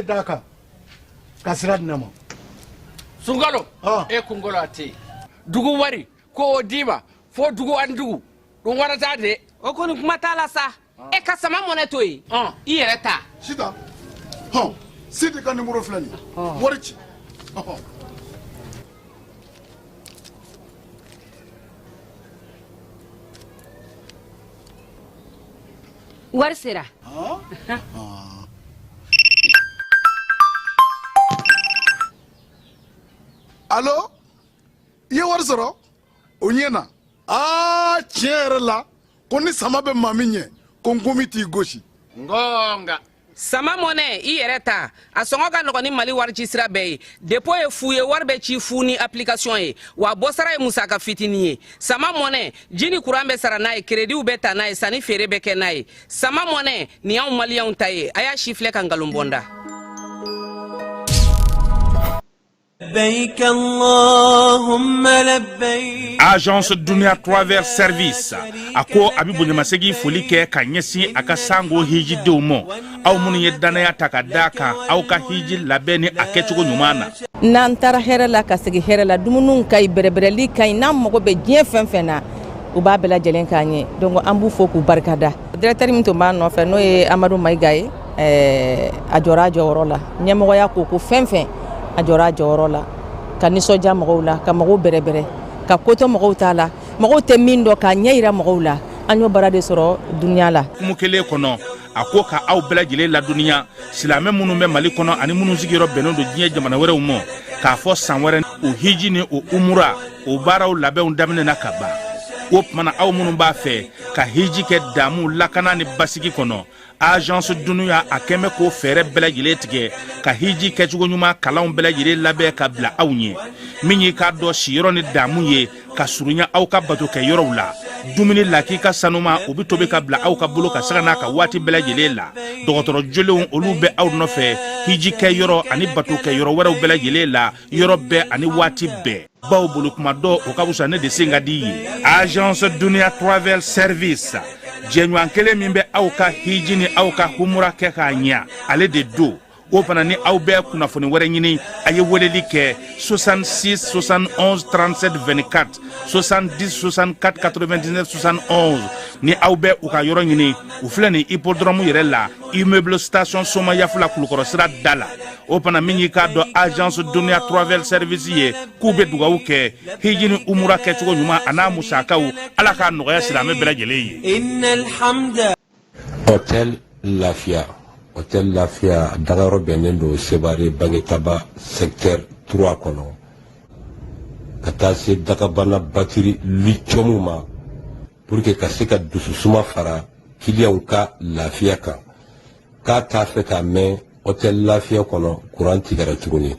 de d'a kan ka sira di ne ma. Sunkalo, e kunkolo a tɛ yen. Dugu wari ko o d'i ma fo dugu ani dugu ɗum waɗata de. O kɔni kuma t'a la sa. E ka sama mɔnɛ to yen, i yɛrɛ ta. Sitan, hɔn, Sidi ka nimoro filɛ nin ye, wari ci. Ɔhɔn. Wari sera. Alo, i ye wari sɔrɔ o ɲɛ na. Aa, tiɲɛ yɛrɛ la, ko ni sama bɛ maa min ɲɛ, ko nkomi t'i gosi. Ngonga. Sama mɔnɛ, i yɛrɛ ta, a sɔngɔ ka nɔgɔn ni Mali wari ci sira bɛɛ ye. Dépôt ye fu ye, wari bɛ ci fu ni application ye, wa bɔsara ye musaka fitinin ye. Sama mɔnɛ, ji ni kuran bɛ sara n'a ye, créditw bɛ ta n'a ye, sanni feere bɛ kɛ n'a ye. Sama mɔnɛ nin y'anw maliyɛnw ta ye. A y'a si filɛ ka nkalon bɔ n da. Agence Dunia Travel Service a ko a bɛ bonyamasegin foli kɛ ka ɲɛsin a ka sango hijidenw ma, aw minnu ye dannaya ta ka d'a kan aw ka hiji labɛn ni a kɛcogo ɲuman na. N'an taara hɛrɛ la ka segin hɛrɛ la, dumuniw ka ɲi, bɛrɛbɛrɛli ka ɲi, n'an mago bɛ diɲɛ fɛn fɛn na, u b'a bɛɛ lajɛlen k'an ye. Donc an b'u fo k'u barikada. Directeur min tun b'an nɔfɛ, n'o ye Amadu Mayiga ye, a jɔra a jɔyɔrɔ la. Ɲɛmɔgɔya ko ko fɛn fɛn, a jɔra a jɔyɔrɔ la ka nisɔndiya mɔgɔw la, ka mɔgɔw bɛrɛbɛrɛ, ka kotɔ mɔgɔw t'a la, mɔgɔw tɛ min dɔn, k'a ɲɛ yira mɔgɔw la. An y'o baara de sɔrɔ dunuya la. Hukumu kelen kɔnɔ, a ko ka aw bɛɛ lajɛlen ladɔnniya, silamɛ minnu bɛ Mali kɔnɔ ani minnu sigiyɔrɔ bɛnnen don diɲɛ jamana wɛrɛw ma, k'a fɔ san wɛrɛ o hiji ni o umura o baaraw labɛnw daminɛna ka ban. O tuma na, aw minnu b'a fɛ ka hiji kɛ damu, lakana ni basigi kɔnɔ, Agence Dunuya a kɛn bɛ k'o fɛɛrɛ bɛɛ lajɛlen tigɛ ka hiji kɛcogo ɲuman kalanw bɛɛ lajɛlen labɛn ka bila aw ɲɛ. Min y'i k'a dɔn siyɔrɔ ni damu ye ka surunya aw ka bato kɛ yɔrɔw la, dumuni lakika sanuma o bɛ tobi ka bila aw ka bolo ka sanga n'a ka waati bɛɛ lajɛlen la. Dɔgɔtɔrɔ jolenw olu bɛ aw nɔfɛ hiji kɛ yɔrɔ ani bato kɛ yɔrɔ wɛrɛw bɛɛ lajɛlen la, yɔrɔ bɛɛ ani waati bɛɛ. Baw bolo kuma dɔ o ka fisa ne de sen ka di ye. Agence Dunia Travel Service, jɛɲɔgɔn kelen min bɛ aw ka hiji ni aw ka humura kɛ k'a ɲɛ, ale de don. O fana ni aw bɛ kunnafoni wɛrɛ ɲini, a ye weleli kɛ 66 71 37 24, 70 64 99 71. Ni aw bɛ u ka yɔrɔ ɲini, u filɛ nin hippodrome yɛrɛ la, immeuble station Somayafula, Kulukɔrɔ sira da la. O fana min y'i k'a dɔn Agence Dunia Travel Service ye, k'u bɛ dugawu kɛ hiji ni umura kɛcogo ɲuman a n'a musakaw, Ala k'a nɔgɔya silamɛ bɛɛ lajɛlen ye. Hôtel Lafiya, Hôtel Lafiya dagayɔrɔ bɛnnen don Sebare Bangetaba secteur 3 kɔnɔ, ka taa se dagabana batiri lithium ma, pour que ka se ka dususuma fara kiliyanw ka lafiya kan. K'a t'a fɛ k'a mɛn Hôtel Lafiya kɔnɔ kuran tigɛra tuguni.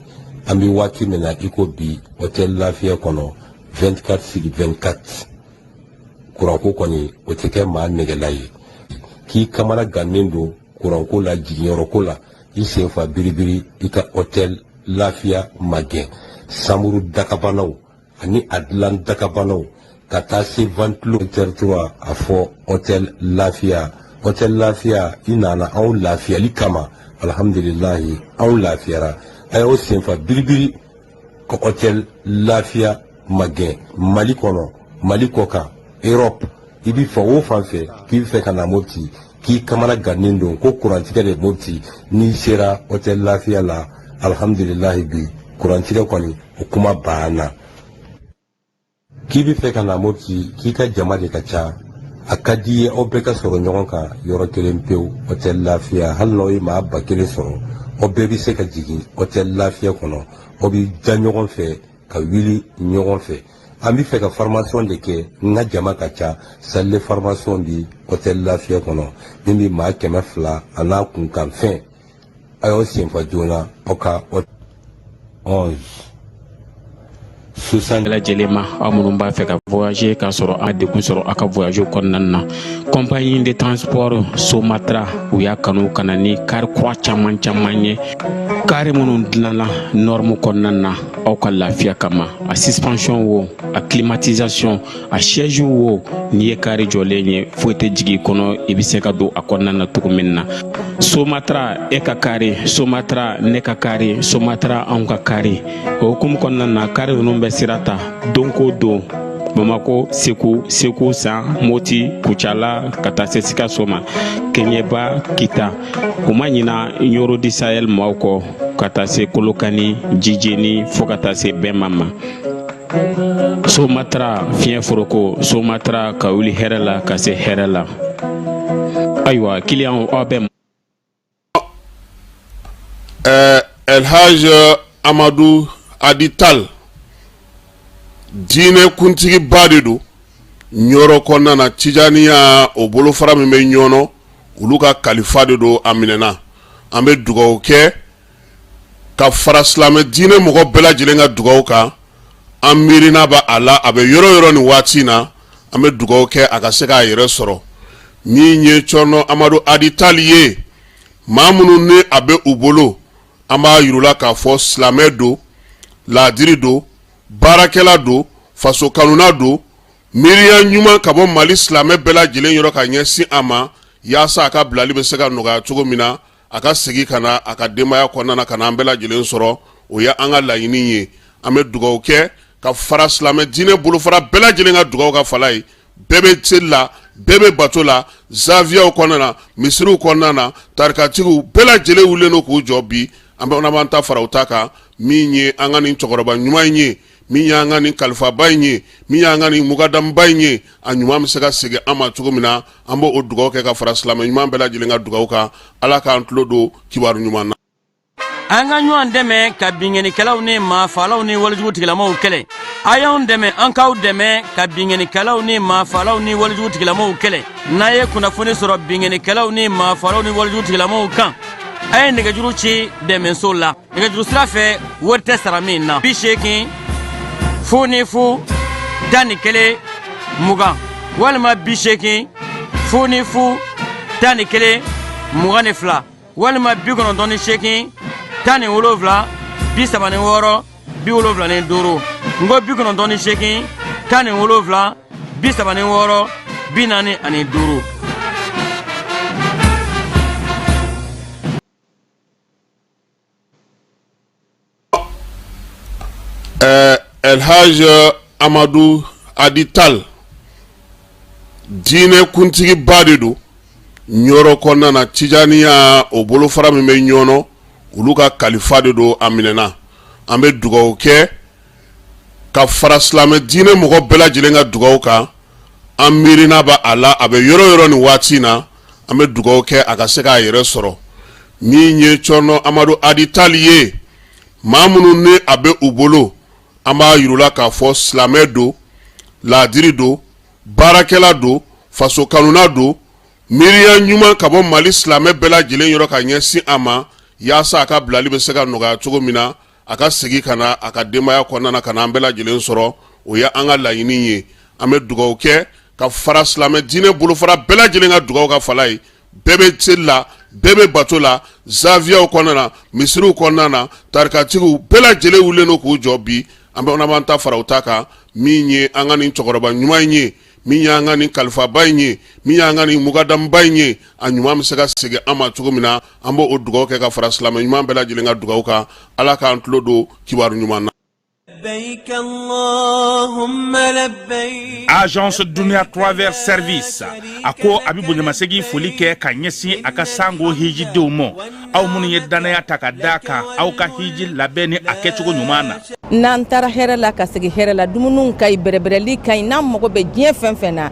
An bɛ waati min na i ko bi, Hôtel Lafiya kɔnɔ 24 sur 24, kuranko kɔni o tɛ kɛ maa nɛgɛla ye. K'i kamana gannen don kuranko la, jiginyɔrɔko la, i sen fa biribiri, i ka Hôtel Lafiya magɛn. Samuru dakabanaw ani a dilan dakabanaw ka taa se ventilo 3, a fɔ Hôtel Lafiya. Hôtel Lafiya, i nana anw lafiyali kama, alhamdulilahi, anw lafiyara. A y'aw senfa biribiri ka Hôtel Lafiya magɛn. Mali kɔnɔ, Mali kɔ kan, Europe, i bɛ fan o fan fɛ k'i bɛ fɛ ka na Mopti, k'i kamana gannen don ko kurantigɛ de Mopti, n'i sera Hôtel Lafiya la, alhamdulilahi, bi kurantigɛ kɔni o kuma banna. K'i bɛ fɛ ka na Mopti, k'i ka jama de ka ca, a ka di ye aw bɛɛ ka sɔrɔ ɲɔgɔn kan yɔrɔ kelen pewu, Hôtel Lafiya, hali n'aw ye maa 1000 sɔrɔ, aw bɛɛ bɛ se ka jigin Hôtel Lafiya kɔnɔ, aw bɛ da ɲɔgɔn fɛ ka wuli ɲɔgɔn fɛ. An bɛ fɛ ka formation de kɛ, n ka jama ka ca, salle de formation bi Hôtel Lafiya kɔnɔ min bɛ maa 200 a n'a kunkanfɛn. A y'aw senfa joona aw ka 11 60. Lajɛlen ma, aw minnu b'a fɛ ka voyager k'a sɔrɔ a degun sɔrɔ aw ka voyage kɔnɔna na, compagnie de transport Somatra u y'a kanu ka na ni car kura caman caman ye, car minnu dilanna norme kɔnɔna na aw ka lafiya kama. A suspension wo, a climatisation, a siège wo, n'i ye car jɔlen ye, foyi tɛ jigin i kɔnɔ, i bɛ se ka don a kɔnɔna na cogo min na. Somatra e ka kari, Somatra ne ka kari, Somatra anw ka kari. O hukumu kɔnɔna na, kari ninnu bɛ sira ta don ko don Bamako, Segu, Segu San, Moti, Kucala, ka taa se Sikaso ma, Keɲeba, Kita. U ma ɲina Ɲoro di Sahel maaw kɔ, ka taa se Kolokani, Jijeni, fo ka taa se Bɛnma ma. Somatra fiɲɛ foroko, Somatra ka wuli hɛrɛ la ka se hɛrɛ la. Ayiwa, kiliyanw, aw bɛ Elhaj Amadu Adi Tal, diinɛ kuntigiba de don Ɲɔrɔ kɔnɔna na. Tijaniya o bolofara min bɛ Ɲɔnɔ, olu ka kalifa de don. A minɛna. An bɛ dugawu kɛ ka fara silamɛ diinɛ mɔgɔ bɛɛ lajɛlen ka dugawu kan. An miirina bɛ a la, a bɛ yɔrɔ yɔrɔ nin waati in na. An bɛ dugawu kɛ a ka se k'a yɛrɛ sɔrɔ. Min ye Cɔrɔnɔ Amadu Adi Tali ye, maa minnu ni a bɛ u bolo, an b'a yir'u la k'a fɔ silamɛ don, laadiri don, baarakɛla don, faso kanuna don. Miiriya ɲuman ka bɔ Mali silamɛ bɛɛ lajɛlen yɔrɔ ka ɲɛsin a ma, yaasa a ka bilali bɛ se ka nɔgɔya cogo min na, a ka segin ka na a ka denbaya kɔnɔna na, ka na an bɛɛ lajɛlen sɔrɔ. O ye an ka laɲini ye. An bɛ dugawu kɛ ka fara silamɛ diinɛ bolofara bɛɛ lajɛlen ka dugawu kan. Fala ye, bɛɛ bɛ seli la, bɛɛ bɛ bato la, zawiyaw kɔnɔna na, misiriw kɔnɔna na, tarikatigiw bɛɛ lajɛlen wulilen don k'u jɔ bi. An bɛ b'an ta fara u ta kan. Min ye an ka nin cɛkɔrɔba ɲuman in ye, min y'an ka nin kalifaba in ye, min y'an ka nin mukadamuba in ye, a ɲuman bɛ se ka segin an ma cogo min na, an b'o dugawu kɛ ka fara silamɛ ɲuman bɛɛ lajɛlen ka dugawu kan. Ala k'an tulo don kibaru ɲuman na. An ka ɲɔgɔn dɛmɛ ka binkannikɛlaw ni maafalaw ni walejugu tigilamaw kɛlɛ. A y'anw dɛmɛ, an k'aw dɛmɛ ka binkannikɛlaw ni maafalaw ni walejugu tigilamaw kɛlɛ. N'a ye kunnafoni sɔrɔ binkannikɛlaw ni maafalaw ni walejugu tigilamaw kan, a ye nɛgɛjuru ci dɛmɛso la nɛgɛjuru sira fɛ, wari tɛ sara min na: 80 00 11 20 walima 80 00 11 22 walima 98 17 36 75. N ko 98 17 36 45. Elhaj Amadu Adi Tal, diinɛ kuntigiba de don Ɲɔrɔ kɔnɔna na. Tijaniya o bolofara min bɛ Ɲɔnɔ, olu ka kalifa de don. A minɛna. An bɛ dugawu kɛ ka fara silamɛ diinɛ mɔgɔ bɛɛ lajɛlen ka dugawu kan. An miirina bɛ a la, a bɛ yɔrɔ yɔrɔ nin waati in na. An bɛ dugawu kɛ a ka se k'a yɛrɛ sɔrɔ. Min ye Cɔrɔnɔ Amadu Adi Tali ye, maa minnu ni a bɛ u bolo, an b'a yir'u la k'a fɔ silamɛ don, laadiri don, baarakɛla don, faso kanuna don. Miiriya ɲuman ka bɔ Mali silamɛ bɛɛ lajɛlen yɔrɔ ka ɲɛsin a ma, yaasa a ka bilali bɛ se ka nɔgɔya cogo min na, a ka segin ka na a ka denbaya kɔnɔna na, ka na an bɛɛ lajɛlen sɔrɔ. O ye an ka laɲini ye. An bɛ dugawu kɛ ka fara silamɛ diinɛ bolofara bɛɛ lajɛlen ka dugawu kan. Fala ye, bɛɛ bɛ seli la, bɛɛ bɛ bato la, zawiyaw kɔnɔna na, misiriw kɔnɔna na, tarikatigiw bɛɛ lajɛlen wulilen don k'u jɔ bi. An bɛ b'an ta fara u ta kan. Min ye an ka nin cɛkɔrɔba ɲuman in ye, min y'an ka nin kalifaba in ye, min y'an ka nin mukadamuba in ye, a ɲuman bɛ se ka segin an ma cogo min na, an b'o dugawu kɛ ka fara silamɛ ɲuman bɛɛ lajɛlen ka dugawu kan. Ala k'an tulo don kibaru ɲuman na. Agence Dunia Travel Service a ko a bɛ bonyamasegin foli kɛ ka ɲɛsin a ka sango hijidenw ma, aw minnu ye dannaya ta ka da kan aw ka hiji labɛn ni a kɛcogo ɲuman na. N'an taara hɛrɛ la ka segin hɛrɛ la, dumuniw ka ɲi, bɛrɛbɛrɛli ka ɲi. N'an mago bɛ diɲɛ fɛn fɛn na,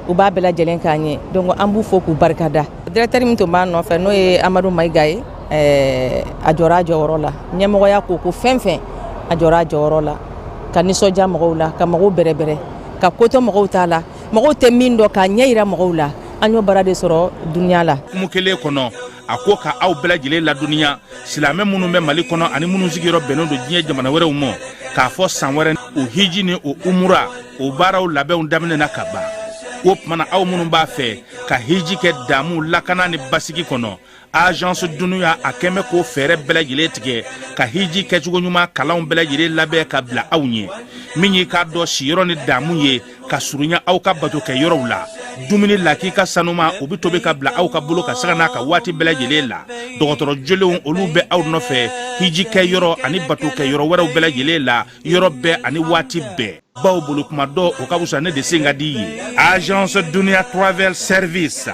u b'a bɛɛ lajɛlen k'an ye. Donc an b'u fo k'u barikada. Directeur min tun b'an nɔfɛ, n'o ye Amadu Mayiga ye, a jɔra a jɔyɔrɔ la. Ɲɛmɔgɔya ko fɛn fɛn, a jɔra a jɔyɔrɔ la ka nisɔndiya mɔgɔw la, ka mɔgɔw bɛrɛbɛrɛ, ka kotɔ mɔgɔw t'a la, mɔgɔw tɛ min dɔn, k'a ɲɛ yira mɔgɔw la. An y'o baara de sɔrɔ Dunia la. Hukumu kelen kɔnɔ, a ko ka aw bɛɛ lajɛlen ladɔnniya, silamɛ minnu bɛ Mali kɔnɔ ani minnu sigiyɔrɔ bɛnnen don diɲɛ jamana wɛrɛw ma, k'a fɔ san wɛrɛ o hiji ni o umura o baaraw labɛnw daminɛna ka ban. O tuma na, aw minnu b'a fɛ ka hiji kɛ damu, lakana ni basigi kɔnɔ, Agence Dunia a kɛn bɛ k'o fɛɛrɛ bɛɛ lajɛlen tigɛ ka hiji kɛcogo ɲuman kalanw bɛɛ lajɛlen labɛn ka bila aw ɲɛ. Min y'i k'a dɔn siyɔrɔ ni damu ye ka surunya aw ka bato kɛ yɔrɔw la. Dumuni lakika sanuma, o bɛ tobi ka bila aw ka bolo ka sanga n'a ka waati bɛɛ lajɛlen la. Dɔgɔtɔrɔ jolenw, olu bɛ aw nɔfɛ hiji kɛ yɔrɔ ani bato kɛ yɔrɔ wɛrɛw bɛɛ lajɛlen la, yɔrɔ bɛɛ ani waati bɛɛ, baw bolo kuma dɔ o ka fisa ne de sen ka di ye. Agence Dunia Travel Service,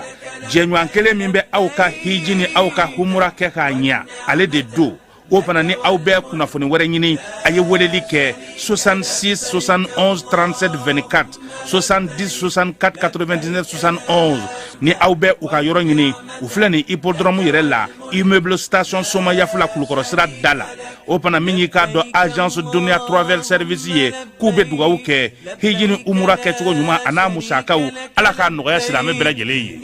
jɛɲɔgɔn kelen min bɛ aw ka hiji ni aw ka humura kɛ k'a ɲa, ale de don. O fana, ni aw bɛ kunnafoni wɛrɛ ɲini, a ye weleli kɛ 66 71 37 24, 70 64 99 71. Ni aw bɛ u ka yɔrɔ ɲini, u filɛ nin hippodrome yɛrɛ la, immeuble station Somayafula, Kulukɔrɔ sira da la. O fana, min y'i k'a dɔn Agence Dunia Travel Service ye, k'u bɛ dugawu kɛ hiji ni umura kɛcogo ɲuman a n'a musakaw, Ala k'a nɔgɔya silamɛ bɛɛ lajɛlen ye.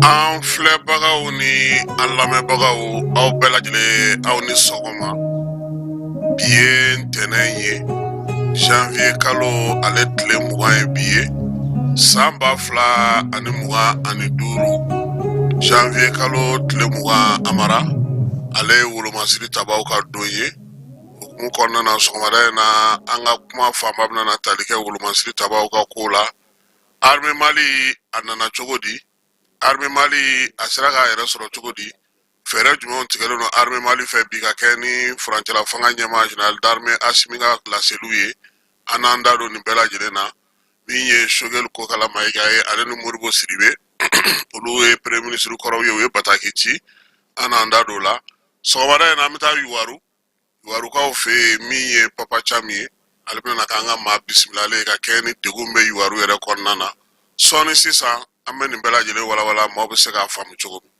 An filɛbagaw ni an lamɛnbagaw, aw bɛɛ lajɛlen, aw ni sɔgɔma. Bi ye ntɛnɛn ye, janvier kalo ale tile 20 ye bi ye, san 2025, janvier kalo tile 20. Amara, ale ye wolomasiri tabaw ka don ye. Hukumu kɔnɔna na, sɔgɔmada in na, an ka kuma fanba bɛna na tali kɛ wolomasiri tabaw ka ko la. Armée Mali, a nana cogo di? Armée Mali, a sera k'a yɛrɛ sɔrɔ cogo di? Fɛɛrɛ jumɛnw tigɛlen don Armée Mali fɛ bi ka kɛ ni furancɛla fanga ɲɛmaa général d'armée Asimi ka laseliw ye? An n'an da don nin bɛɛ lajɛlen na. Min ye Sogɛli Kokala Mayiga ye, ale ni Modibo Sidibe, olu ye premier ministre kɔrɔw ye, u ye bataki ci, an n'an da don o la. Sɔgɔmada in na, an bɛ taa Yuwaru, Yuwarukaw fɛ yen. Min ye Papa Cam ye, ale bɛna k'an ka maa bisimilalen ye ka kɛ ni degun bɛ Yuwaru yɛrɛ kɔnɔna na. Sɔɔni sisan, an bɛ nin bɛɛ lajɛlen walawala, maaw bɛ se k'a faamu cogo min.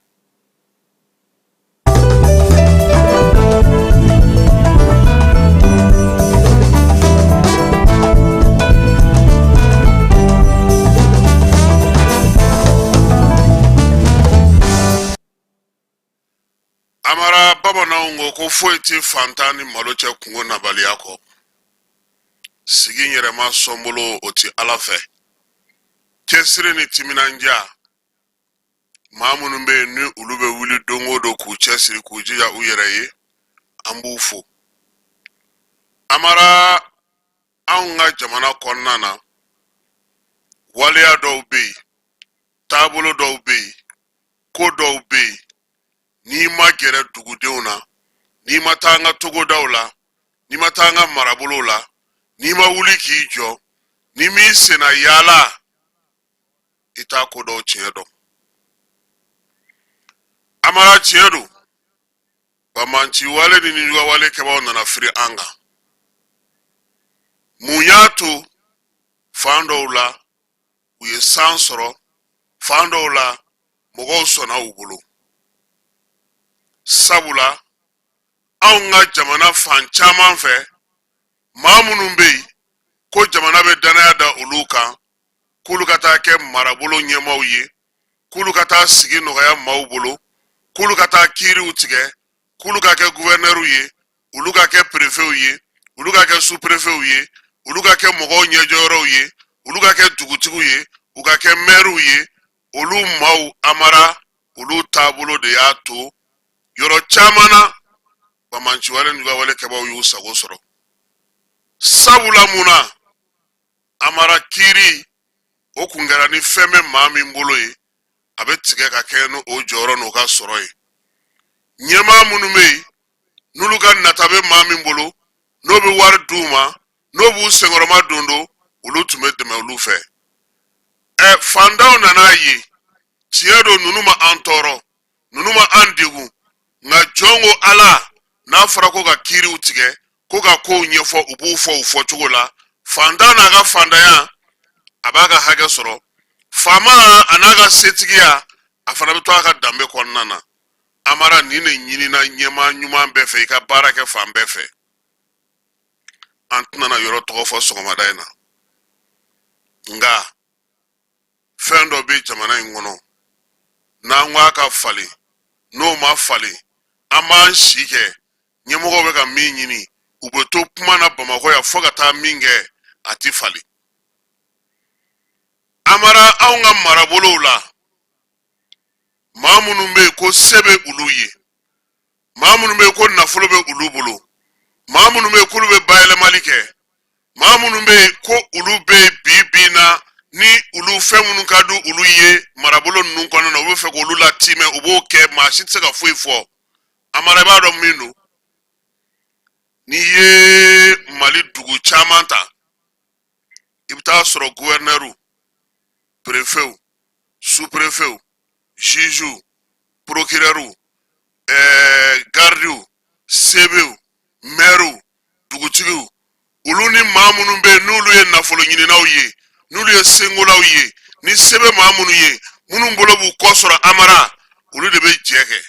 Amara, bamananw ko ko foyi tɛ fantan ni malo cɛ kungo nabaliya kɔ. Sigi yɛrɛma sɔnbolo, o tɛ Ala fɛ. Cɛsiri ni timinandiya, maa minnu bɛ yen ni olu bɛ wuli don o don k'u cɛsiri, k'u jija u yɛrɛ ye, an b'u fo. Amara, anw ka jamana kɔnɔna na, waleya dɔw bɛ yen, taabolo dɔw bɛ yen, ko dɔw bɛ yen, n'i ma gɛrɛ dugudenw na, n'i ma taa an ka togodaw la, n'i ma taa an ka marabolow la, n'i ma wuli k'i jɔ, n'i m'i senna yaala, i t'a ko dɔw tiɲɛ dɔn. Amara, tiɲɛ don, banbaanci wale ni nijuguya wale kɛbaaw nana firi an kan. Mun y'a to fan dɔw la u ye san sɔrɔ, fan dɔw la mɔgɔw sɔnna u bolo? Sabula anw ka jamana fan caman fɛ, maa minnu bɛ yen ko jamana bɛ dannaya da olu kan k'olu ka taa kɛ marabolo ɲɛmaaw ye, k'olu ka taa sigi nɔgɔya maaw bolo, k'olu ka taa kiiriw tigɛ, k'olu ka kɛ guvɛrinɛriw ye, olu ka kɛ perefew ye, olu ka kɛ superefew ye, olu ka kɛ mɔgɔw ɲɛjɔyɔrɔw ye, olu ka kɛ dugutigiw ye, u ka kɛ mɛriw ye, olu maaw, Amara, olu taabolo de y'a to yɔrɔ caman na banbaanciwale ni juguyawale kɛbaaw y'u sago sɔrɔ. Sabula mun na, Amara, kiiri o kun kɛra ni fɛn bɛ maa min bolo ye. a bɛ tigɛ ka kɛɲɛ ni o jɔyɔrɔ n'o ka sɔrɔ ye. Ɲɛmaa minnu bɛ yen, n'olu ka nata bɛ maa min bolo, n'o bɛ wari d'u ma, n'o b'u senkɔrɔma don don, olu tun bɛ dɛmɛ olu fɛ. Ɛ, fantanw nana ye, tiɲɛ don, ninnu ma an tɔɔrɔ, ninnu ma an degun, nka jɔn ko Ala, n'a fɔra ko ka kiiriw tigɛ, ko ka kow ɲɛfɔ, u b'u fɔ u fɔcogo la. Fantan n'a ka fantanya, a b'a ka hakɛ sɔrɔ. Faama a n'a ka setigiya, a fana bɛ to a ka danbe kɔnɔna na. Amara, nin de ɲinina ɲɛmaa ɲuman bɛɛ fɛ, i ka baara kɛ fan bɛɛ fɛ. An tɛna na yɔrɔ tɔgɔ fɔ sɔgɔmada in na, nka fɛn dɔ bɛ jamana in kɔnɔ, n'an ko a ka falen, n'o ma falen, an b'an si kɛ ɲɛmɔgɔw bɛ ka min ɲini, u bɛ to kuma na Bamakɔ yan fo ka taa min kɛ, a ti falen. Amara, anw ka marabolow la, maa minnu bɛ yen ko se bɛ olu ye, maa minnu bɛ yen ko nafolo bɛ olu bolo, maa minnu bɛ yen k'olu bɛ bayɛlɛmali kɛ, maa minnu bɛ yen ko olu bɛ yen bi bi in na, ni olu fɛn minnu ka di olu ye marabolo ninnu kɔnɔna na, u bɛ fɛ k'olu latimɛ, u b'o kɛ, maa si tɛ se ka foyi fɔ. Amara, i b'a dɔn min don, n'i ye Mali dugu caman ta, i bɛ taa sɔrɔ guvɛrinɛriw, perefew, superefew, jugew, procureurs, gardiw, sebew, mɛriw, dugutigiw, olu ni maa minnu bɛ yen n'olu ye nafolo ɲininaw ye, n'olu ye sengolaw ye, ni se bɛ maa minnu ye, minnu bolo b'u kɔ sɔrɔ, Amara, olu de bɛ jɛ kɛ.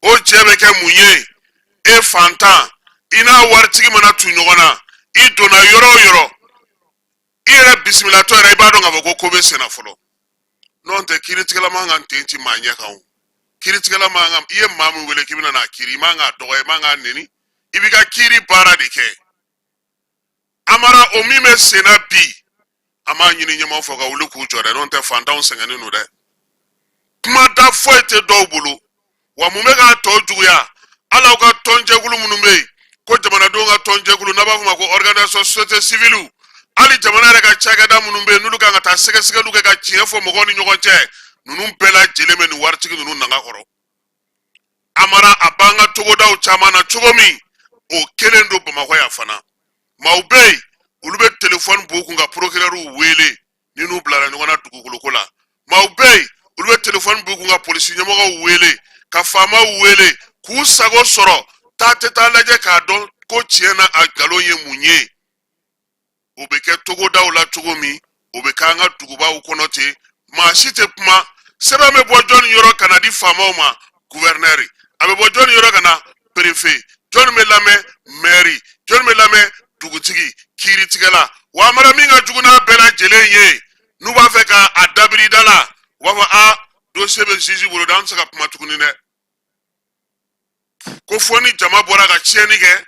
O jɛ bɛ kɛ mun ye? E fantan, i n'a waritigi mana tu ɲɔgɔn na, i donna yɔrɔ o yɔrɔ, i yɛrɛ bisimilatɔ yɛrɛ, i b'a dɔn k'a fɔ ko ko bɛ senna fɔlɔ. N'o tɛ, kiiritigɛla man kan ten ci maa ɲɛ kan. O kiiritigɛla man kan, i ye maa min wele k'i bɛna n'a kiiri, i man k'a dɔgɔya, i man k'a neni, i b'i ka kiiri baara de kɛ. Amara, o min bɛ senna bi, an b'a ɲini ɲɛmaaw fɛ ka wuli k'u jɔ dɛ. N'o tɛ, fantanw sɛgɛnnen don dɛ. Kuma da foyi tɛ dɔw bolo. Wa mun bɛ k'a tɔ juguya? Hali aw ka tɔnjɛkulu minnu bɛ yen ko jamanadenw ka tɔnjɛkulu, n'a b'a fɔ ma ko organisation société civile, hali jamana yɛrɛ ka cakɛda minnu bɛ yen, n'olu kan ka taa sɛgɛsɛgɛliw kɛ ka tiɲɛ fɔ mɔgɔw ni ɲɔgɔn cɛ, ninnu bɛɛ lajɛlen bɛ nin waritigi ninnu nanga kɔrɔ. Amara, a b'an ka togodaw caman na cogo min, o kelen don Bamakɔ yan fana. Maaw bɛ yen, olu bɛ telefɔni b'u kun ka procureur wele ni n'u bilara ɲɔgɔn na dugukoloko la. Maaw bɛ yen, olu bɛ telefɔni b'u kun ka polisi ɲɛmɔgɔw wele, ka faamaw wele k'u sago sɔrɔ. Taa tɛ taa lajɛ k'a dɔn ko tiɲɛ na a nkalon ye mun ye. O bɛ kɛ togodaw la cogo min, o bɛ k'an ka dugubaw kɔnɔ ten. Maa si tɛ kuma. Sɛbɛn bɛ bɔ jɔnni yɔrɔ ka na di faamaw ma? Guvɛrinɛri. A bɛ bɔ jɔnni yɔrɔ ka na? Perefe. Jɔnni bɛ lamɛn? Mɛri. Jɔnni bɛ lamɛn? Dugutigi, kiiritigɛla. Wa Amara, min ka jugu n'a bɛɛ lajɛlen ye, n'u b'a fɛ ka a dabiri da la, u b'a fɔ a dossier bɛ juge bolo dɛ, an tɛ se ka kuma tuguni dɛ, ko fo ni jama bɔra ka tiɲɛni kɛ.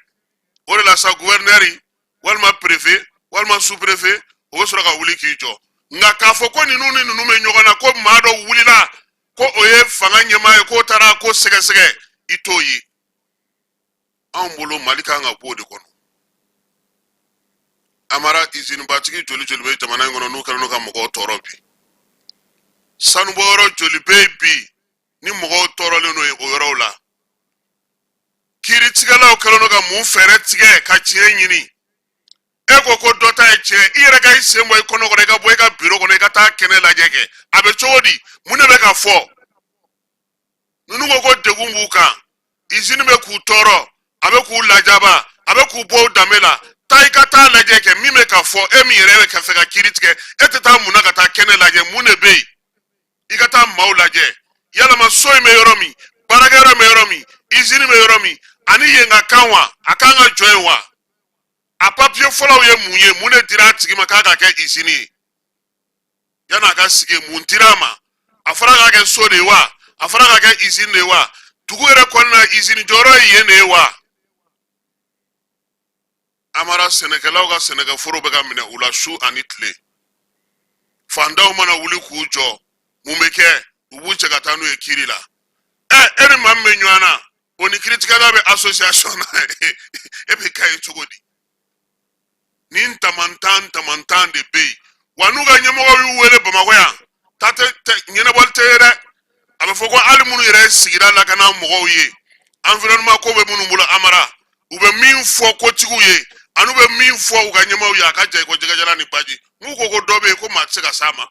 O de la sa, guvɛrinɛri walima perefe walima superefe, o bɛ sɔrɔ ka wuli k'i jɔ. Nka k'a fɔ ko ninnu ni ninnu bɛ ɲɔgɔn na, ko maa dɔ wulila ko o ye fanga ɲɛmaa ye, k'o taara ko sɛgɛsɛgɛ, i t'o ye. Anw bolo, Mali kan ka bɔ o de kɔnɔ. Amara, izinibatigi joli joli bɛ jamana in kɔnɔ n'u kɛlen don ka mɔgɔw tɔɔrɔ bi? Sanubɔyɔrɔ joli bɛ yen bi ni mɔgɔw tɔɔrɔlen don o yɔrɔw la? Kiiritigɛlaw kɛlen don ka mun fɛɛrɛ tigɛ ka tiɲɛ ɲini? E ko ko dɔ ta ye tiɲɛ, i yɛrɛ ka i sen bɔ i kɔnɔ kɔrɔ, i ka bɔ i ka biro kɔnɔ, i ka taa kɛnɛ lajɛ kɛ, a bɛ cogo di? Mun de bɛ ka fɔ? Ninnu ko ko degun b'u kan, izini bɛ k'u tɔɔrɔ, a bɛ k'u lajaba, a bɛ k'u bɔ u danbe la. Taa i ka taa lajɛ kɛ min bɛ ka fɔ. E min yɛrɛ bɛ ka fɛ ka kiiri tigɛ, e tɛ taa mun na ka taa kɛnɛ lajɛ? Mun de bɛ yen? I ka taa maaw lajɛ. Yalama so in bɛ yɔrɔ min, baarakɛyɔrɔ bɛ yɔrɔ min, izini bɛ yɔrɔ min, ani yen ka kan wa? A kan ka jɔ yen wa? A papiye fɔlɔw ye mun ye? Mun de dira a tigi ma k'a ka kɛ izini ye? Yan'a ka sigi, mun dira a ma? A fɔra k'a kɛ so de ye wa? A fɔra k'a kɛ izini de ye wa? Dugu yɛrɛ kɔnɔna izini jɔyɔrɔ ye yen de ye wa? Amara, sɛnɛkɛlaw ka sɛnɛkɛforo bɛ ka minɛ u la su ani tile. Fantanw mana wuli k'u jɔ, mun bɛ kɛ? U b'u cɛ ka taa n'u ye kiiri la. Ɛ, e ni maa min bɛ ɲɔgɔn na, o ni kiiritigɛla bɛ association na, e bɛ ka ye cogo di? Nin tamantan tamantan de bɛ yen wa. N'u ka ɲɛmɔgɔw y'u wele Bamakɔ yan, Ta tɛ ɲɛnabɔli tɛ ye dɛ. A bɛ fɔ ko hali minnu yɛrɛ ye sigida lakana mɔgɔw ye, environnement ko bɛ minnu bolo Amara, u bɛ min fɔ kotigiw ye ani u bɛ min fɔ u ka ɲɛmaaw ye, a ka jan i ko jɛgɛjalan ni baji. N'u ko ko dɔ bɛ yen ko maa tɛ se ka s'a ma,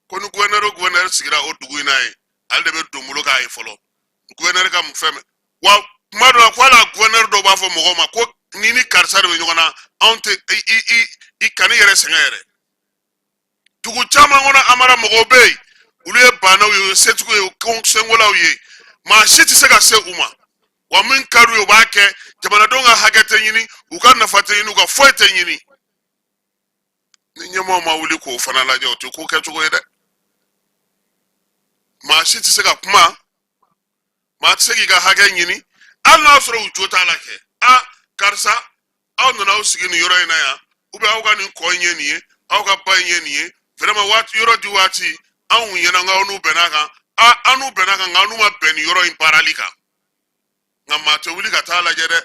ko ni gouverneur o gouverneur sigira o dugu in na ye, ale de bɛ don bolo k'a ye fɔlɔ gouverneur ka fɛn mɛn. Wa kuma dɔ la ko hali gouverneur dɔw b'a fɔ mɔgɔw ma ko ni ni karisa de bɛ ɲɔgɔn na, anw tɛ i i i kan'i yɛrɛ sɛgɛn yɛrɛ. Dugu caman kɔnɔ Amara, mɔgɔw bɛ yen, olu ye baanaw ye, u ye setigiw ye, u ye senkolaw ye, maa si tɛ se ka se u ma. Wa min ka d'u ye, u b'a kɛ. Jamanadenw ka hakɛ tɛ ɲini, u ka nafa tɛ ɲini, u ka foyi tɛ ɲini. Ni ɲɛmaaw ma wuli k'o fana lajɛ, o tɛ ko kɛcogo ye dɛ. Maa si tɛ se ka kuma, maa tɛ se k'i ka hakɛ ɲini, hali n'a sɔrɔ u jo t'a la kɛ. A karisa, aw nana aw sigi nin yɔrɔ in na yan, ou bien aw ka nin kɔ in ye nin ye, aw ka ba in ye nin ye, vraiment waati yɔrɔ di waati anw ɲɛna, nka aw n'u bɛn'a kan, a an n'u bɛn'a kan, nka aw n'u ma bɛn nin yɔrɔ in baarali kan. Nka maa tɛ wuli ka taa lajɛ dɛ,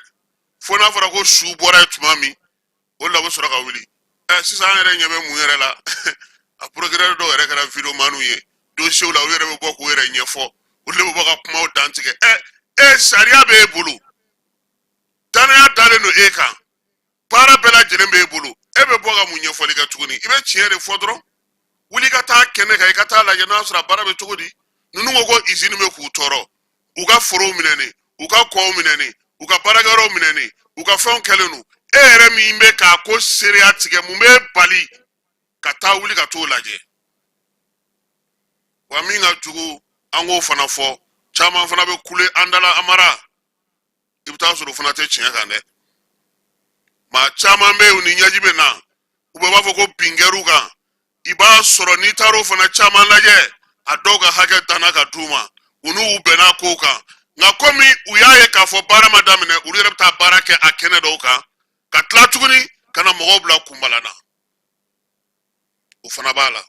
fo n'a fɔra ko su bɔra yen tuma min, o de la u bɛ sɔrɔ ka wuli. Ɛ sisan an yɛrɛ ɲɛ bɛ mun yɛrɛ la? A procureur dɔw yɛrɛ kɛra videomaniw ye dossier la, u yɛrɛ bɛ bɔ k'u yɛrɛ ɲɛfɔ, olu de bɛ bɔ ka kumaw dantigɛ. Ɛ e, sariya b'e bolo, danaya dalen don e kan, baara bɛɛ lajɛlen b'e bolo, e bɛ bɔ ka mun ɲɛfɔli kɛ tuguni? I bɛ tiɲɛ de fɔ dɔrɔn. Wuli ka taa kɛnɛ kan, i ka taa lajɛ n'a sɔrɔ a baara bɛ cogo di. Ninnu ko ko izini bɛ k'u tɔɔrɔ, u ka forow minɛni, u ka kɔw minɛni, u ka baarakɛyɔrɔw minɛni, u ka fɛnw kɛlen don. E yɛrɛ min bɛ k'a ko seereya tigɛ, mun b'e bali ka taa wuli ka t'o lajɛ? Wa min ka jugu, an k'o fana fɔ, caman fana bɛ kule an dala Amara, i bɛ taa sɔrɔ o fana tɛ tiɲɛ kan dɛ. Maa caman bɛ yen, u ni ɲɛji bɛ na, u bɛɛ b'a fɔ ko bin kɛr'u kan. I b'a sɔrɔ n'i taar'o fana caman lajɛ, a dɔw ka hakɛ danna ka d'u ma, u n'u bɛnna kow kan, nka komi u y'a ye k'a fɔ baara ma daminɛ, olu yɛrɛ bɛ taa baara kɛ a kɛnɛ dɔw kan, ka tila tuguni ka na mɔgɔw bila kunbala na, o fana b'a la.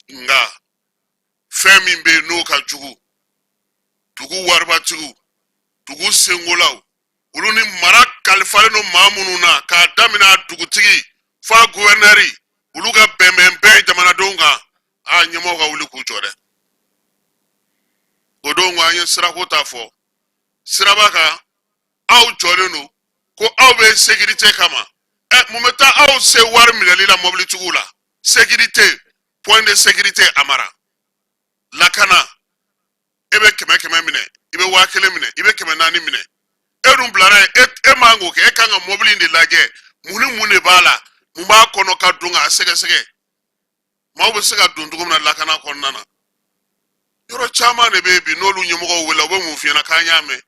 Nka fɛn min bɛ yen n'o ka jugu, dugu waribatigiw, dugu senkolaw, olu ni mara kalifalen don maa minnu na, k'a daminɛ a dugutigi f'a guvɛrinɛri, olu ka bɛnbɛnbɛn jamanadenw kan, a ɲɛmɔgɔw ka wuli k'u jɔ dɛ. O don ko an ye sirako ta fɔ siraba kan, aw jɔlen don ko aw bɛ sécurité kama. Ɛ mun bɛ taa aw se wari minɛli la mɔbilitigiw la? Sécurité, point de sécurité Amara, lakana, e bɛ kɛmɛ kɛmɛ minɛ, i bɛ 1000 minɛ, i bɛ 400 minɛ, e dun bilara yen, e man k'o kɛ. E kan ka mɔbili in de lajɛ, mun ni mun de b'a la, mun b'a kɔnɔ, ka don k'a sɛgɛsɛgɛ, maaw bɛ se ka don cogo min na lakana kɔnɔna na. Yɔrɔ caman de bɛ yen bi, n'olu ɲɛmɔgɔw wele, u bɛ mun f'i ɲɛna? K'an y'a mɛn,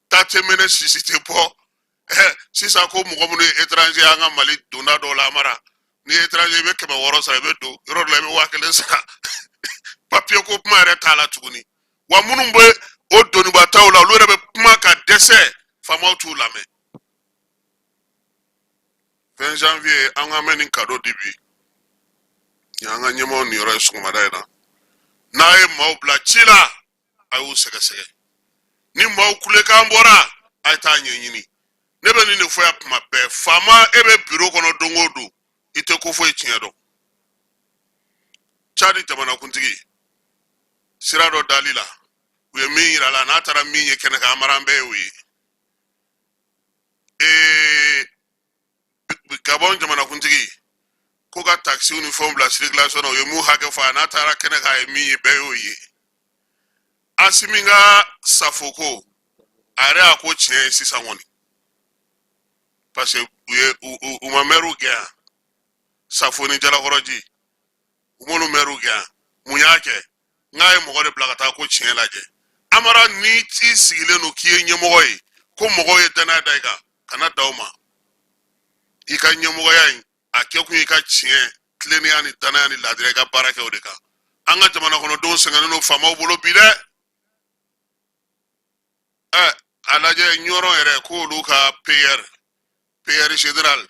ta tɛ mɛnɛ, sisi tɛ bɔ. Sisan ko mɔgɔ minnu ye étranger, an ka Mali donda dɔw la Amara, n'i ye étranger, i bɛ 600 sara, i bɛ don yɔrɔ dɔ la, i bɛ 1000 sara. Papiye ko kuma yɛrɛ t'a la tuguni. Wa minnu bɛ o donibataw la, olu yɛrɛ bɛ kuma ka dɛsɛ, faamaw t'u lamɛn. 20 janvier, an ka mɛn nin cadeau di bi, nin y'an ka ɲɛmaaw niyɔrɔ ye sɔgɔmada in na. N'a ye maaw bila ci la, a y'u sɛgɛsɛgɛ. Ni maaw kulekan bɔra, a ye taa ɲɛɲini. Ne bɛ nin de fɔ yan kuma bɛɛ: faama, e bɛ biro kɔnɔ don o don, i tɛ ko foyi tiɲɛ dɔn. Cadi jamanakuntigi sira dɔ dali la, u ye min yira a la, n'a taara min ye kɛnɛ kan, Amara, an bɛɛ y'o ye. Gabɔn jamanakuntigi ko ka takisiw ni fɛnw bila circulation na, u ye mun hakɛ fɔ a n'a taara kɛnɛ kan, a ye min ye, bɛɛ y'o ye. Asimi ka safo ko, a yɛrɛ y'a ko tiɲɛ ye sisan kɔni, parce que u ye u ma mɛriw gɛn yan, Safo ni Jalakɔrɔji, u m'olu mɛriw gɛn yan. Mun y'a kɛ? N'a ye mɔgɔ de bila ka taa ko tiɲɛ lajɛ. Amara, ni i sigilen don k'i ye ɲɛmɔgɔ ye, ko mɔgɔw ye danaya da i kan, kana da o ma. I ka ɲɛmɔgɔya in, a kɛkun i ka tiɲɛ, tilennenya ni danaya ni laadiriya, i ka baara kɛ o de kan. An ka jamana kɔnɔdenw sɛgɛnnen don faamaw bolo bi dɛ. Ɛ a lajɛ Ɲɔrɔ yɛrɛ, k'olu ka PR général,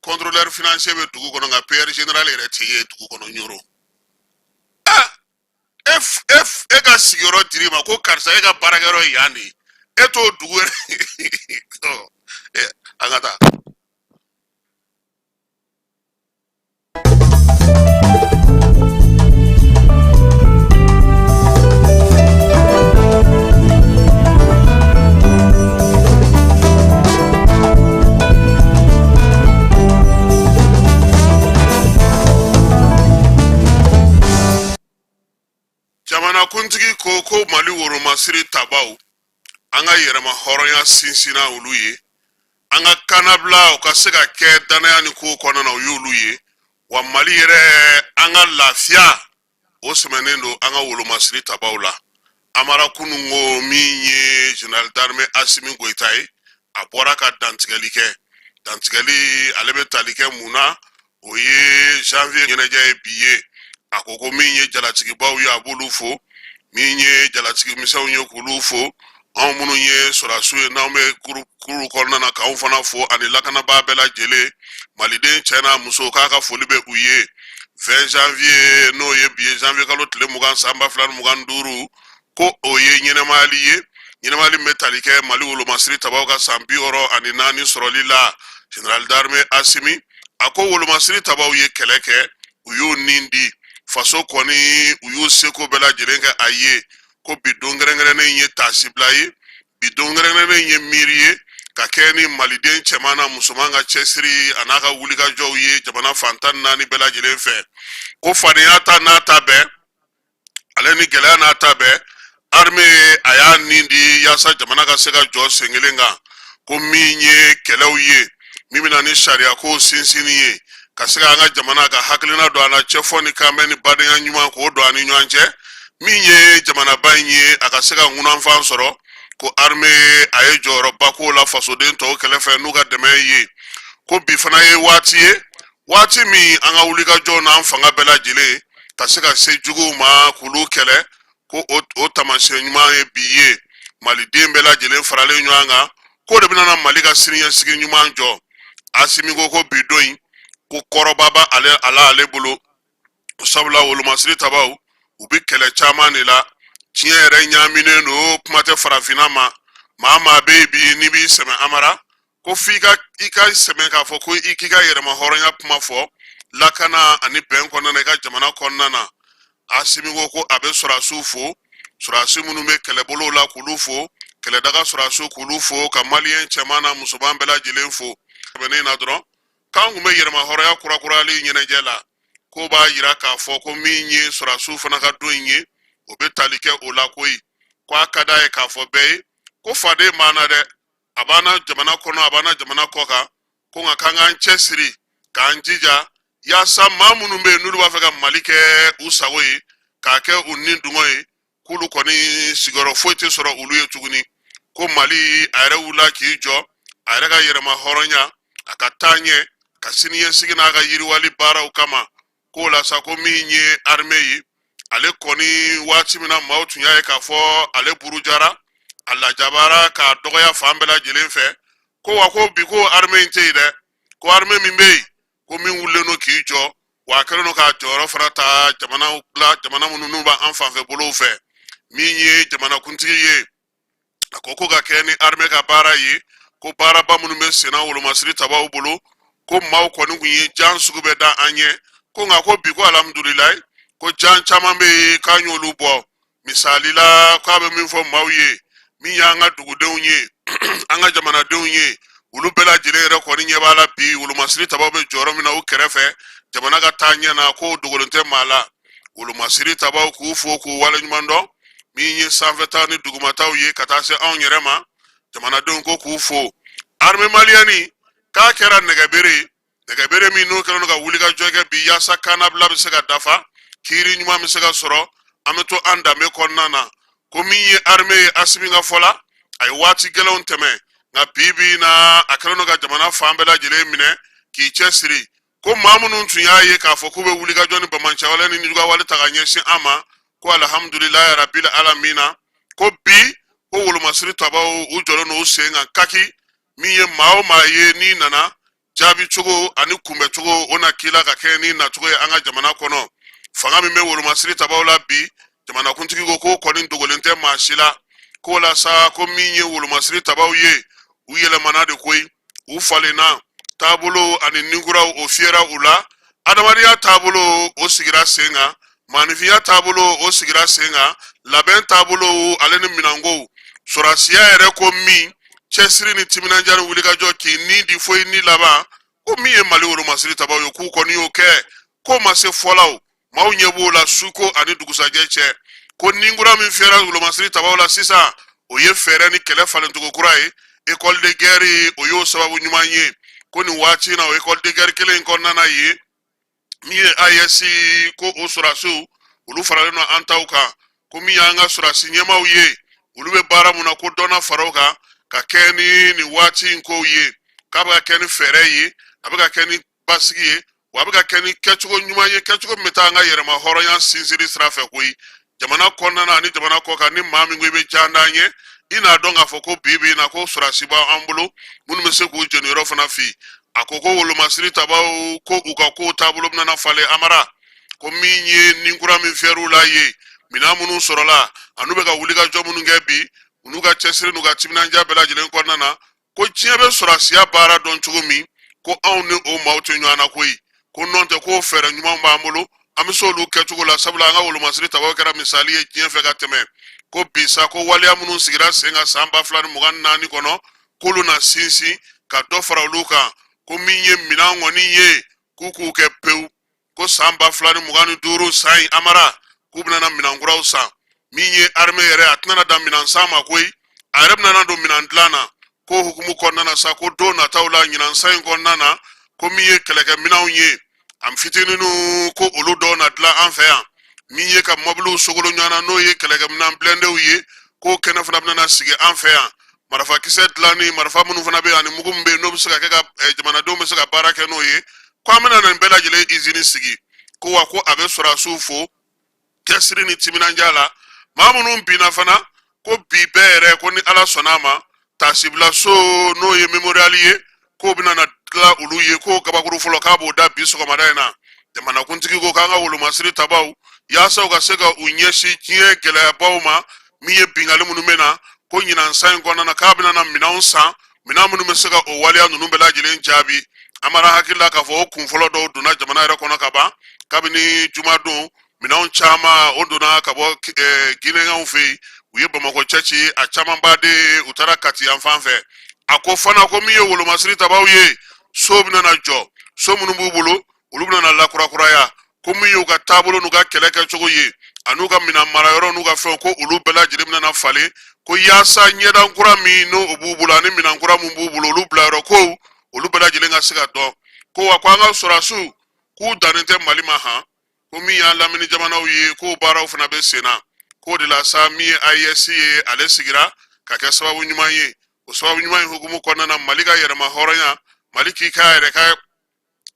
contrôleur financier bɛ dugu kɔnɔ, nka PR général yɛrɛ tɛ ye dugu kɔnɔ Ɲɔrɔ. E e ka sigiyɔrɔ dir'i ma ko karisa, e ka baarakɛyɔrɔ ye yan de ye, e t'o dugu yɛrɛ. An ka taa. ko Mali wolomasiri tabaw, an ka yɛrɛma hɔrɔnya sinsinna olu ye, an ka kannabila o ka se ka kɛ dannaya ni kow kɔnɔna na, o y'olu ye. Wa Mali yɛrɛ, an ka lafiya o sɛmɛnen don an ka wolomasiri tabaw la. Amara kununko, min ye général d'armée Asimi Goyita ye, a bɔra ka dantigɛli kɛ. Dantigɛli ale bɛ tali kɛ mun na? O ye janvier ɲɛnajɛ ye bi ye. A ko ko min ye jalatigibaw ye, a b'olu fo, min ye jalatigi misɛnw ye, k'olu fo, anw minnu ye sɔrɔdasiw ye n'anw bɛ kuru kɔnɔna na, k'anw fana fo, ani lakanabaa bɛɛ lajɛlen, maliden cɛ n'a muso, k'a ka foli bɛ u ye. 20 janvier, n'o ye bi ye, janvier kalo tile 20 san 2025, ko o ye ɲɛnɛmayali ye, ɲɛnɛmayali min bɛ tali kɛ Mali wolomasiri tabaw ka san 64 sɔrɔli la. Général d'armée Asimi a ko wolomasiri tabaw ye kɛlɛ kɛ, u y'u nin di faso kɔni, u y'u seko bɛɛ lajɛlen kɛ a ye. Ko bi don kɛrɛnkɛrɛnnen ye taasibila ye, bi don kɛrɛnkɛrɛnnen ye miiri ye ka kɛ ni maliden cɛman n'a musoman ka cɛsiri a n'a ka wulikajɔw ye jamana fan 14 bɛɛ lajɛlen fɛ. Ko fadenya ta n'a ta bɛɛ, ale ni gɛlɛya n'a ta bɛɛ, armée a y'a nin di yaasa jamana ka se ka jɔ sen kelen kan. Ko min ye kɛlɛw ye, min bɛna ni sariyako sinsinni ye, ka se ka an ka jamana ka hakilina don an na, cɛfɔ ni kanbɛn ni badenya ɲuman k'o don an ni ɲɔgɔn cɛ, min ye jamanaba in ye, a ka se ka ŋunanfan sɔrɔ, ko armée a ye jɔyɔrɔba k'o la fasoden tɔw kɛrɛfɛ n'u ka dɛmɛ ye. Ko bi fana ye waati ye, waati min an ka wulikajɔ n'an fanga bɛɛ lajɛlen ka se ka se juguw ma k'olu kɛlɛ, ko o taamasiyɛn ɲuman ye bi ye. Maliden bɛɛ lajɛlen faralen ɲɔgɔn kan, k'o de bɛna na Mali ka siniɲɛsigi ɲuman jɔ. Asimi ko ko bi don in, ko kɔrɔba b'a ale a la ale bolo, sabula wolomasiri tabaw u bɛ kɛlɛ caman de la. Diɲɛ yɛrɛ ɲaaminen don, kuma tɛ farafinna ma. Maa maa bɛ yen bi n'i b'i sɛmɛ Amara, ko f'i ka i ka sɛmɛ k'a fɔ ko i k'i ka yɛrɛma hɔrɔnya kuma fɔ lakana ani bɛn kɔnɔna na i ka jamana kɔnɔna na. Asimi ko ko a bɛ sɔrɔdasiw fo, sɔrɔdasi minnu bɛ kɛlɛbolow la k'olu fo, kɛlɛdaga sɔrɔdasiw k'olu fo, ka maliyɛn cɛman n'a musoman bɛɛ lajɛlen fo. Tɛmɛnen na dɔrɔn k'an tun bɛ yɛrɛma hɔrɔnya kurakurayali ɲɛnajɛ la, k'o b'a yira k'a fɔ ko min ye sɔrɔdasiw fana ka don in ye, o bɛ tali kɛ o la koyi. Ko a ka d'a ye k'a fɔ bɛɛ ye ko faden b'an na dɛ, a b'an na jamana kɔnɔ, a b'an na jamana kɔ kan, ko nka k'an k'an cɛsiri k'an jija yaasa maa minnu bɛ yen n'olu b'a fɛ ka Mali kɛ u sago ye, k'a kɛ u ni dungɔ ye, k'olu kɔni sigiyɔrɔ foyi tɛ sɔrɔ olu ye tuguni. Ko Mali a yɛrɛ wulila k'i jɔ a yɛrɛ ka yɛrɛma hɔrɔnya, a ka taaɲɛ, ka siniɲɛsigi n'a ka yiriwali baaraw kama. K'o la sa, ko min ye armée ye, ale kɔni waati min na maaw tun y'a ye k'a fɔ ale burujara, a lajabara k'a dɔgɔya fan bɛɛ lajɛlen fɛ, ko wa ko bi ko armée in tɛ yen dɛ, ko armée min bɛ yen, ko min wulilen don k'i jɔ, wa a kɛlen don k'a jɔyɔrɔ fana ta jamana la, jamana minnu n'u b'an fanfɛ bolow fɛ. Min ye jamanakuntigi ye, a ko ko ka kɛ ni armée ka baara ye, ko baaraba minnu bɛ senna wolomasiri tabaw bolo, ko maaw kɔni tun ye jan sugu bɛɛ da an ɲɛ, ko nka ko bi ko alhamdulilayi, ko jan caman bɛ yen k'an y'olu bɔ. Misali la, k'a bɛ min fɔ maaw ye, min y'an ka dugudenw ye, an ka jamanadenw ye, olu bɛɛ lajɛlen yɛrɛ kɔni ɲɛ b'a la bi wolomasiri tabaw bɛ jɔyɔrɔ min na u kɛrɛfɛ jamana ka taa ɲɛ na, k'o dogolen tɛ maa la. Wolomasiri tabaw k'u fo k'u waleɲuman dɔn. Min ye sanfɛtaw ni dugumataw ye ka taa se anw yɛrɛ ma, jamanadenw ko k'u fo. Armée malienne k'a kɛra nɛgɛbere ye, nɛgɛbere min n'o kɛlen don ka wulikajɔ kɛ bi yaasa kannabila bɛ se ka dafa, kiiri ɲuman bɛ se ka sɔrɔ, an bɛ to an danbe kɔnɔna na. Ko min ye armée ye, Asimi ka fɔ la, a ye waati gɛlɛnw tɛmɛ, nka bi bi in na a kɛlen don ka jamana fan bɛɛ lajɛlen minɛ k'i cɛsiri. Ko maa minnu tun y'a ye k'a fɔ k'u bɛ wulikajɔ ni bamancɛwale ni jugawale ta ka ɲɛsin an ma, ko alihamudulilayi rabil alamina, ko bi ko wolomasiri tabaw u jɔlen don u sen kan kaki. Min ye maa o maa ye n'i nana, jaabi cogo ani kunbɛ cogo o na k'i la ka kɛ ni nacogo ye an ka jamana kɔnɔ. Fanga min bɛ wolomasiri tabaw la bi, jamanakuntigi ko k'o kɔni dogolen tɛ maa si la. K'o la sa, ko min ye wolomasiri tabaw ye, u yɛlɛmana de koyi, u falenna taabolo ani ninkuraw o fiyɛra u la, adamadenya taabolo o sigira sen kan, maaninfinya taabolo o sigira sen kan, labɛn taabolo ale ni minɛnkow, sɔrɔdasiya yɛrɛ ko min cɛsiri ni timinandiya ni wulikajɔ k'i ni di fo i ni laban, ko min ye Mali wolomasiri tabaw ye, k'u kɔni y'o kɛ, k'o ma se fɔlaw, maaw ɲɛ b'o la suko ani dugusajɛ cɛ. Ko ni kura min fiyɛra wolomasiri tabaw la sisan, o ye fɛɛrɛ ni kɛlɛ falencogo kura ye. École de guerre, o y'o sababu ɲuman ye. Ko nin waati in na, o école de guerre kelen in kɔnɔna na yen, min ye AES, ko o sɔrɔdasiw, olu faralen don an taw kan. Ko min y'an ka sɔrɔdasi ɲɛmaaw ye, olu bɛ baara mun na, ko dɔ na fara o kan ka kɛ ni nin waati in kow ye, k'a bɛ ka kɛ ni fɛɛrɛ ye, a bɛ ka kɛ ni basigi ye, wa a bɛ ka kɛ ni kɛcogo ɲuman ye, kɛcogo min bɛ taa an ka yɛrɛma hɔrɔnya sinsinni sira fɛ koyi, jamana kɔnɔna na ani jamana kɔ kan. Ni maa min ko i bɛ jan d'an ye, i n'a dɔn k'a fɔ ko bi bi in na, ko sɔrɔdasi b'an bolo minnu bɛ se k'u jeniyɔrɔ fana fi. A ko ko wolomasiri tabaw, ko u ka kow taabolo bɛna falen. Amara ko min ye ni kura min fiyɛr'u la ye, minɛn minnu sɔrɔla, an'u bɛ ka wulikajɔ minnu kɛ bi, u n'u ka cɛsiri n'u ka timinandiya bɛɛ lajɛlen kɔnɔna na, ko diɲɛ bɛ sɔrɔdasiya baara dɔn cogo min, ko anw ni o maaw tɛ ɲɔgɔn na koyi. Ko nɔntɛ, k'o fɛɛrɛ ɲuman b'an bolo, an bɛ se olu kɛcogo la, sabula an ka wolomasiri tabaw kɛra misali ye diɲɛ fɛ ka tɛmɛ. Ko bi sa, ko waleya minnu sigira sen kan san 2024 kɔnɔ, k'olu na sinsin ka dɔ fara olu kan. Ko min ye minɛn kɔni ye, k'u k'u kɛ pewu, ko san 2025 san in, Amara, k'u bɛna na minɛn kuraw san. Min ye armée yɛrɛ, a tɛna dan minɛn san ma koyi, a yɛrɛ bɛna don minɛn dilan na. Ko hukumu kɔnɔna na sa, ko don nataw la, ɲinan san in kɔnɔna na, ko min ye kɛlɛkɛminɛnw ye, an fitininw, ko olu dɔw na dilan an fɛ yan. Min ye ka mɔbiliw sogolo ɲɔgɔn na, n'o ye kɛlɛkɛminɛn blindéw ye, k'o kɛnɛ fana bɛna sigi an fɛ yan. Marifakisɛ dilanni, marifa minnu fana bɛ yen ani mugu min bɛ yen, n'o bɛ se ka kɛ ka jamanadenw bɛ se ka baara kɛ n'o ye, ko an bɛna nin bɛɛ lajɛlen izini sigi. Ko wa, ko a bɛ sɔrɔdasiw fo cɛsiri ni timinandiya la. Maa minnu binna fana, ko bi bɛɛ yɛrɛ, ko ni Ala sɔnna a ma, taasibilaso, n'o ye mémorial ye, k'o bɛna na dilan olu ye, k'o kabakuru fɔlɔ, k'a b'o da bi sɔgɔmada in na. Jamanakuntigi ko k'an ka wolomasiri tabaw, yaasa u ka se ka u ɲɛsin diɲɛ gɛlɛyabaw ma, min ye binkanni minnu bɛ na, ko ɲinan san in kɔnɔna na, k'a bɛna na minɛnw san, minɛn minnu bɛ se ka o waleya ninnu bɛɛ lajɛlen jaabi. Amara hakili la k'a fɔ o kun fɔlɔ dɔw donna jamana yɛrɛ kɔnɔ ka ban kabini jumadon. Minɛnw caman o donna ka bɔ Ginɛkaw fɛ yen, u ye Bamakɔ cɛci, a camanba de u taara Kati yan fan fɛ. A ko fana ko min ye wolomasiri tabaw ye, so bɛna na jɔ, so minnu b'u bolo, olu bɛna na lakurakuraya. Ko min y'u ka taabolo n'u ka kɛlɛ kɛcogo ye, an'u ka minɛn marayɔrɔ n'u ka fɛnw, ko olu bɛɛ lajɛlen bɛna na falen, ko yaasa ɲɛdan kura min n'o b'u bolo ani minɛn kura min b'u bolo, olu bilayɔrɔ kow, olu bɛɛ lajɛlen ka se ka dɔn. Ko wa, ko an ka sɔrɔdasiw, k'u dannen tɛ Mali ma han, ko min y'an lamini jamanaw ye, k'o baaraw fana bɛ sen na. K'o de la sa, min ye AES ye, ale sigira ka kɛ sababu ɲuman ye. O sababu ɲuman in hukumu kɔnɔna na, Mali ka yɛrɛma hɔrɔnya, Mali k'i k'a yɛrɛ ka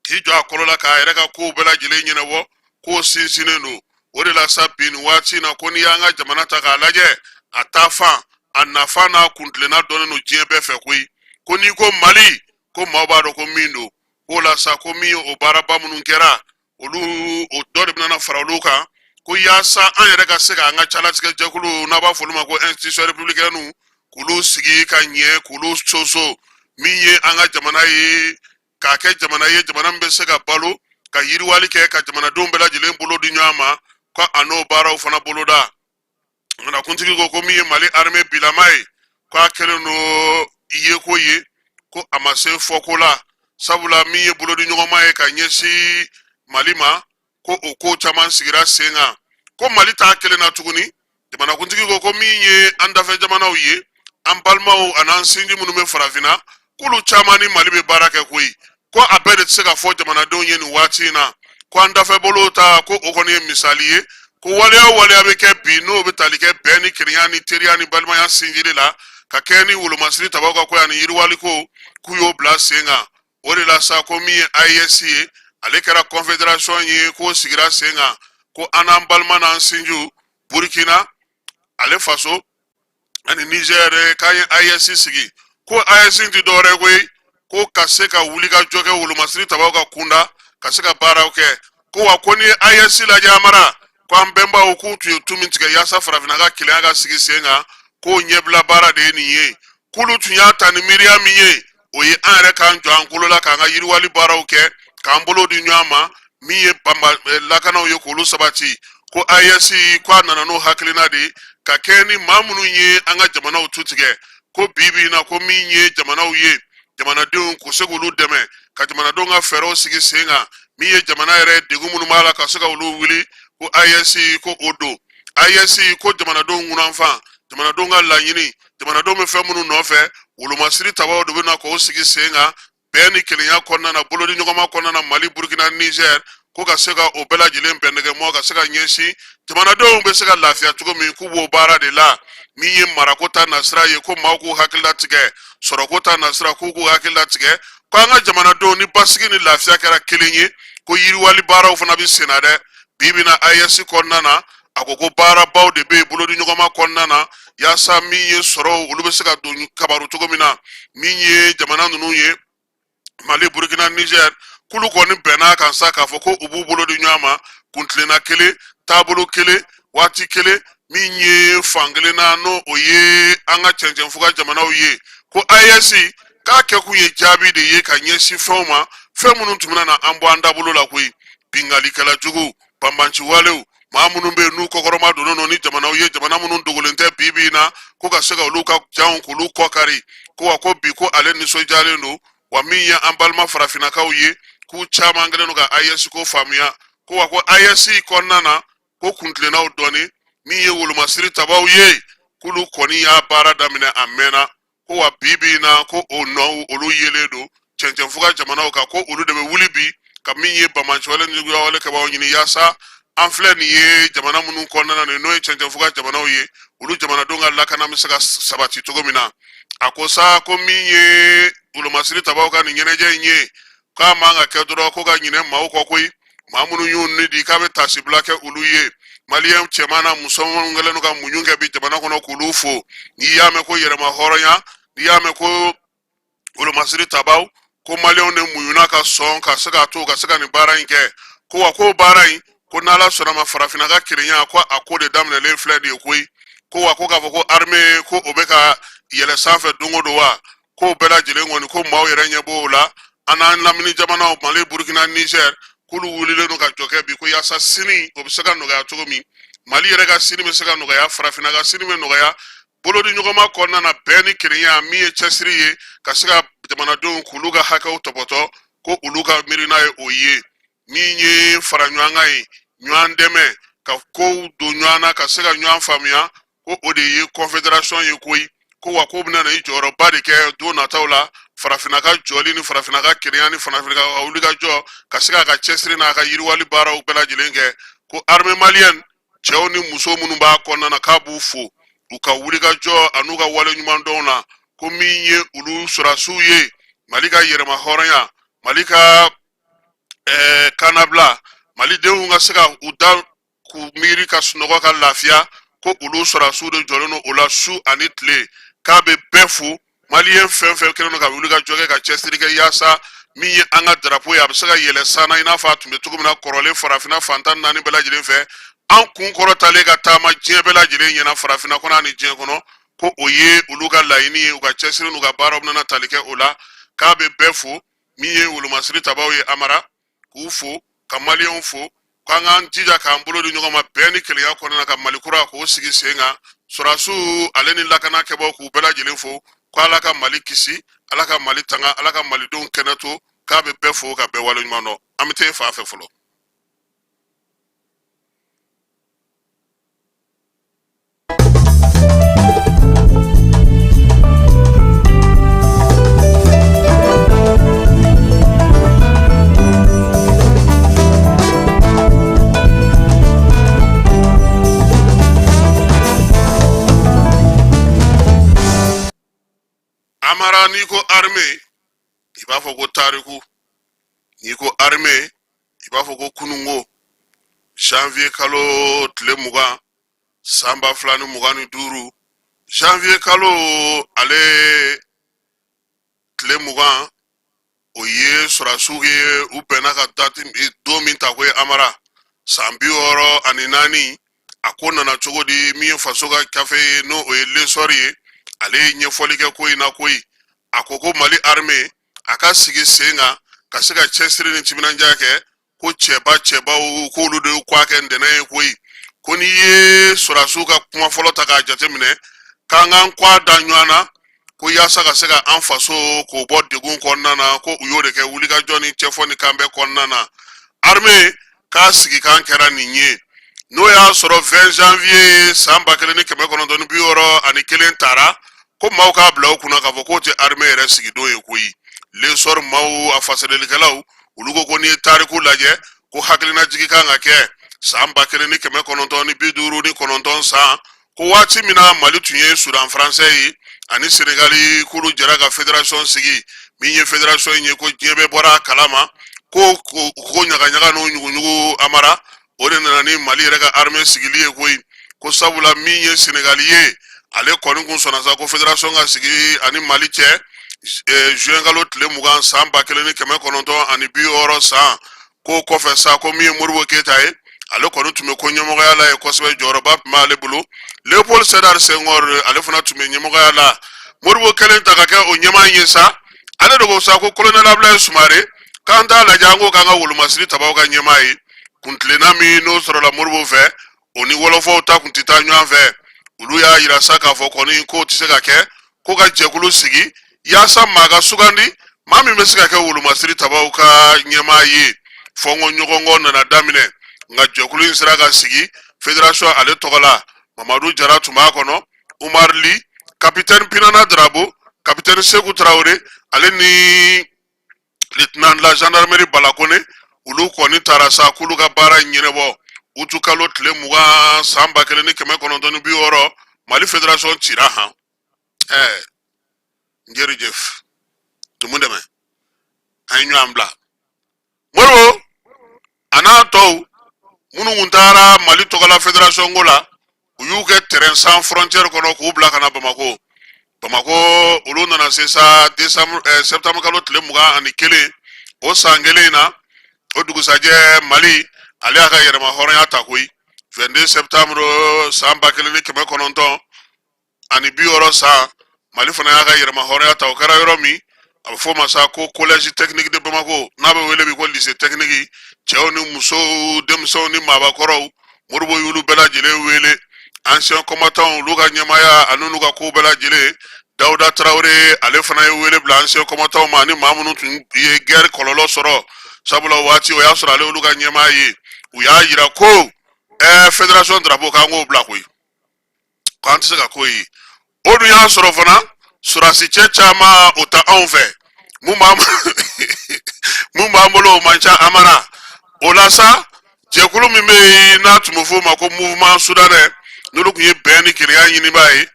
k'i jɔ a kolo la k'a yɛrɛ ka kow bɛɛ lajɛlen ɲɛnabɔ, k'o sinsinnen don. O de la sa, bi nin waati in na, ko n'i y'an ka jamana ta k'a lajɛ, a taafan, a nafa n'a kuntilenna dɔnnen don diɲɛ bɛɛ fɛ koyi. Ko n'i ko Mali, ko maaw b'a dɔn ko min don. K'o la sa, ko min ye o baaraba minnu kɛra, olu o dɔ de bɛna fara olu kan, ko yaasa an yɛrɛ ka se k'an ka calatigɛ jɛkulu, n'a b'a fɔ olu ma ko institution républicaine, k'olu sigi ka ɲɛ, k'olu soso. Min ye an ka jamana ye, k'a kɛ jamana ye, jamana min bɛ se ka balo, ka yiriwali kɛ, ka jamanadenw bɛɛ lajɛlen bolo di ɲɔgɔn ma, ko a n'o baaraw fana boloda. Jamanakuntigi ko ko min ye Mali armée bilama ye, ko a kɛlen don yeko ye, ko a ma se fɔko la, sabula min ye bolodi ɲɔgɔnma ye ka ɲɛsin Mali ma, ko o ko caman sigira sen kan, ko Mali t'a kelen na tuguni. Jamanakuntigi ko ko min ye an dafɛ jamanaw ye, an balimaw an'an sinji minnu bɛ farafinna, k'olu caman ni Mali bɛ baara kɛ koyi. Ko a bɛɛ de tɛ se ka fɔ jamanadenw ye nin waati in na. Ko an dafɛ bolow ta, ko o kɔni ye misali ye, ko waleya o waleya bɛ kɛ bi, n'o bɛ tali kɛ bɛn ni kelenya ni teriya ni balimaya sinjili la, ka kɛ ni wolomasiri tabaw ka ko ani yiriwali ko, k'u y'o bila sen kan. O de la sa, ko min ye AES ye, ale kɛra confédération ye, k'o sigira sen kan, ko an n'an balima n'an sinjiw Burkina ale Faso ani Niger, k'an ye AES sigi. Ko AES tɛ dɔwɛrɛ ye koyi, ko ka se ka wuli ka jɔ kɛ wolomasiri tabaw ka kunda, ka se ka baaraw kɛ. Ko wa, ko ni ye AES lajɛ, Amara, ko an bɛnbaw k'u tun ye tu min tigɛ yaasa farafinna ka kelenya ka sigi sen kan, k'o ɲɛbila baara de ye nin ye. K'olu tun y'a ta ni miiriya min ye, o ye an yɛrɛ k'an jɔ an kolo la, k'an ka yiriwali baaraw kɛ, k'an bolo di ɲɔgɔn ma, min ye banba lakanaw ye, k'olu sabati. Ko AES, ko a nana n'o hakilina de ye, ka kɛ ni maa minnu ye an ka jamanaw tu tigɛ, ko bi bi in na, ko min ye jamanaw ye, jamanadenw k'u se k'olu dɛmɛ ka jamanadenw ka fɛɛrɛw sigi sen kan, min ye jamana yɛrɛ degun minnu b'a la, ka se ka olu wuli, ko AES, ko o don. AES ko jamanadenw kunnafan, jamanadenw ka laɲini, jamanadenw bɛ fɛn minnu nɔfɛ, wolomasiri tabaw de bɛ na k'o sigi sen kan bɛn ni kelenya kɔnɔna na, bolodi ɲɔgɔnma kɔnɔna na, Mali, Burukina, Niger, ko ka se ka o bɛɛ lajɛlen bɛndɛgɛmɔ ka se ka ɲɛsin jamanadenw bɛ se ka lafiya cogo min, k'u b'o baara de la. Min ye marako ta nasira ye, ko maaw k'u hakili latigɛ, sɔrɔko ta nasira, k'u k'u hakili latigɛ, ko an ka jamanadenw ni basigi ni lafiya kɛra kelen ye, ko yiriwali baaraw fana bɛ senna dɛ. Bi bi na AES kɔnɔna na, a ko ko baarabaw de bɛ yen bolodi ɲɔgɔnma kɔnɔna na, yaasa min ye sɔrɔw, olu bɛ se ka don kabaru cogo min na. Min ye jamana ninnu ye, Mali, Burukina, Niger, k'olu kɔni bɛnna kan sa k'a fɔ ko u b'u bolo di ɲɔgɔn ma, kuntilenna kelen, taabolo kelen, waati kelen. Min ye fan kelen na, n'o o ye an ka cɛncɛnfuga jamanaw ye, ko AES k'a kɛkun ye jaabi de ye ka ɲɛsin fɛnw ma, fɛn minnu tun bɛna na an bɔ an dabolo la koyi: binkannikɛla jugu, banbanci walew, maa minnu bɛ yen n'u kɔkɔrɔma donnen don ni jamanaw ye, jamana minnu dogolen tɛ bi bi in na, ko ka se ka olu ka janw k'olu kɔkari. Ko wa ko bi ko ale nisɔndiyalen don wa. Min ye an balima farafinnakaw ye, k'u caman kɛlen don ka AES ko faamuya. Ko wa ko AES kɔnɔna na, ko kuntilennaw dɔɔni, min ye wolomasiri tabaw ye, k'olu kɔni y'a baara daminɛ a mɛnna. Ko wa bi bi in na, ko o nɔw olu yelen don cɛncɛnfuga jamanaw kan, ko olu de bɛ wuli bi ka min ye banbaanciwale ni juguyawale kɛbaaw ɲini, yaasa an filɛ nin ye jamana minnu kɔnɔna na nin, n'o ye cɛncɛnfuga jamanaw ye, olu jamanadenw ka lakana bɛ se ka sabati cogo min na. A ko sa ko min ye wolomasiri tabaw ka nin ɲɛnajɛ in ye, k'a man ka kɛ dɔrɔn ko ka ɲinɛ maaw kɔ koyi, maa minnu y'u ni di, k'a bɛ taasibila kɛ olu ye. Maliyɛn cɛman na musoman kɛlen don ka muɲu kɛ bi jamana kɔnɔ, k'olu fo. N'i y'a mɛn ko yɛrɛma hɔrɔnya, n'i y'a mɛn ko wolomasiri tabaw, ko maliyɛnw de muɲuna ka sɔn ka se k'a to ka se ka nin baara in kɛ. Ko wa ko baara in, ko n'Ala sɔnna ma, farafinna ka kelenya, ko a ko de daminɛlen filɛ nin ye koyi. Ko wa ko k'a fɔ ko armée ko o bɛ ka yɛlɛ sanfɛ don o don wa, k'o bɛɛ lajɛlen kɔni, ko maaw yɛrɛ ɲɛ b'o la. An n'an lamini jamanaw, Mali, Burukina, Niger, k'olu wulilen don ka jɔ kɛ bi, ko yaasa sini o bɛ se ka nɔgɔya cogo min, Mali yɛrɛ ka sini bɛ se ka nɔgɔya, farafinna ka sini bɛ nɔgɔya bolodi ɲɔgɔnma kɔnɔna na, bɛn ni kelenya, min ye cɛsiri ye ka se ka jamanadenw k'olu ka hakɛw tɔpɔtɔ, ko olu ka miirina ye o ye. Min ye fara ɲɔgɔn kan ye, ɲɔgɔn dɛmɛ ka kow don ɲɔgɔn na, ka se ka ɲɔgɔn faamuya, ko o de ye confédération ye koyi. Ko wa k'o bɛna na i jɔyɔrɔba de kɛ don nataw la farafinna ka jɔli ni farafinna ka kelenya ni farafinna ka wuli ka jɔ, ka se k'a ka cɛsiri n'a ka yiriwali baaraw bɛɛ lajɛlen kɛ. Ko armée malienne cɛw ni muso minnu b'a kɔnɔna na, k'a b'u fo u ka wuli ka jɔ an'u ka wale ɲuman dɔn na. Ko min ye olu sɔrɔdasiw ye, Mali ka yɛrɛma hɔrɔnya, Mali ka kannabila, malidenw ka se ka u da k'u miiri ka sunɔgɔ ka lafiya, ko olu sɔrɔdasiw de jɔlen don o la su ani tile. K'a bɛ bɛɛ fo, maliyɛn fɛn fɛn kɛlen don ka wuli ka jɔ kɛ, ka cɛsiri kɛ, yaasa min ye an ka darapo ye, a bɛ se ka yɛlɛ sanna i n'a fɔ a tun bɛ cogo min na kɔrɔlen, farafinna fan 14 bɛɛ lajɛlen fɛ, an kun kɔrɔtalen ka taama diɲɛ bɛɛ lajɛlen ɲɛna, farafinna kɔnɔ ani diɲɛ kɔnɔ, ko o ye olu ka laɲini ye, u ka cɛsiri n'u ka baaraw bɛna tali kɛ o la. K'a bɛ bɛɛ fo. Min ye wolomasiri tabaw ye, Amara, k'u fo, ka maliyɛnw fo, k'an k'an jija k'an bolo di ɲɔgɔn ma bɛn ni kelenya kɔnɔna na, ka Mali kura k'o sigi sen kan. Sɔrɔdasiw ale ni lakana kɛbaw, k'u bɛɛ lajɛlen fo, ko Ala ka Mali kisi, Ala ka Mali tanga, Ala ka malidenw kɛnɛ to. K'a bɛ bɛɛ fo ka bɛɛ waleɲuman dɔn. An bɛ taa e fan fɛ fɔlɔ. Amara, n'i ko armée, i b'a fɔ ko tariku. N'i ko armée, i b'a fɔ ko kununko. Janvier kalo tile 20, san 2025, janvier kalo ale tile 20, o ye sɔrɔdasiw ye u bɛnna ka dati don min ta ko ye. Amara, san 64, a ko nana cogo di? Min ye faso ka kafe ye, n'o o ye L'Essor ye, ale ye ɲɛfɔli kɛ ko in na koyi. A ko ko Mali armée a ka sigi sen kan ka se ka cɛsiri ni timinandiya kɛ, ko cɛba cɛbaw k'olu de ko a kɛ ntɛnɛn ye koyi. Ko n'i ye sɔrɔdasiw ka kuma fɔlɔ ta k'a jateminɛ, k'an k'an kɔ da ɲɔgɔn na, ko yaasa ka se ka an faso k'o bɔ degun kɔnɔna na, ko u y'o de kɛ wulikajɔ ni cɛfɔ ni kanbɛn kɔnɔna na. Armée k'a sigikan kɛra nin ye. N'o y'a sɔrɔ 20 janvier san 1961 taara, ko maaw k'a bila u kunna k'a fɔ k'o tɛ armée yɛrɛ sigidon ye koyi. L'Essor maaw, a fasadelikɛlaw, olu ko ko n'i ye tariku lajɛ, ko hakilinajigi kan ka kɛ san 1959 san, ko waati min na Mali tun ye Sudan faransɛ ye ani Senegali, k'olu jɛra ka fédération sigi. Min ye fédération in ye, ko diɲɛ bɛɛ bɔra a kalama ko ko ɲagaɲaga n'o ɲuguɲugu amara, o de nana ni Mali yɛrɛ ka armée sigili ye koyi. Ko sabula min ye Senegali ye, ale kɔni kun sɔnna sa ko fédération ka sigi ani Mali cɛ juin kalo tile 20 san 1960 san. Ko kɔfɛ sa, ko min ye Modibo Keyita ye, ale kɔni tun bɛ ko ɲɛmɔgɔya la ye kosɛbɛ, jɔyɔrɔba tun b'ale bolo. Léopold Sédar Senghor, ale fana tun bɛ ɲɛmɔgɔya la. Modibo kɛlen ta ka kɛ o ɲɛmaa ye sa, ale de ko sa ko colonel Abdoulaye Soumaré, k'an t'a lajɛ an k'o k'an ka wolomasiri tabaw ka ɲɛmaa ye. Kuntilenna min n'o sɔrɔla Modibo fɛ, o ni wɔlɔfɔw ta kun tɛ taa ɲɔgɔn fɛ. Olu y'a yira sa k'a fɔ kɔni k'o tɛ se ka kɛ, ko ka jɛkulu sigi yaasa maa ka sugandi, maa min bɛ se ka kɛ wolomasiri tabaw ka ɲɛmaa ye. Fɔnkɔ ɲɔgɔnkɔ nana daminɛ, nka jɛkulu in sera ka sigi fédération ale tɔgɔ la. Mamadu Jara tun b'a kɔnɔ, Umar Ly, capitaine Pinana Darabo, capitaine Seku Tarawele, ale ni lieutenant de la gendarmerie Bala Kone. Olu kɔni taara sa k'olu ka baara in ɲɛnabɔ. Utu kalo tile 20 san 1960, Mali fédération cira han. Jërëjëf, tumu dɛmɛ, an ye ɲɔgɔn bila. Modibo a n'a tɔw minnu kun taara Mali tɔgɔla fédération ko la, u y'u kɛ train sans frontière kɔnɔ k'u bila ka na Bamakɔ. Bamakɔ, olu nana se sa décembre, septembre kalo tile 21 o san kelen in na. O dugusajɛ, Mali ale y'a ka yɛrɛma hɔrɔnya ta koyi. 22 septembre san 1960 san, Mali fana y'a ka yɛrɛma hɔrɔnya ta. O kɛra yɔrɔ min, a bɛ f'o ma sa ko Collège technique de Bamako, n'a bɛ wele bi ko lycée technique. Cɛw ni musow, denmisɛnw ni maabakɔrɔw, Modibo y'olu bɛɛ lajɛlen wele. Anciens combattants, olu ka ɲɛmaaya ani n'u ka kow bɛɛ lajɛlen, Dawuda Tarawele, ale fana ye wele bila anciens combattants ma ani maa minnu tun ye guerre kɔlɔlɔ sɔrɔ, sabula o waati o y'a sɔrɔ ale olu ka ɲɛmaa ye. U y'a yira ko fédération drapeau, k'an k'o bila koyi, k'an tɛ se ka ko ye. O dun y'a sɔrɔ fana sɔrɔdasi cɛ caman o ta anw fɛ, mun b'an bolo o man ca amara. O la sa, jɛkulu min bɛ yen n'a tun bɛ f'o ma ko Mouvement soudanais, n'olu tun ye bɛn ni kelenya ɲinibaa ye,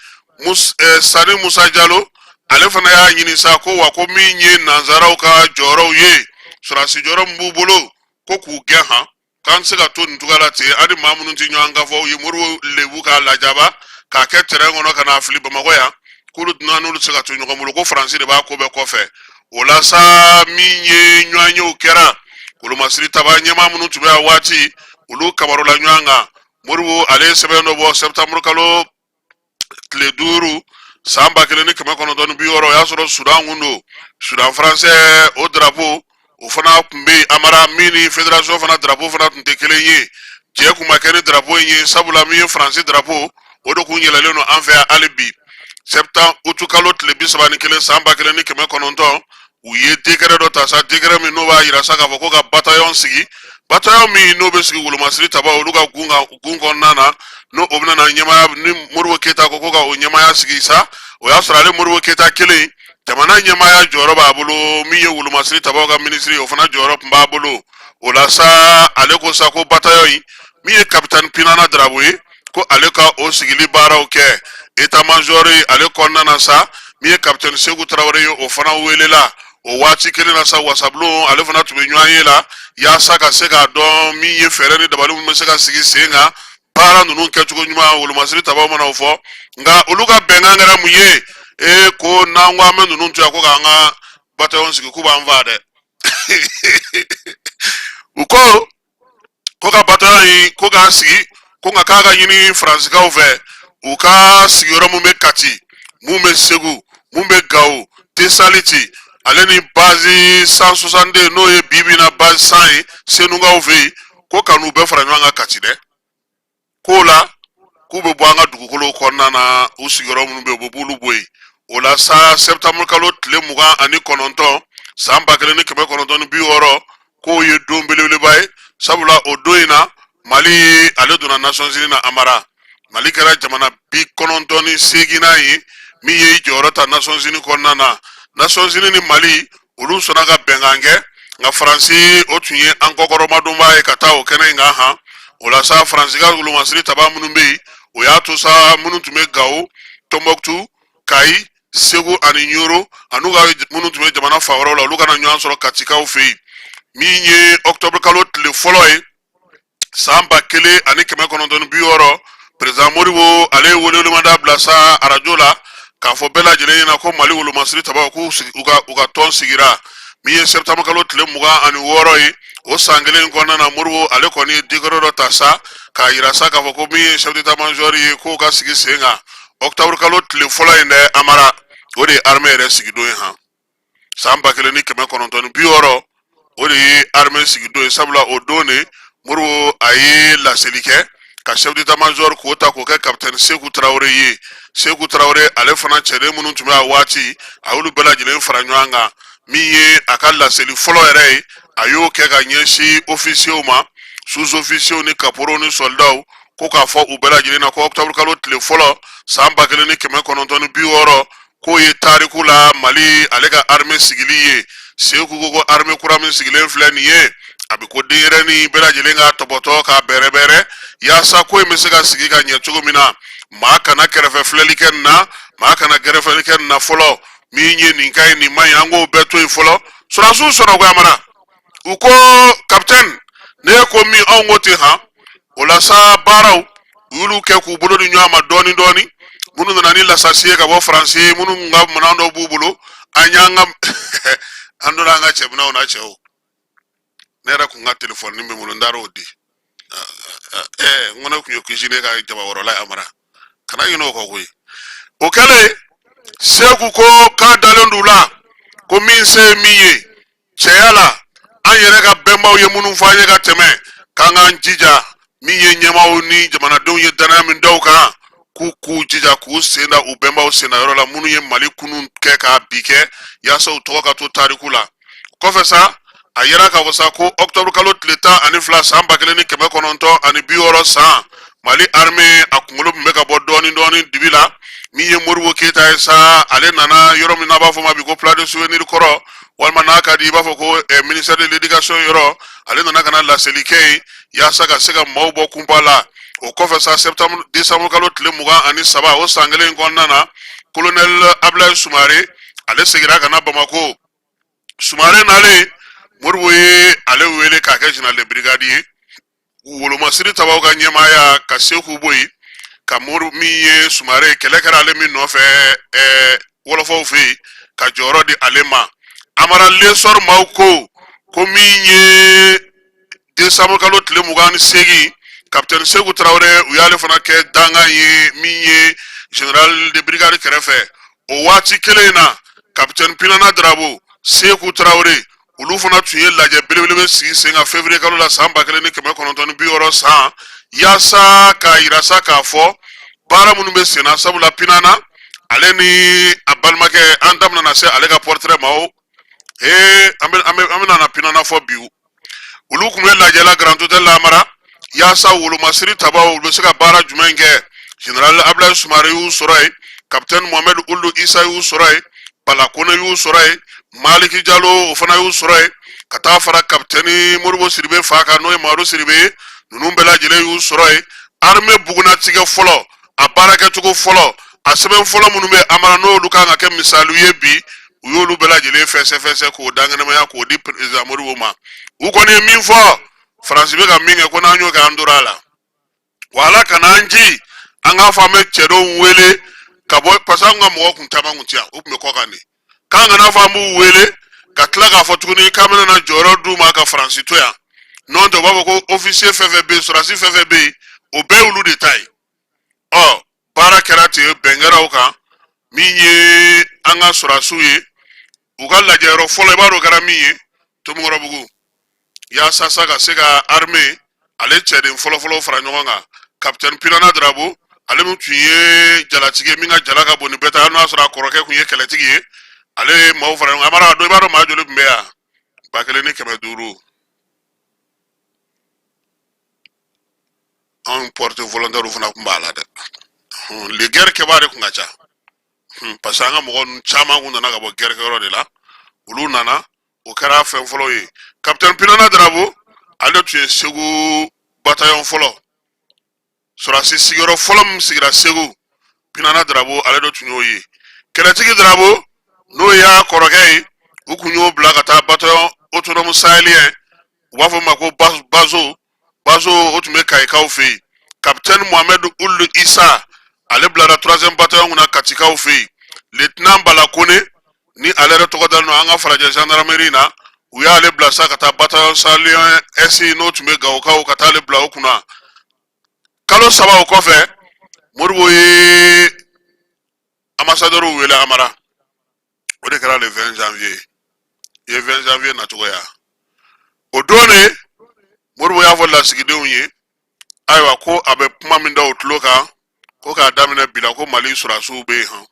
Sani Musa Jalo, ale fana y'a ɲini sa ko wa ko min ye nanzaraw ka jɔyɔrɔw ye, sɔrɔdasi jɔyɔrɔ min b'u bolo, ko k'u gɛn han, k'an tɛ se ka to nin cogoya la ten. Hali maa minnu tɛ ɲɔgɔn kan fɔ, u ye Modibo lebu k'a lajaba k'a kɛ terrain kɔnɔ ka n'a fili Bamakɔ yan, k'olu tɛna n'olu tɛ se ka to ɲɔgɔn bolo, ko Faransi de b'a ko bɛɛ kɔfɛ. O la sa, min ye ɲɔgɔnyew kɛra, wolomasiri taba ɲɛmaa minnu tun bɛ a waati, olu kabarula ɲɔgɔn kan. Modibo ale ye sɛbɛn dɔ bɔ septembre kalo tile 5 san 1960. O y'a sɔrɔ Sudan kun don, Sudan français o drapeau o fana tun bɛ yen amara, min ni fédération fana drapeau fana tun tɛ kelen ye. Jɛ kun ma kɛ ni drapeau in ye, sabula min ye Faransi drapeau, o de kun yɛlɛlen don an fɛ yan hali bi. Septembre, utu kalo tile 31 san 1900, u ye décret dɔ ta sa, décret min n'o b'a yira sa k'a fɔ ko ka bataillon sigi, bataillon min n'o bɛ sigi wolomasiri taba olu ka gun kan, gun kɔnɔna na, n'o o bɛna na ɲɛmaaya ni Modibo Keyita ko ka o ɲɛmaaya sigi sa. O y'a sɔrɔ ale Modibo Keyita kelen, jamana ɲɛmaaya jɔyɔrɔ b'a bolo, min ye wolomasiri tabaw ka minisiri ye, o fana jɔyɔrɔ tun b'a bolo. O la sa, ale ko sa ko bataillon in, min ye capitaine Pinana Darabo ye, ko ale ka o sigili baaraw kɛ. État major ale kɔnɔna na sa, min ye capitaine Seku Tarawele ye, o fana welela o waati kelen na sa. Wasabulon ale fana tun bɛ ɲɔgɔn ye la yaasa ka se k'a dɔn min ye fɛɛrɛ ni dabali min bɛ se ka sigi sen kan, baara ninnu kɛcogo ɲuman. Wolomasiri tabaw mana o fɔ, nka olu ka bɛnkan kɛra mun ye? Ee, ko n'an ko an bɛ ninnu to yan ko k'an ka bataillon sigi, k'u b'an faa dɛ. U ko ko ka bataillon in ko k'a sigi, ko nka k'a ka ɲini Faransikaw fɛ, u ka sigiyɔrɔ mun bɛ Kati, mun bɛ Segu, mun bɛ Gawo, Tesaliti, ale ni base 162, n'o ye bi bi in na base 100 ye Senukaw fɛ yen, ko ka n'u bɛɛ fara ɲɔgɔn kan Kati dɛ. K'o la k'u bɛ bɔ an ka dugukolo kɔnɔna na, u sigiyɔrɔ minnu bɛ yen, u bɛ b'olu bɔ yen. O la sa, septembre kalo tile 29 san 1960, k'o ye don belebeleba ye, sabula o don in na Mali ale donna Nations Unies na Amara. Mali kɛra jamana 98nan ye min ye jɔyɔrɔ ta Nations Unies kɔnɔna na. Nations Unies ni Mali olu sɔnna ka bɛnkan kɛ, nka Faransi o tun ye an kɔkɔrɔmadonbaa ye ka taa o kɛnɛ in kan han. O la sa, Faransi ka wolomasiri tabaa minnu bɛ yen, o y'a to sa minnu tun bɛ Gawo, Tɔnbɔkutu, Kayi, Segu ani Ɲoro an'u ka minnu tun bɛ jamana fan wɛrɛw la, olu ka na ɲɔgɔn sɔrɔ Katikaw fɛ yen. Min ye ɔkutɔburu kalo tile fɔlɔ ye san 1960, président Modibo ale ye welewelemada bila sa arajo la k'a fɔ bɛɛ lajɛlen ɲɛna ko Mali wolomasiri tabaw k'u u ka tɔn sigira. Min ye septembre kalo tile 26 ye o san kelen in kɔnɔna na, Modibo ale kɔni ye décret dɔ ta sa k'a yira sa k'a fɔ ko min ye chef d'état major ye, k'o ka sigi sen kan. Octobre kalo tile fɔlɔ in dɛ Amara, o de ye armée yɛrɛ sigidon ye han. San 1960, o de ye armée sigidon ye, sabula o don de Modibo a ye laseli kɛ ka chef d'état major k'o ta k'o kɛ capitaine Seku Tarawele ye. Seku Tarawele ale fana cɛden minnu tun bɛ a waati, a y'olu bɛɛ lajɛlen fara ɲɔgɔn kan. Min ye a ka laseli fɔlɔ yɛrɛ ye, a y'o kɛ ka ɲɛsin officiers ma, sous officiers ni caporaux ni soldats, ko k'a fɔ u bɛɛ lajɛlen na ko octobre kalo tile fɔlɔ san 1960, k'o ye tariku la Mali ale ka armée sigili ye. Seku ko ko armée kura min sigilen filɛ nin ye, a bɛ ko denyɛrɛnin bɛɛ lajɛlen ka tɔbɔtɔ k'a bɛrɛbɛrɛ yaasa ko in bɛ se ka sigi ka ɲɛ cogo min na. Maa kana kɛrɛfɛ filɛli kɛ nin na, maa kana gɛrɛfɛli kɛ nin na fɔlɔ. Min ye nin ka ɲi, nin man ɲi, an k'o bɛɛ to yen fɔlɔ. Sɔrɔdasiw sɔnna ko Amara, u ko kapitɛni, ne ko min, anw ko ten han. O la sa, baaraw u y'olu kɛ k'u bolo di ɲɔgɔn ma dɔɔni dɔɔni. Minnu nana ni lasasi ye ka bɔ Faransi, minnu ka minɛn dɔw b'u bolo, an y'an ka an donna an ka cɛminɛnw na. Cɛw, ne yɛrɛ kun ka telefɔni bɛ n bolo, n taara o di. Ɛɛ, n ko ne kun ye cuisinier ka jabawɔrɔla ye Amara, kana ɲinɛ o kɔ koyi. O kɛlen, Seku ko k'a dalen d'u la ko min se ye min ye cɛya la, an yɛrɛ ka bɛnbaw ye minnu fɔ an ye ka tɛmɛ, k'an k'an jija. Min ye ɲɛmaaw ni jamanadenw ye danaya min da u kan, k'u k'u jija k'u sen da u bɛnbaw sen da yɔrɔ la, minnu ye Mali kunun kɛ k'a bi kɛ, yaasa u tɔgɔ ka to tariku la. Kɔfɛ sa, a yira k'a fɔ sa ko ɔkutɔburu kalo tile 12 san 1960 san, Mali armée a kunkolo tun bɛ ka bɔ dɔɔni dɔɔni dibi la. Min ye Modibo Keyita ye sa, ale nana yɔrɔ min n'a b'a fɔ ma bi ko Place de Souvenir kɔrɔ, walima n'a ka di i b'a fɔ ko ministère de l'éducation yɔrɔ, ale nana ka na laseli kɛ yen yaasa ka se ka maaw bɔ kunpa la. O kɔfɛ sa, septembre décembre kalo tile 23 o san kelen in kɔnɔna na, colonel Ablaye Sumare ale seginna ka na Bamako. Sumare nalen, Modibo ye ale wele k'a kɛ général de brigade ye, wolomasiri tabaw ka ɲɛmaaya, ka Seku bɔ yen ka Mori min ye Sumare, kɛlɛ kɛra ale min nɔfɛ wɔlɔfɔw fɛ yen, ka jɔyɔrɔ di ale ma. Amara, l'Essor maaw ko ko min ye décembre kalo tile 28, kapitɛni Seku Tarawele, u y'ale fana kɛ dankan ye min ye général de brigade kɛrɛfɛ. O waati kelen in na, kapitɛni Pinana Darabo, Seku Tarawele, olu fana tun ye lajɛ belebele sigi sen kan février kalo la san 1960 san, yaasa k'a yira sa k'a fɔ baara minnu bɛ sen na. Sabula Pinana ale ni a balimakɛ, an da bɛna se ale ka portrait ma o. Ee, an bɛna na Pinana fɔ bi. Olu tun bɛ lajɛ la Grand Hôtel la Amara, yaasa wolomasiri tabaw u bɛ se ka baara jumɛn kɛ. Général Ablaye Sumare y'u sɔrɔ yen, capitaine Mohamed Ould Issa y'u sɔrɔ yen, Bala Kone y'u sɔrɔ yen, Maliki Jalo o fana y'u sɔrɔ yen, ka taa fara capitaine Modibo Sidibe fa kan, n'o ye Mamadu Sidibe ye. Ninnu bɛɛ lajɛlen y'u sɔrɔ yen. Armée bugunnatigɛ fɔlɔ, a baarakɛcogo fɔlɔ, a sɛbɛn fɔlɔ minnu bɛ Amara, n'olu kan ka kɛ misaliw ye bi, u y'olu bɛɛ lajɛlen fɛsɛfɛsɛ k'o dankɛnɛmaya k'o di président Modibo ma. U kɔni ye min fɔ, Faransi bɛ ka min kɛ, ko n'an y'o kɛ, an tora a la. Wa Ala kana an ci an k'a fɔ an bɛ cɛdenw wele ka bɔ, parce que an ka mɔgɔ kun caman kun ti yan, u tun bɛ kɔkan de, k'an kana fɔ an b'u wele ka tila k'a fɔ tuguni k'an bɛna na jɔyɔrɔ d'u ma ka Faransi to yan. N'o tɛ, u b'a fɔ ko officier fɛn fɛn bɛ yen, sɔrɔdasi fɛn fɛn bɛ yen, o bɛɛ y'olu de ta ye. Ɔ, baara kɛra ten, bɛn kɛra o kan. Min ye an ka sɔrɔdasiw ye, u ka lajɛyɔrɔ fɔlɔ, i b'a dɔn o kɛra min ye, Tomikɔrɔbugu, yaasa sa ka se ka armée ale cɛden fɔlɔfɔlɔ fara ɲɔgɔn kan. Kapitɛni Pinana Darabo, ale min tun ye jalatigi ye, min ka jala ka bon ni bɛɛ ta, hali n'a sɔrɔ a kɔrɔkɛ tun ye kɛlɛtigi ye, ale ye maaw fara ɲɔgɔn kan. Amara, a don, i b'a dɔn maa joli tun bɛ yan? 1500. Anw porte volontaire fana tun b'a la dɛ. Le guerre kɛbaa de tun ka ca, parce que an ka mɔgɔ ninnu caman kun nana ka bɔ guerre kɛyɔrɔ de la. Olu nana, o kɛra fɛn fɔlɔ ye. Capitaine Pinana Darabo, ale tun ye Segu bataillon fɔlɔ sɔrɔdasi sigiyɔrɔ fɔlɔ min sigira Segu, Pinana Darabo, ale de tun y'o ye. Kɛlɛtigi Darabo, n'o y'a kɔrɔkɛ ye, u kun y'o bila ka taa bataillon autonome sahélien, u b'a fɔ o ma ko bazo bazo, o tun bɛ Kayikaw fɛ yen. Capitaine Mohamed Ould Isa, ale bilara troisième bataillon kunna Katikaw fɛ yen. Lieutenant Bala Kone, ni ale yɛrɛ tɔgɔ dalen don an ka farajɛ gendarmerie na, u y'ale bila sa ka taa bataillon sahélien S, n'o tun bɛ Gawokaw, ka taa ale bila o kunna. Kalo 3 o kɔfɛ, Modibo ye ambassadeur wele Amara. O de kɛra le 20 janvier. I ye 20 janvier nacogo ya. O don de Modibo y'a fɔ lasigidenw ye, ayiwa, ko a bɛ kuma min da o tulo kan, ko k'a daminɛ bi la, ko Mali sɔrɔdasiw bɛ yen hɔn,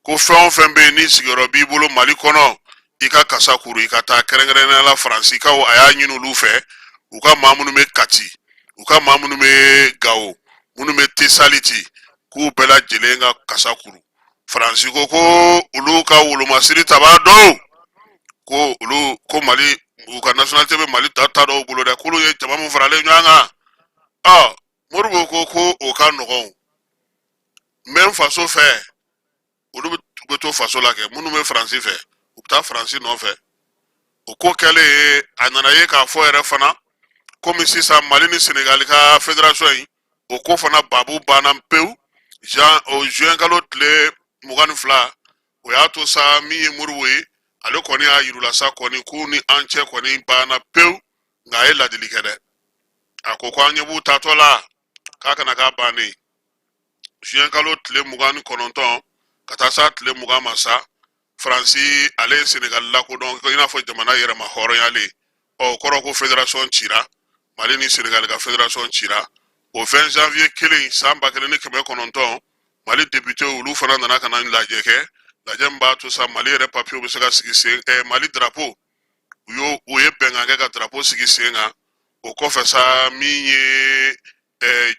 ko fɛn o fɛn bɛ yen ni sigiyɔrɔ b'i bolo Mali kɔnɔ, i ka kasa kuru, i ka taa. Kɛrɛnkɛrɛnnenya la, Faransikaw, a y'a ɲini olu fɛ, u ka maa minnu bɛ Kati, u ka maa minnu bɛ Gawo, minnu bɛ Tesaliti, k'u bɛɛ lajɛlen ka kasa kuru. Faransi ko ko olu ka wolomasiri tabaa dɔw, ko olu ko Mali, u ka nationalité bɛ Mali ta dɔw bolo dɛ, k'olu ye jama min faralen ɲɔgɔn kan. Ɔ, Modibo ko ko o ka nɔgɔn, n bɛ n faso fɛ, olu bɛ to faso la kɛ, minnu bɛ Faransi fɛ, u bɛ taa Faransi nɔfɛ. O ko kɛlen, a nana ye k'a fɔ yɛrɛ fana, komi sisan Mali ni Senegali ka fédération in, o ko fana babu banna pewu. Jan o juin kalo tile 22, o y'a to sa, min ye Modibo ye, ale kɔni y'a yirula sa kɔni k'u ni an cɛ kɔni banna pewu. Nka a ye ladili kɛ dɛ, a ko ko an ɲɛ b'u taatɔ la, k'a kana k'a bannen. Juin kalo tile 29 ka taa s'a tile 20 ma sa, Faransi ale ye Senegali lakodɔn i n'a fɔ jamana yɛrɛma hɔrɔnyalen. Ɔ, o kɔrɔ ko fédération cira, Mali ni Senegali ka fédération cira. O 20 janvier kelen san 1900, Mali député olu fana nana ka na lajɛ kɛ, lajɛ min b'a to sa Mali yɛrɛ papiyew bɛ se ka sigi sen, Mali drapeau, u y'o u ye bɛnkan kɛ ka drapeau sigi sen kan. O kɔfɛ sa, min ye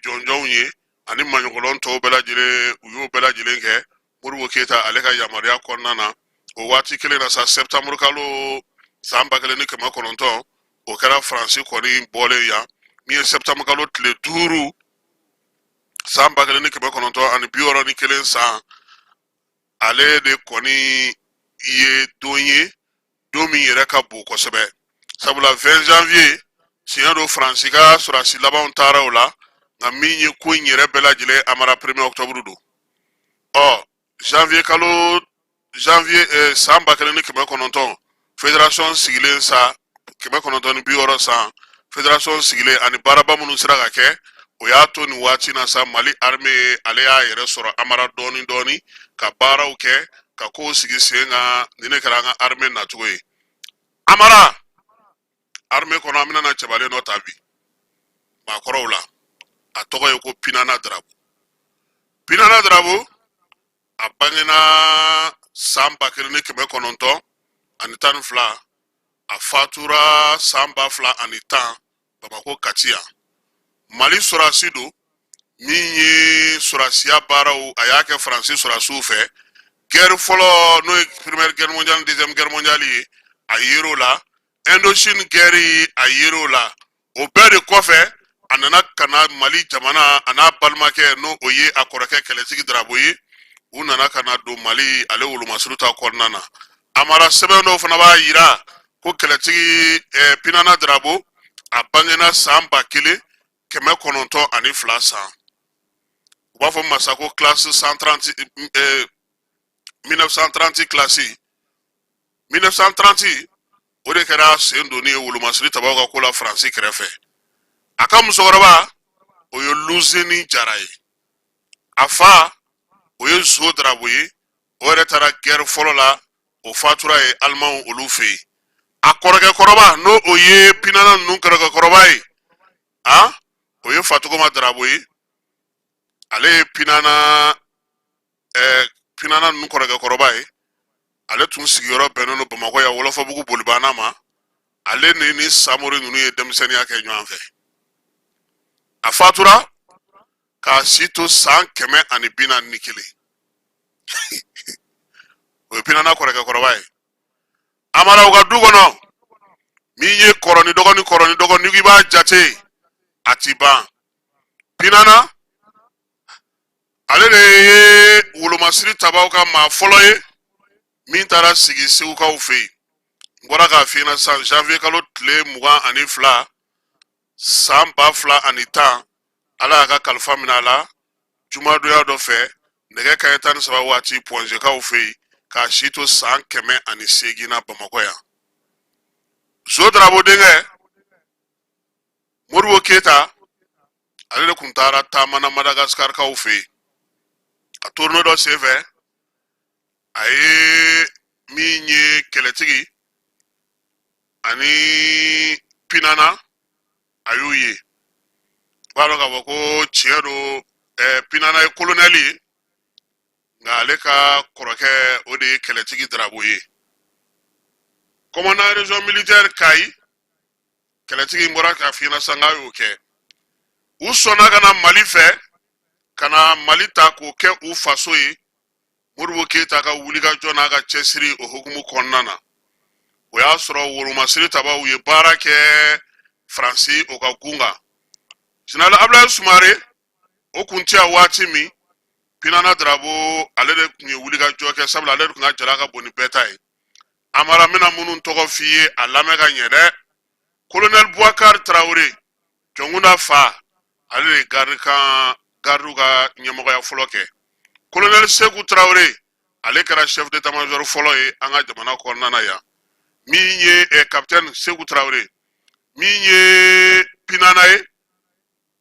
jɔnjɔnw ye ani maɲɔgɔlɔn tɔw bɛɛ lajɛlen, u y'o bɛɛ lajɛlen kɛ Modibo Keyita ale ka yamaruya kɔnɔna na. O waati kelen na sa, septembre kalo san 1900, o kɛra Faransi kɔni bɔlen yan. Min ye septembre kalo tile 5 san 1961 san, ale de kɔni ye don ye, don min yɛrɛ ka bon kosɛbɛ, sabula 20 janvier, tiɲɛ don, Faransi ka sɔrɔdasi labanw taara o la, nka min ye ko in yɛrɛ bɛɛ lajɛlen amara, premier octobre don. Ɔ, janvier kalo, janvier san 1900, fédération sigilen sa, 960 san, fédération sigilen ani baaraba minnu sera ka kɛ, o y'a to nin waati na sa, Mali armée ale y'a yɛrɛ sɔrɔ amara dɔɔni dɔɔni, ka baaraw kɛ, ka kow sigi sen kan. Nin de kɛra an ka armée nacogo ye amara. Armée kɔnɔ, an bɛna na cɛbalen dɔ ta bi maakɔrɔw la, a tɔgɔ ye ko Pinana Darabo. Pinana Darabo, a bangena san 1912, a fatura san 2010 Bamakɔ Kati yan. Mali sɔrɔdasi don min ye sɔrɔdasiya baaraw a y'a kɛ Faransi sɔrɔdasiw fɛ. Guerre fɔlɔ, n'o ye première guerre mondiale, deuxième guerre mondiale ye, a yer'o la. Indochine guerre, a yer'o la. O bɛɛ de kɔfɛ, a nana ka na Mali jamana, a n'a balimakɛ, n'o o ye a kɔrɔkɛ Kɛlɛtigi Darabo ye, u nana ka na don Mali ale wolomasiri ta kɔnɔna na. Amara sɛbɛn dɔw fana b'a yira ko Kɛlɛtigi Pinana Darabo, a bangena san 1902 san, u b'a fɔ masa ko classe 130, 1930, classe 1930. O de kɛra sen donni ye wolomasiri tabaw ka ko la Faransi kɛrɛfɛ. A ka musokɔrɔba, o ye Luzeni Jara ye. A fa, o ye Zo Darabo ye, o yɛrɛ taara guerre fɔlɔ la, o fatura ye Alimanw olu fɛ yen. A kɔrɔkɛ kɔrɔba, n'o o ye Pinana ninnu kɔrɔkɛ kɔrɔba ye, a o ye Fatogoma Darabo ye. Ale ye Pinana ninnu kɔrɔkɛ kɔrɔba ye. Ale tun sigiyɔrɔ bɛnnen don Bamakɔ yan, Wɔlɔfɔbugu bolibana ma. Ale ni Samori ninnu ye denmisɛnninya kɛ ɲɔgɔn fɛ. A fatura K'a si to san 141. O ye Pinana kɔrɔkɛ kɔrɔba ye. Amara, u ka du kɔnɔ, min ye kɔrɔ ni dɔgɔ ni kɔrɔ ni dɔgɔ, n'i ko i b'a jate, a ti ban. Pinana, ale de ye wolomasiri tabaw ka maa fɔlɔ ye min taara sigi Segukaw fɛ yen. N bɔra k'a f'i ɲɛna sisan, janvier kalo tile 22, san 2010, Ala y'a ka kalifa minɛ a la jumadonya dɔ fɛ, nɛgɛ kanɲɛ 13 waati, Pɔnzekaw fɛ yen, k'a si to san 108 na, Bamakɔ yan. Zo Darabo denkɛ Modibo Keyita, ale de tun taara taama na Madagaskarikaw fɛ yen. A tournée dɔ senfɛ, a ye min ye kɛlɛtigi ani Pinana, a y'u ye. I b'a dɔn k'a fɔ ko tiɲɛ don, Pinana ye kolonɛli ye, nka ale ka kɔrɔkɛ, o de ye kɛlɛtigi Darabo ye, commandant région militaire Kayi. Kɛlɛtigi, n bɔra k'a f'i ɲɛna sisan k'a y'o kɛ. U sɔnna ka na Mali fɛ, ka na Mali ta k'o kɛ u faso ye. Modibo Keyita ka wulikajɔ n'a ka cɛsiri, o hukumu kɔnɔna na, o y'a sɔrɔ wolomasiri tabaw ye baara kɛ Faransi o ka gun kan. Général Abulayi Sumare, o kun tɛ yan waati min, Pinana Darabo, ale de tun ye wulikajɔ kɛ, sabula ale de tun ka jala ka bon ni bɛɛ ta ye. Amara, n bɛna minnu tɔgɔ f'i ye, a lamɛn ka ɲɛ dɛ. Colonel Boubacar Traoré, Jɔnkunda fa, ale de ye garde kan gardiw ka ɲɛmɔgɔya fɔlɔ kɛ. Colonel Seku Traoré, ale kɛra chef d'état major fɔlɔ ye an ka jamana kɔnɔna na yan. Min ye capitaine Seku Traoré, min ye Pinana ye,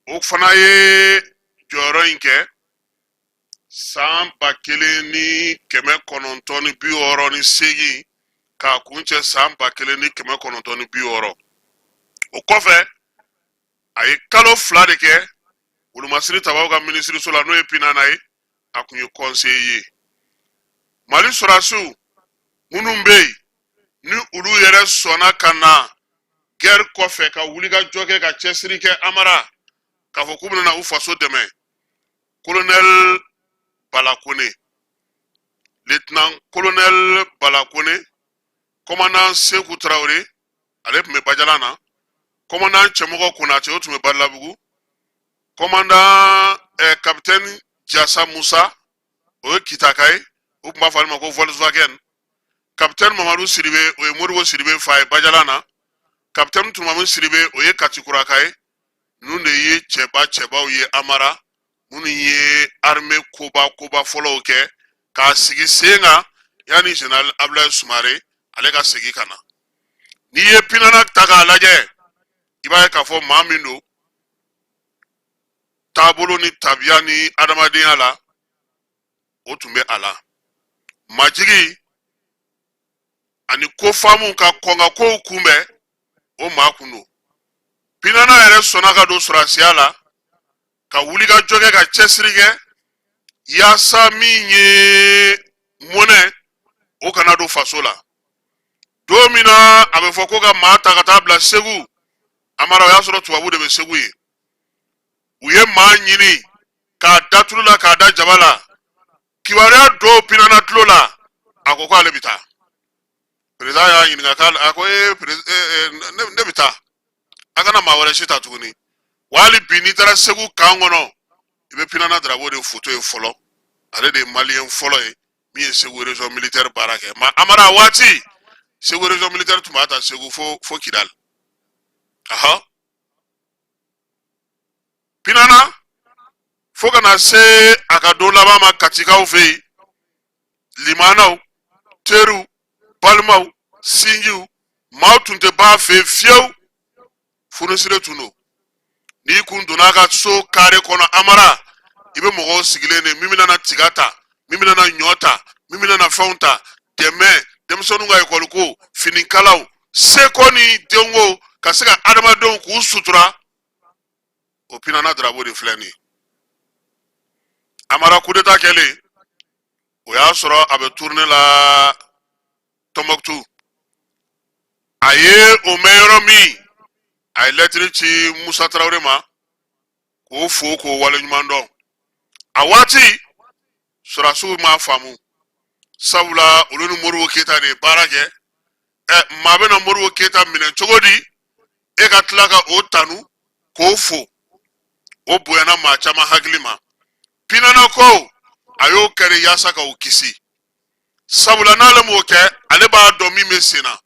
o fana ye jɔyɔrɔ in kɛ san 1968 k'a kuncɛ san 1960. O kɔfɛ, a ye kalo 2 de kɛ wolomasiri tabaw ka minisiriso la, n'o ye Pinana ye, a tun ye conseiller ye. Mali sɔrɔdasiw minnu bɛ yen ni olu yɛrɛ sɔnna ka na guerre kɔfɛ ka wulikajɔ kɛ, ka cɛsiri kɛ, Amara, k'a fɔ k'u bɛna u faso dɛmɛ: colonel Bala Kone, lieutenant colonel Bala Kone, commandant Seku Traoré, ale tun bɛ Bajalan na, commandant Cɛmɔgɔ Konate, o tun bɛ Balabugu, commandant capitaine Jasa Musa, o ye Kitaka ye, o tun b'a fɔ ale ma ko Volkswagen, capitaine Mamadu Sidibe, o ye Modibo Sidibe fa ye, Bajalan na, capitaine Tumamu Sidibe, o ye Katikuraka ye. Ninnu de ye cɛba cɛbaw ye, Amara, minnu ye armée koba koba fɔlɔw kɛ k'a sigi sen kan yanni général Abdoulaye Sumare ale ka segin ka na. N'i ye Pinana ta k'a lajɛ, i b'a ye k'a fɔ maa min don, taabolo ni tabiya ni adamadenya la, o tun bɛ a la. Majigi ani ko faamu ka kɔn ka kow kunbɛn, o maa kun don. Pinana yɛrɛ sɔnna ka don sɔrɔdasiya la, ka wulikajɔ kɛ, ka cɛsiri kɛ yaasa min ye mɔnɛ, o kana don faso la. Don min na a bɛ fɔ ko ka maa ta ka taa bila Segu, Amara, o y'a sɔrɔ tubabu de bɛ Segu yen. U ye maa ɲini k'a da tulu la, k'a da jaba la. Kibaruya don Pinana tulo la, a ko k'ale bɛ taa. Président y'a ɲininka k'ale, a ko ee, ne bɛ taa, a kana maa wɛrɛ si ta tuguni. Wa hali bi, n'i taara Segu camp kɔnɔ, i bɛ Pinana Darabo de foto ye fɔlɔ. Ale de ye Malien fɔlɔ ye min ye Segu région militaire baara kɛ. Ma Amara, a waati Segu région militaire tun b'a ta Segu fo Kidali. Ahɔ, Pinana, fo ka na se a ka don laban ma Katikaw fɛ yen, limanaw, teriw, balimaw, sinjiw, maaw tun tɛ b'a fɛ fiyewu. Funisire tun don. N'i kun donna a ka so kare kɔnɔ, Amara, i bɛ mɔgɔw sigilen de, min bɛna tiga ta, min bɛna ɲɔ ta, min bɛna fɛnw ta, dɛmɛ, denmisɛnninw ka ekɔli ko, finikalaw, seko ni denko, ka se ka adamadenw k'u sutura. O Pinana Darabo de filɛ nin ye. Amara, kudeta kɛlen, o y'a sɔrɔ a bɛ tournée la Tɔnbɔkutu. A ye o mɛn yɔrɔ min, a ye lɛtiri ci Musa Tarawele ma k'o fo, k'o waleɲuman dɔn. A waati sɔrɔdasiw m'a faamu, sabula olu ni Modibo Keyita de ye baara kɛ. Ɛ, maa bɛna Modibo Keyita minɛ cogo di, e ka tila ka o tanu k'o fo? O bonyana maa caman hakili ma. Pinana ko a y'o kɛ de yaasa ka o kisi, sabula n'ale m'o kɛ, ale b'a dɔn min bɛ sen na.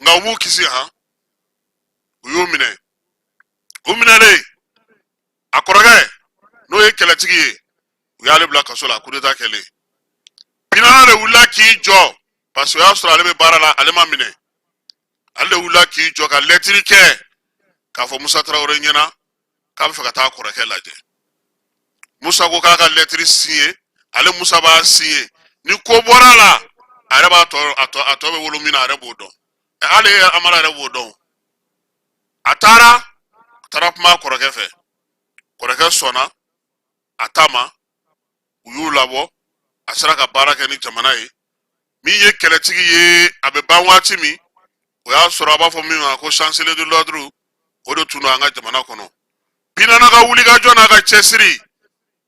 Nka u m'u kisi han, u y'u minɛ. U minɛlen, a kɔrɔkɛ n'o ye kɛlɛtigi ye, u y'ale bila kaso la kudeta kɛlen. Pinana de wulila k'i jɔ, parce que o y'a sɔrɔ ale bɛ baara la, ale ma minɛ. Ale de wulila k'i jɔ ka lɛtiri kɛ k'a fɔ Musa Tarawele ɲɛna k'a bɛ fɛ ka taa kɔrɔkɛ lajɛ. Musa ko k'a ka lɛtiri siɲe, ale Musa b'a siɲe, ni ko bɔra a la, a yɛrɛ b'a tɔ a tɔ a tɔ bɛ wolo min na, a yɛrɛ b'o dɔn. Ale Amara yɛrɛ b'o dɔn. A taara kuma kɔrɔkɛ fɛ, kɔrɔkɛ sɔnna a ta ma, u y'u labɔ. A sera ka baara kɛ ni jamana ye. Min ye kɛlɛtigi ye, a bɛ ban waati min, o y'a sɔrɔ a b'a fɔ min ma ko chancelier de l'ordre, o de tun don an ka jamana kɔnɔ. Pinana ka wulikajɔ n'a ka cɛsiri,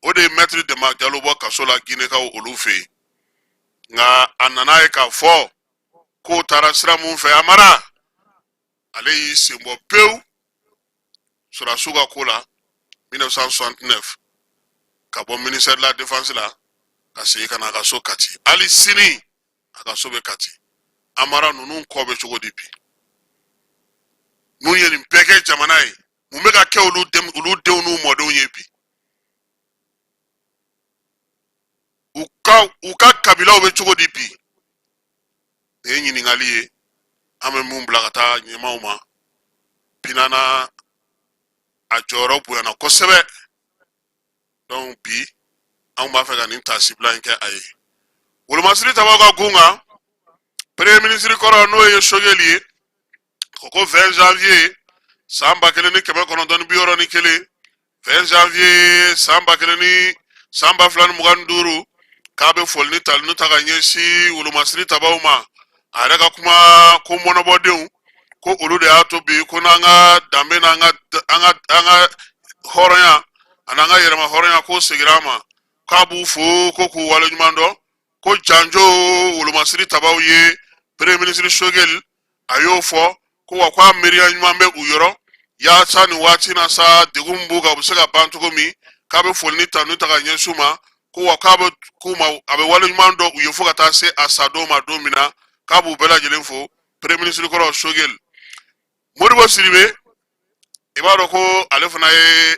o de ye mɛtiri Dɛnba Jalo bɔ kaso la Ginekaw olu fɛ yen. Nka a nana ye k'a fɔ k'o taara sira mun fɛ, Amara ale y'i sen bɔ pewu sɔrɔdasiw ka ko la 1969, ka bɔ ministère de la défense la ka segin ka na a ka so Kati. Hali sini a ka so bɛ Kati. Amara ninnu kɔ bɛ cogo di bi? Mun ye nin bɛɛ kɛ jamana ye? Mun bɛ ka kɛ olu denw n'u mɔdenw ye bi? U ka kabilaw bɛ cogo di bi? Nin ye ɲininkali ye an bɛ mun bila ka taa ɲɛmaaw ma. Pinana a jɔyɔrɔ bonyana kosɛbɛ, donc bi anw b'a fɛ ka nin taasibila in kɛ a ye. Wolomasiri tabaw ka gun kan, premier ministre kɔrɔ n'o ye Sogɛli ye, o ko 20 janvier san 1961, 20 janvier san ba kelen ni san 2025, k'a bɛ foli ni talini ta ka ɲɛsin wolomasiri tabaw ma. A yɛrɛ ka kuma ko mɔnɔbɔdenw ko olu de y'a to bi ko n'an ka danbe n'an ka an ka an ka hɔrɔnya ani an ka yɛrɛma hɔrɔnya ko seginna an ma, k'a b'u fo ko k'u waleɲuman dɔn, ko janjo wolomasiri tabaw ye. Premier ministre Sogɛli a y'o fɔ ko wa ko a miiriya ɲuman bɛ u yɔrɔ yaasa nin waati na sa, degun min b'u kan, u bɛ se ka ban cogo min. K'a bɛ foli ni tanu ta ka ɲɛsin u ma, ko wa k'a bɛ k'u ma, a bɛ waleɲuman dɔn u ye fo ka taa se a sa don ma don min na, k'a b'u bɛɛ lajɛlen fo. Premier ministre kɔrɔ Sogɛli. Modibo Sidibe, i b'a dɔn ko ale fana ye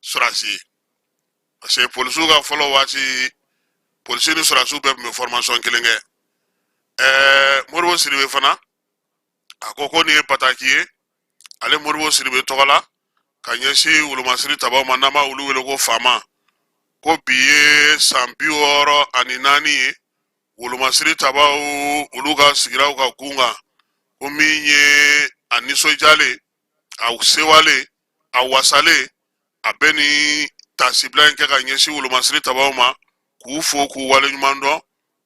sɔrɔdasi ye, parce que polisiw ka fɔlɔ waati, polisi ni sɔrɔdasiw bɛɛ tun bɛ formation kelen kɛ. Modibo Sidibe fana a ko ko nin ye bataki ye ale Modibo Sidibe tɔgɔ la ka ɲɛsin wolomasiri tabaw ma, n'an b'a olu wele ko faama, ko bi ye san 64 ye wolomasiri tabaw olu ka sigiraw ka gun kan, ko min ye a nisɔndiyalen, a sewalen, a wasalen, a bɛ nin taasibila in kɛ ka ɲɛsin wolomasiri tabaw ma, k'u fo k'u waleɲuman dɔn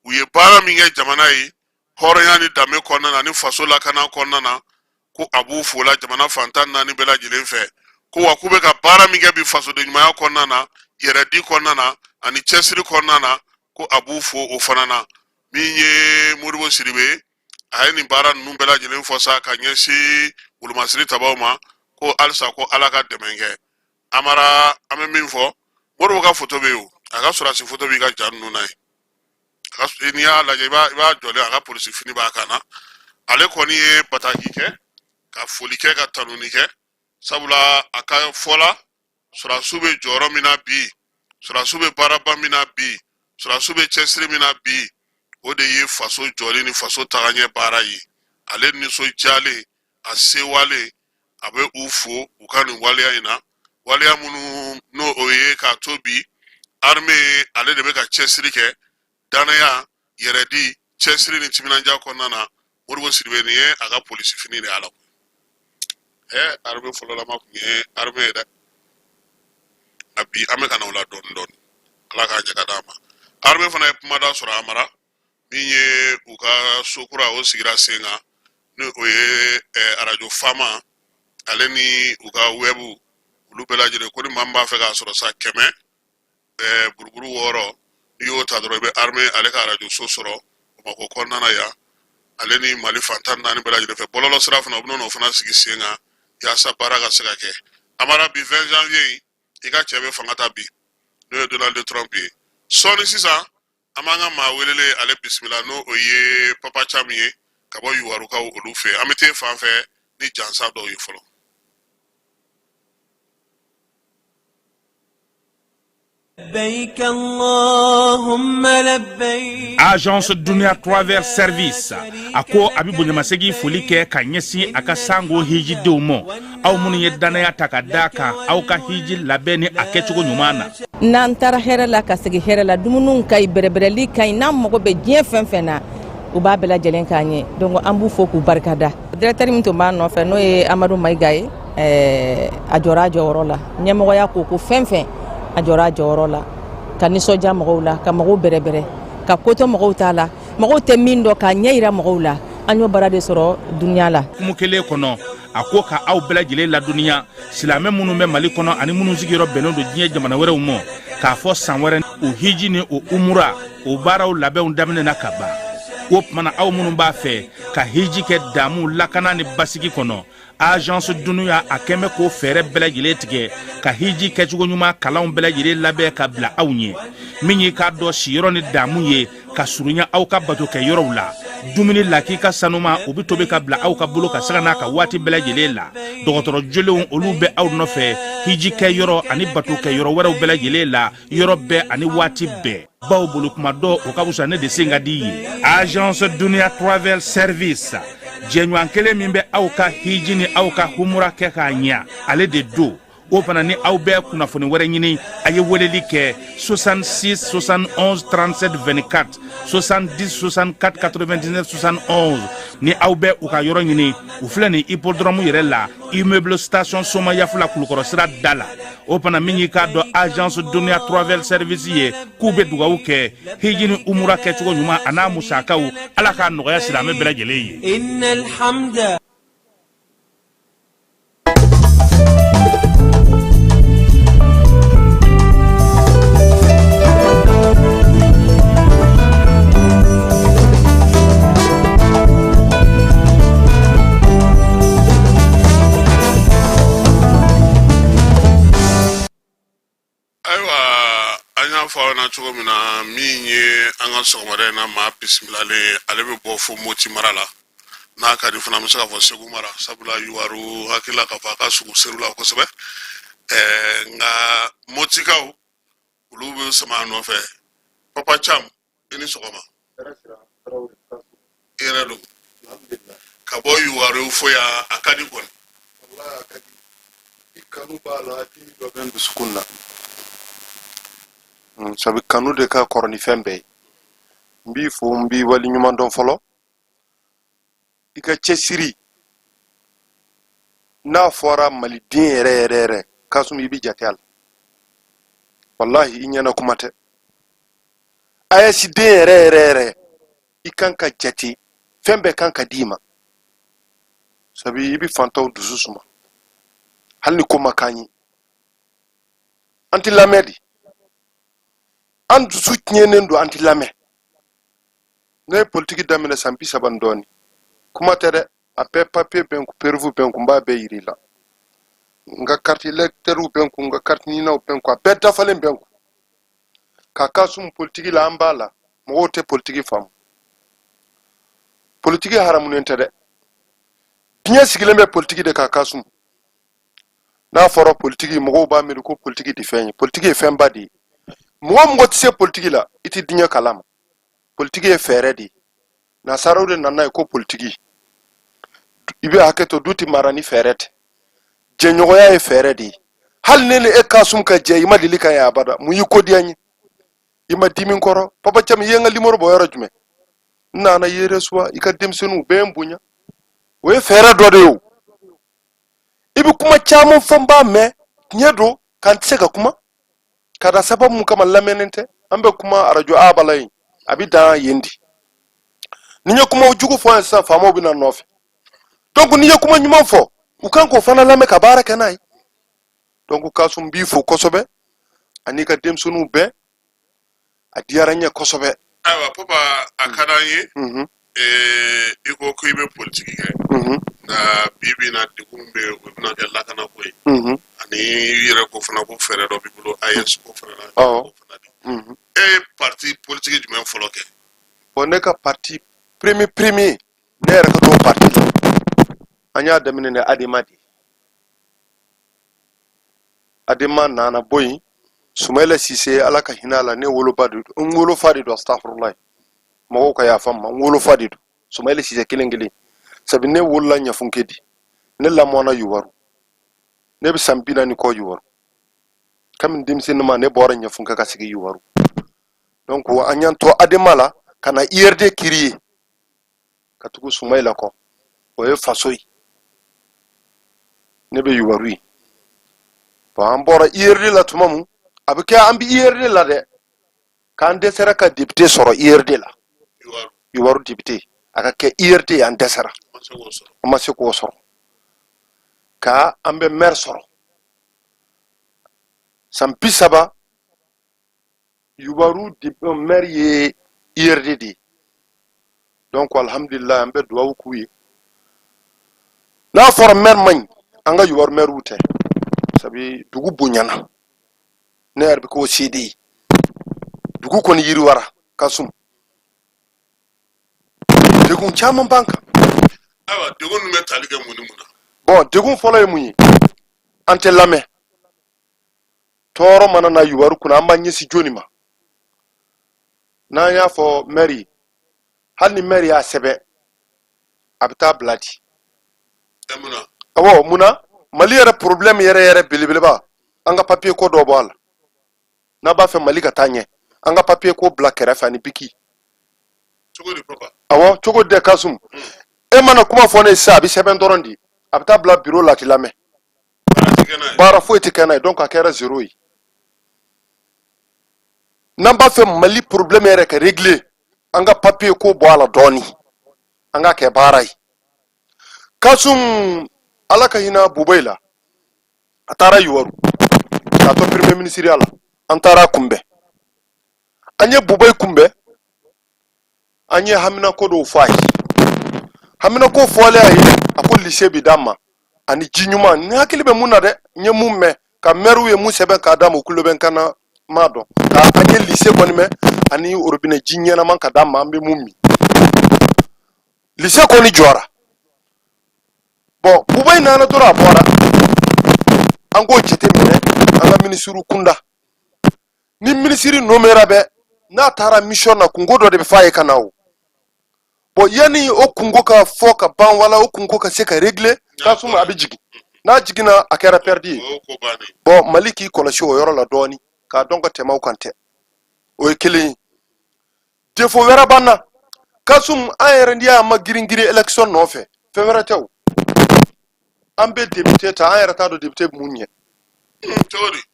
u ye baara min kɛ jamana ye hɔrɔnya ni danbe kɔnɔna na ni faso lakana kɔnɔna na, ko a b'u fo la jamana fan 14 bɛɛ lajɛlen fɛ, ko wa k'u bɛ ka baara min kɛ bi fasoden ɲumanya kɔnɔna na, yɛrɛdi kɔnɔna na ani cɛsiri kɔnɔna na, ko a b'u fo o fana na. Min ye Modibo Sidibe, a ye nin baara ninnu bɛɛ lajɛlen fɔ sa ka ɲɛsin wolomasiri tabaw ma, ko halisa ko Ala ka dɛmɛ kɛ. Amara, an bɛ min fɔ, Modibo ka foto bɛ yen, o a ka sɔrɔdasi foto b'i ka ja ninnu na yen. N'i y'a lajɛ, i b'a jɔlen, a ka polisi fini b'a kan na. Ale kɔni ye bataki kɛ ka foli kɛ ka tanuni kɛ, sabula a ka fɔ la, sɔrɔdasiw bɛ jɔyɔrɔ min na bi, sɔrɔdasiw bɛ baaraba min na bi, sɔrɔdasiw bɛ cɛsiri min na bi, o de ye faso jɔli ni faso tagaɲɛ baara ye. Ale nisɔndiyalen, a sewalen, a bɛ u fo u ka nin waleya in na, waleya minnu n'o o ye k'a to bi armée ale de bɛ ka cɛsiri kɛ danaya, yɛrɛdi, cɛsiri ni timinandiya kɔnɔna na. Modibo Sidibe, nin ye a ka polisi fini de y'a la. Armée fɔlɔlama tun ye armée ye dɛ, nka bi an bɛ ka na o la dɔɔni dɔɔni. Ala k'a ɲɛ ka d'an ma. Armée fana ye kumada sɔrɔ Amara, min ye u ka so kura o sigira sen kan, ni o ye arajo Fama ale ni u ka web, olu bɛɛ lajɛlen, ko ni maa min b'a fɛ k'a sɔrɔ sa, 100. Buruburu 6, n'i y'o ta dɔrɔn i bɛ armée ale ka arajoso sɔrɔ Bamakɔ kɔnɔna na yan, ale ni Mali fan 14 bɛɛ lajɛlen fɛ. Bɔlɔlɔ sira fana, u bɛna o fana sigi sen kan yaasa baara ka se ka kɛ. Amara, bi 20 janvier, i ka cɛ bɛ fanga ta bi, n'o ye Donald Trump ye. Sɔɔni sisan, an b'an ka maa welelen ale bisimila, n'o o ye Papa Cam ye ka bɔ Yuwarukaw olu fɛ. An bɛ t'e fan fɛ ni jansa dɔw ye fɔlɔ. Agence Dunia Travel Service a ko a bɛ bonyamasegin foli kɛ ka ɲɛsin a ka sango hijidenw ma, aw minnu ye dannaya ta ka da kan aw ka hiji labɛn ni a kɛcogo ɲuman na. N'an taara hɛrɛ la ka segin hɛrɛ la, dumuniw ka ɲi, bɛrɛbɛrɛli ka ɲi, n'an mago bɛ diɲɛ fɛn fɛn na, u b'a bɛɛ lajɛlen k'an ye. Donc an b'u fo k'u barika da. Directeur min tun b'an nɔfɛ, n'o ye Amadu Mayiga ye, a jɔra a jɔyɔrɔ la. Ɲɛmɔgɔya ko ko fɛn fɛn, a jɔra a jɔyɔrɔ la ka nisɔndiya mɔgɔw la, ka mɔgɔw bɛrɛbɛrɛ, ka kotɔ mɔgɔw t'a la, mɔgɔw tɛ min dɔn, k'a ɲɛ yira mɔgɔw la. An y'o baara de sɔrɔ Duniya la. Hukumu kelen kɔnɔ, a ko ka aw bɛɛ lajɛlen ladɔnniya, silamɛ minnu bɛ Mali kɔnɔ ani minnu sigiyɔrɔ bɛnnen don diɲɛ jamana wɛrɛw ma, k'a fɔ san wɛrɛ o hiji ni o umura o baaraw labɛnw daminɛna ka ban. O tuma na, aw minnu b'a fɛ ka hiji kɛ damu, lakana ni basigi kɔnɔ, Agence Dunuya a kɛn bɛ k'o fɛɛrɛ bɛɛ lajɛlen tigɛ ka hiji kɛcogo ɲuman kalanw bɛɛ lajɛlen labɛn ka bila aw ɲɛ. Min y'i k'a dɔn siyɔrɔ ni damu ye ka surunya aw ka batokɛ yɔrɔw la, dumuni lakika sanuma o bɛ tobi ka bila aw ka bolo ka sanga n'a ka waati bɛɛ lajɛlen la. Dɔgɔtɔrɔ jolenw olu bɛ aw nɔfɛ hiji kɛ yɔrɔ ani batokɛ yɔrɔ wɛrɛw bɛɛ lajɛlen la, yɔrɔ bɛɛ ani waati bɛɛ, baw bolo kuma dɔ o ka fisa ne de sen ka di ye. Agence Dunia Travel Service, jɛɲɔgɔn kelen min bɛ aw ka hiji ni aw ka humura kɛ k'a ɲa, ale de don. O fana ni aw bɛ kunnafoni wɛrɛ ɲini, a ye weleli kɛ 66 71 37 24, 70 64 99 71. Ni aw bɛ u ka yɔrɔ ɲini, u filɛ nin hippodrome yɛrɛ la, immeuble station Somayaf la, Kulukɔrɔ sira da la. O fana min y'i k'a dɔn Agence Dunia Travel Service ye, k'u bɛ dugawu kɛ hiji ni umura kɛcogo ɲuman a n'a musakaw, Ala k'a nɔgɔya silamɛ bɛɛ lajɛlen ye. Ayiwa, an y'a fɔ aw ɲɛna cogo min na, min ye an ka sɔgɔmada in na maa bisimilalen, ale bɛ bɔ fo Moti mara la, n'a ka di fana an bɛ se k'a fɔ Segu mara, sabula Yuwaru hakili la k'a fɔ a ka surun Segu la kosɛbɛ. Nka Motikaw olu bɛ sama a nɔfɛ. Papa Cam, i ni sɔgɔma. I yɛrɛ don ka bɔ Yuwaru fo yan, a ka di kɔni. I kanu b'a la, dimi dɔ bɛ n dusukun na, sabu kanu de ka kɔrɔ ni fɛn bɛɛ ye. N b'i fo, n b'i wali ɲuman dɔn fɔlɔ. I ka cɛsiri n'a fɔra maliden yɛrɛ yɛrɛ yɛrɛ, Kasum, i bɛ jate a la. Walahi, i ɲɛna kuma tɛ. AES den yɛrɛ yɛrɛ yɛrɛ, i kan ka jate, fɛn bɛɛ kan ka d'i ma, sabu i bɛ fantanw dusu suma hali ni ko ma k'an ye. An tɛ lamɛn de, an dusu tiɲɛnen don, an tɛ lamɛn. Ne ye politiki daminɛ san 30 ni dɔɔni, kuma tɛ dɛ, a bɛɛ papiye bɛ n kun, preuve bɛ n kun, n b'a bɛɛ yir'i la. N ka carte électeur bɛ n kun, n ka carte NINAw bɛ n kun, a bɛɛ dafalen bɛ n kun. Ka Kasum politiki la, an b'a la, mɔgɔw tɛ politiki faamu. Politiki haramunen tɛ dɛ, diɲɛ sigilen bɛ politiki de kan. Kasum, n'a fɔra politiki, mɔgɔw b'a miiri ko politiki tɛ fɛn ye. Politiki ye fɛnba de ye. Mɔgɔ o mɔgɔ tɛ se politiki la, i tɛ diɲɛ kalama. Politiki ye fɛɛrɛ de ye, nasaraw de nana ye ko politiki. I bɛ hakɛ to, du tɛ mara ni fɛɛrɛ tɛ, jɛɲɔgɔnya ye fɛɛrɛ de ye. Hali ne ni e Kasum ka jɛ, i ma deli ka ye abada. Mun y'i ko diya n ye? I ma dimi n kɔrɔ. Papa Cam, i ye n ka limɔrɔ bɔ yɔrɔ jumɛn? N nana i ye reçoit, i ka denmisɛnninw bɛɛ ye n bonya. O ye fɛɛrɛ dɔ de ye. O i bɛ kuma caman fɔ, n b'a mɛn, tiɲɛ don k'an tɛ se ka kuma ka da sababu mun kama, lamɛnnen tɛ. An bɛ kuma arajo a bala yen, a bɛ dan yen di. Ni n ye kuma jugu fɔ yan sisan, faamaw bɛ na n nɔfɛ. Donc n'i ye kuma ɲuman fɔ, u kan k'o fana lamɛn ka baara kɛ n'a ye. Donc Kasum, n b'i fo kosɛbɛ. An'i ka denmisɛnninw bɛɛ, a diyara n ye kosɛbɛ. Ayiwa papa, a ka d'an ye. I ko ko i bɛ politiki kɛ, nka bi bi in na, degun min bɛ yen, o bɛna kɛ lakanako ye. Ani i yɛrɛ ko fana ko fɛɛrɛ dɔ b'i bolo AES ko fana na. Awɔ. E ye parti politiki jumɛn fɔlɔ kɛ? Bon, ne ka parti premier premier, ne yɛrɛ ka don parti la, an y'a daminɛ ni ADEMA de ye. ADEMA nana bɔ yen. Sumayila Sise, Ala ka hinɛ a la, ne woloba de don, n wolofa de don, astafurulayi, mɔgɔw ka yafa n ma, n wolofa de don, Sumayila Sise kelen kelen. Sabu ne wolola Ɲafunke di, ne lamɔna Yuwaru, ne bɛ san 40 kɔ Yuwaru. Kabini denmisɛnnin ma, ne bɔra Ɲafunke ka sigi Yuwaru. Donc an y'an to ADEMA la ka na URD créer ka tugu Sumayila kɔ, o ye faso ye. Ne bɛ Yuwaru ye. Bon, an bɔra URD la tuma min, a bɛ kɛ an bɛ URD la dɛ, k'an dɛsɛra ka député sɔrɔ URD la. Yuwaru député a ka kɛ URD ye, an dɛsɛra, an ma se k'o sɔrɔ. Ka an bɛ maire sɔrɔ san 30, Yuwaru maire ye URD de ye. Donc alhamdulillah, an bɛ duwawu k'u ye. N'a fɔra maire man ɲi, an ka Yuwaru mairew tɛ, sabu dugu bonyana, ne yɛrɛ bɛ k'o seede ye. Dugu kɔni yiriwara. Kasum, degun caman b'an kan. Ayiwa, degun ninnu bɛ tali kɛ mun ni mun na? Bon, degun fɔlɔ ye mun ye? An tɛ lamɛn. Tɔɔrɔ mana na Yuwaru kunna, an b'an ɲɛsin jɔni ma? N'an y'a fɔ mɛri ye, hali ni mɛri y'a sɛbɛn, a bɛ taa bila di. Awɔ, mun na? Mali yɛrɛ problème yɛrɛ yɛrɛ belebeleba, an ka papiye ko dɔ bɔ a la. N'a b'a fɛ Mali ka taa ɲɛ, an ka papiye ko bila kɛrɛfɛ ani biki. Awɔ, cogo di dɛ? Kasum, e mana kuma fɔ ne ye sisan, a bɛ sɛbɛn dɔrɔn de, a bɛ taa bila biro la, a ti lamɛn, baara foyi tɛ kɛ n'a ye. Donc a kɛra zéro ye. N'an b'a fɛ Mali problème yɛrɛ ka régler, an ka papiye ko bɔ a la dɔɔni, an k'a kɛ baara ye. Kasum, Ala ka hinɛ Bubayi la, a taara Yuwaru k'a to premier ministre la, an taara a kunbɛn. An ye Bubayi kunbɛn, an ye haminako dɔw fɔ a ye. Haminako fɔlen a ye, a ko lycée bɛ d'an ma ani ji ɲuman. Ni hakili bɛ mun na dɛ, n ye mun mɛn ka mɛriw ye mun sɛbɛn k'a d'a ma, u tulo bɛ n kan na, n m'a dɔn ka an ye lycée kɔni mɛn ani robinet ji ɲɛnama ka d'an ma, an bɛ mun min. Lycée kɔni jɔra. Bon, Bubayi nana dɔrɔn, a bɔra. An k'o jate minɛ an ka minisiriw kunda. Ni minisiri nomera bɛ n'a taara mission na, kunko dɔ de bɛ f'a ye ka na. O bon, yanni o kunko ka fɔ ka ban, wala o kunko ka se ka régler, Kasum, a bɛ jigin. N'a jiginna, a kɛra perdu ye. Bon, Mali k'i kɔlɔsi o yɔrɔ la dɔɔni, k'a dɔn ka tɛmɛ o kan tɛ. O ye kelen ye. Défaut wɛrɛ b'an na, Kasum. An yɛrɛ, n'i y'a ma girin girin élection nɔfɛ, fɛn wɛrɛ tɛ. O an bɛ député ta, an yɛrɛ t'a dɔn député bɛ mun ɲɛ.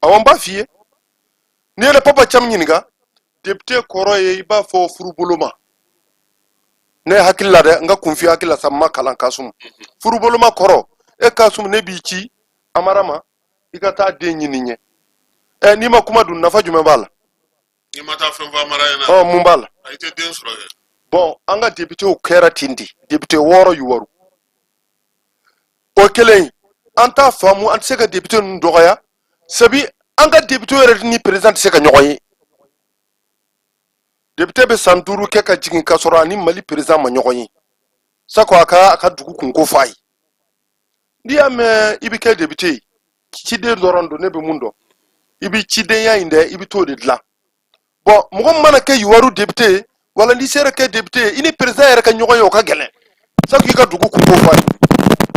Awɔ, n b'a f'i ye, n'i ye ne Papa Cam ɲininka, député kɔrɔ ye i b'a fɔ furuboloma. Ne hakili la dɛ, n ka kunfin hakili la sa, n ma kalan. Kasum, furuboloma kɔrɔ, e Kasum, ne b'i ci Amara ma, i ka taa den ɲini ɲɛ. Ɛ, n'i ma kuma dun, nafa jumɛn b'a la? N'i ma taa fɛn fɔ Amara ɲɛna. Ɔ, mun b'a la? I tɛ den sɔrɔ kɛ. Bon, an ka députéw kɛra ten de, député 6 Yuwaru. O kelen, an t'a faamu, an tɛ se ka député ninnu dɔgɔya, sabi an ka député yɛrɛ ni président tɛ se ka ɲɔgɔn ye. Député bɛ san 5 kɛ ka jigin ka sɔrɔ a ni Mali président ma ɲɔgɔn ye, sako a ka dugu kunko fɔ a ye. N'i y'a mɛn i bɛ kɛ député ye, ciden dɔrɔn don. Ne bɛ mun dɔn? I bɛ cidenya in dɛ, i bɛ t'o de dilan. Bon, mɔgɔ min mana kɛ Yuwaru député ye, wala n'i sera kɛ député ye, i ni président yɛrɛ ka ɲɔgɔn ye, o ka gɛlɛn, sabu i ka dugu kunko fɔ a ye.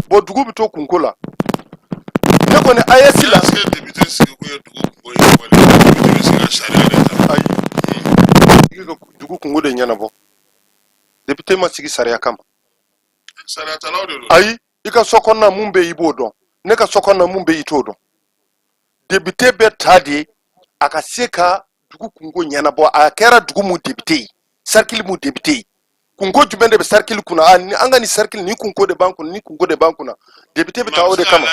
Bon, dugu bɛ to kunko la. Ne kɔni AES la. Est-ce que député sigikun ye dugu kunko ye, wali député bɛ se ka sariya de ta? Ayi, i ka dugu kunko de ɲɛnabɔ. Député ma sigi sariya kama. Sariya talaw de don. Ayi, i ka so kɔnɔna mun bɛ yen, i b'o dɔn. Ne ka so kɔnɔna mun bɛ yen, i t'o dɔn. Député bɛ ta de a ka se ka dugu kunko ɲɛnabɔ. A kɛra dugu mun député ye, cercle mun député ye, kunko jumɛn de bɛ cercle kunna? A ni an ka nin cercle ni kunko de b'an kunna, ni kunko de b'an kunna, député bɛ taa o de kama.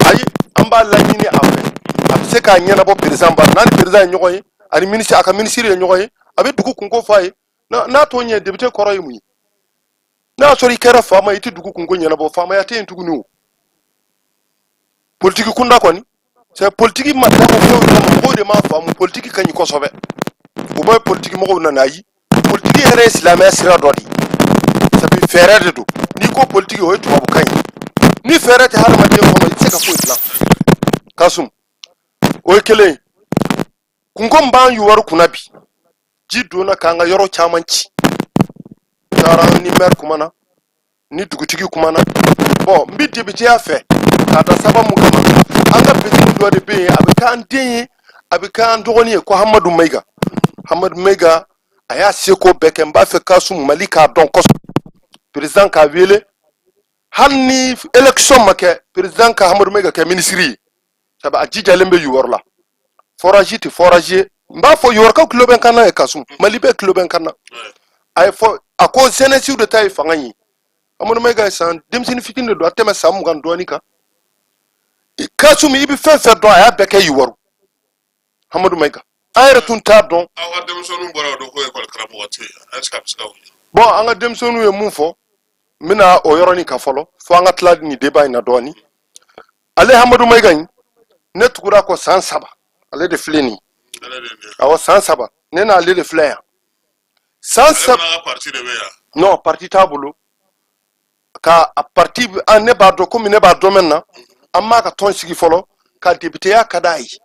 Ayi, an b'a laɲini a fɛ. A bɛ se k'a ɲɛnabɔ président ba n'a ni président ye ɲɔgɔn ye, ani ministre, a ka minisiri ye ɲɔgɔn ye, a bɛ dugu kunko fɔ a ye. N'a t'o ɲɛ, député kɔrɔ ye mun ye? N'a y'a sɔrɔ i kɛra faama ye, i tɛ dugu kunko ɲɛnabɔ, faamaya tɛ yen tuguni. O politiki kunda kɔni, c'est politiki ma dabɔ foyi kama, mɔgɔw de m'a faamu. Politiki ka ɲi kosɛbɛ, u bɛ politiki mɔgɔw nana. Ayi, politiki yɛrɛ ye silamɛya sira dɔ de ye, sabu fɛɛrɛ de don. N'i ko politiki, o ye tubabukan ye. Ni fɛɛrɛ tɛ hadamaden kɔnɔ, i tɛ se ka foyi dilan. Kasum, o ye kelen ye. Kunko min b'an Yuwaru kunna bi, ji donna k'an ka yɔrɔ caman ci. Taara ni maire kumana, ni dugutigi kumana. Bon, n bɛ députéya fɛ k'a da sababu mun kama, an ka petini dɔ de bɛ yen, a bɛ k'an den ye, a bɛ k'an dɔgɔnin ye, ko Hamadu Mayiga. Hamadu Mayiga, a y'a seko bɛɛ kɛ. N b'a fɛ Kasum, Mali k'a dɔn kosɛbɛ, président k'a wele, hali ni élection ma kɛ, président ka Hamadu Mayiga kɛ minisiri ye, sabu a jijalen bɛ Yuwaru la. Forage tɛ forage ye, n b'a fɔ Yuwarukaw tulo bɛ n kan na ye, Kasum, Mali bɛɛ tulo bɛ n kan na. A ye fɔ a ko jeunesse de ta ye fanga ye. Amadu Mayiga ye san denmisɛnnin fitinin de don, a tɛmɛ san 20 dɔɔnin kan. Kasum, i bɛ fɛn fɛn dɔn, a y'a bɛɛ kɛ Yuwaru. Amadu Mayiga, an yɛrɛ tun t'a dɔn. Aw ka denmisɛnninw bɔra o don ko ekɔli karamɔgɔ tɛ yen, est ce que a bɛ se ka wuli? Bon, an ka denmisɛnninw ye mun fɔ, n bɛna o yɔrɔnin kan fɔlɔ, fo an ka tila nin débat in na dɔɔnin. Ale Hamadu Mayiga in, ne tugura kɔ san 3, ale de filɛ nin. Awɔ, san 3, ne n'ale de filɛ yan san 3. Non, parti t'a bolo ka a parti an ne b'a dɔn, komi ne b'a dɔn mɛn na, an m'a ka tɔn sigi fɔlɔ, ka députéya ka d'a ye.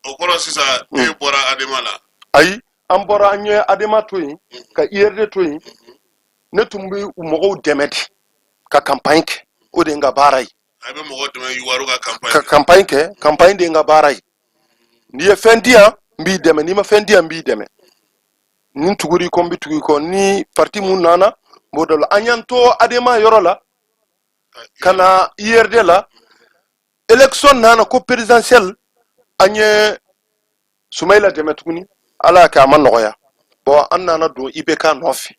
O kɔrɔ sisan, e bɔra Adema la? Ayi, an bɔra, an ye Adema to yen ka URD to yen. Ne tun bɛ u mɔgɔw dɛmɛ de ka campagne kɛ, o de ye n ka baara ye. A bɛ mɔgɔw dɛmɛ Yuwaru ka campagne? Ka campagne kɛ, campagne de ye n ka baara ye. N'i ye fɛn di yan, n b'i dɛmɛ, n'i ma fɛn di yan, n b'i dɛmɛ. Ni n tugur'i kɔ, n bɛ tugu i kɔ. Ni parti mun nana, n b'o dɔ la. An y'an to Adema yɔrɔ la ka na URD la. Élection nana ko présidentielle, an ye Sumayila dɛmɛ tuguni, Ala y'a kɛ a ma nɔgɔya. Bon, an nana don IBK nɔfɛ,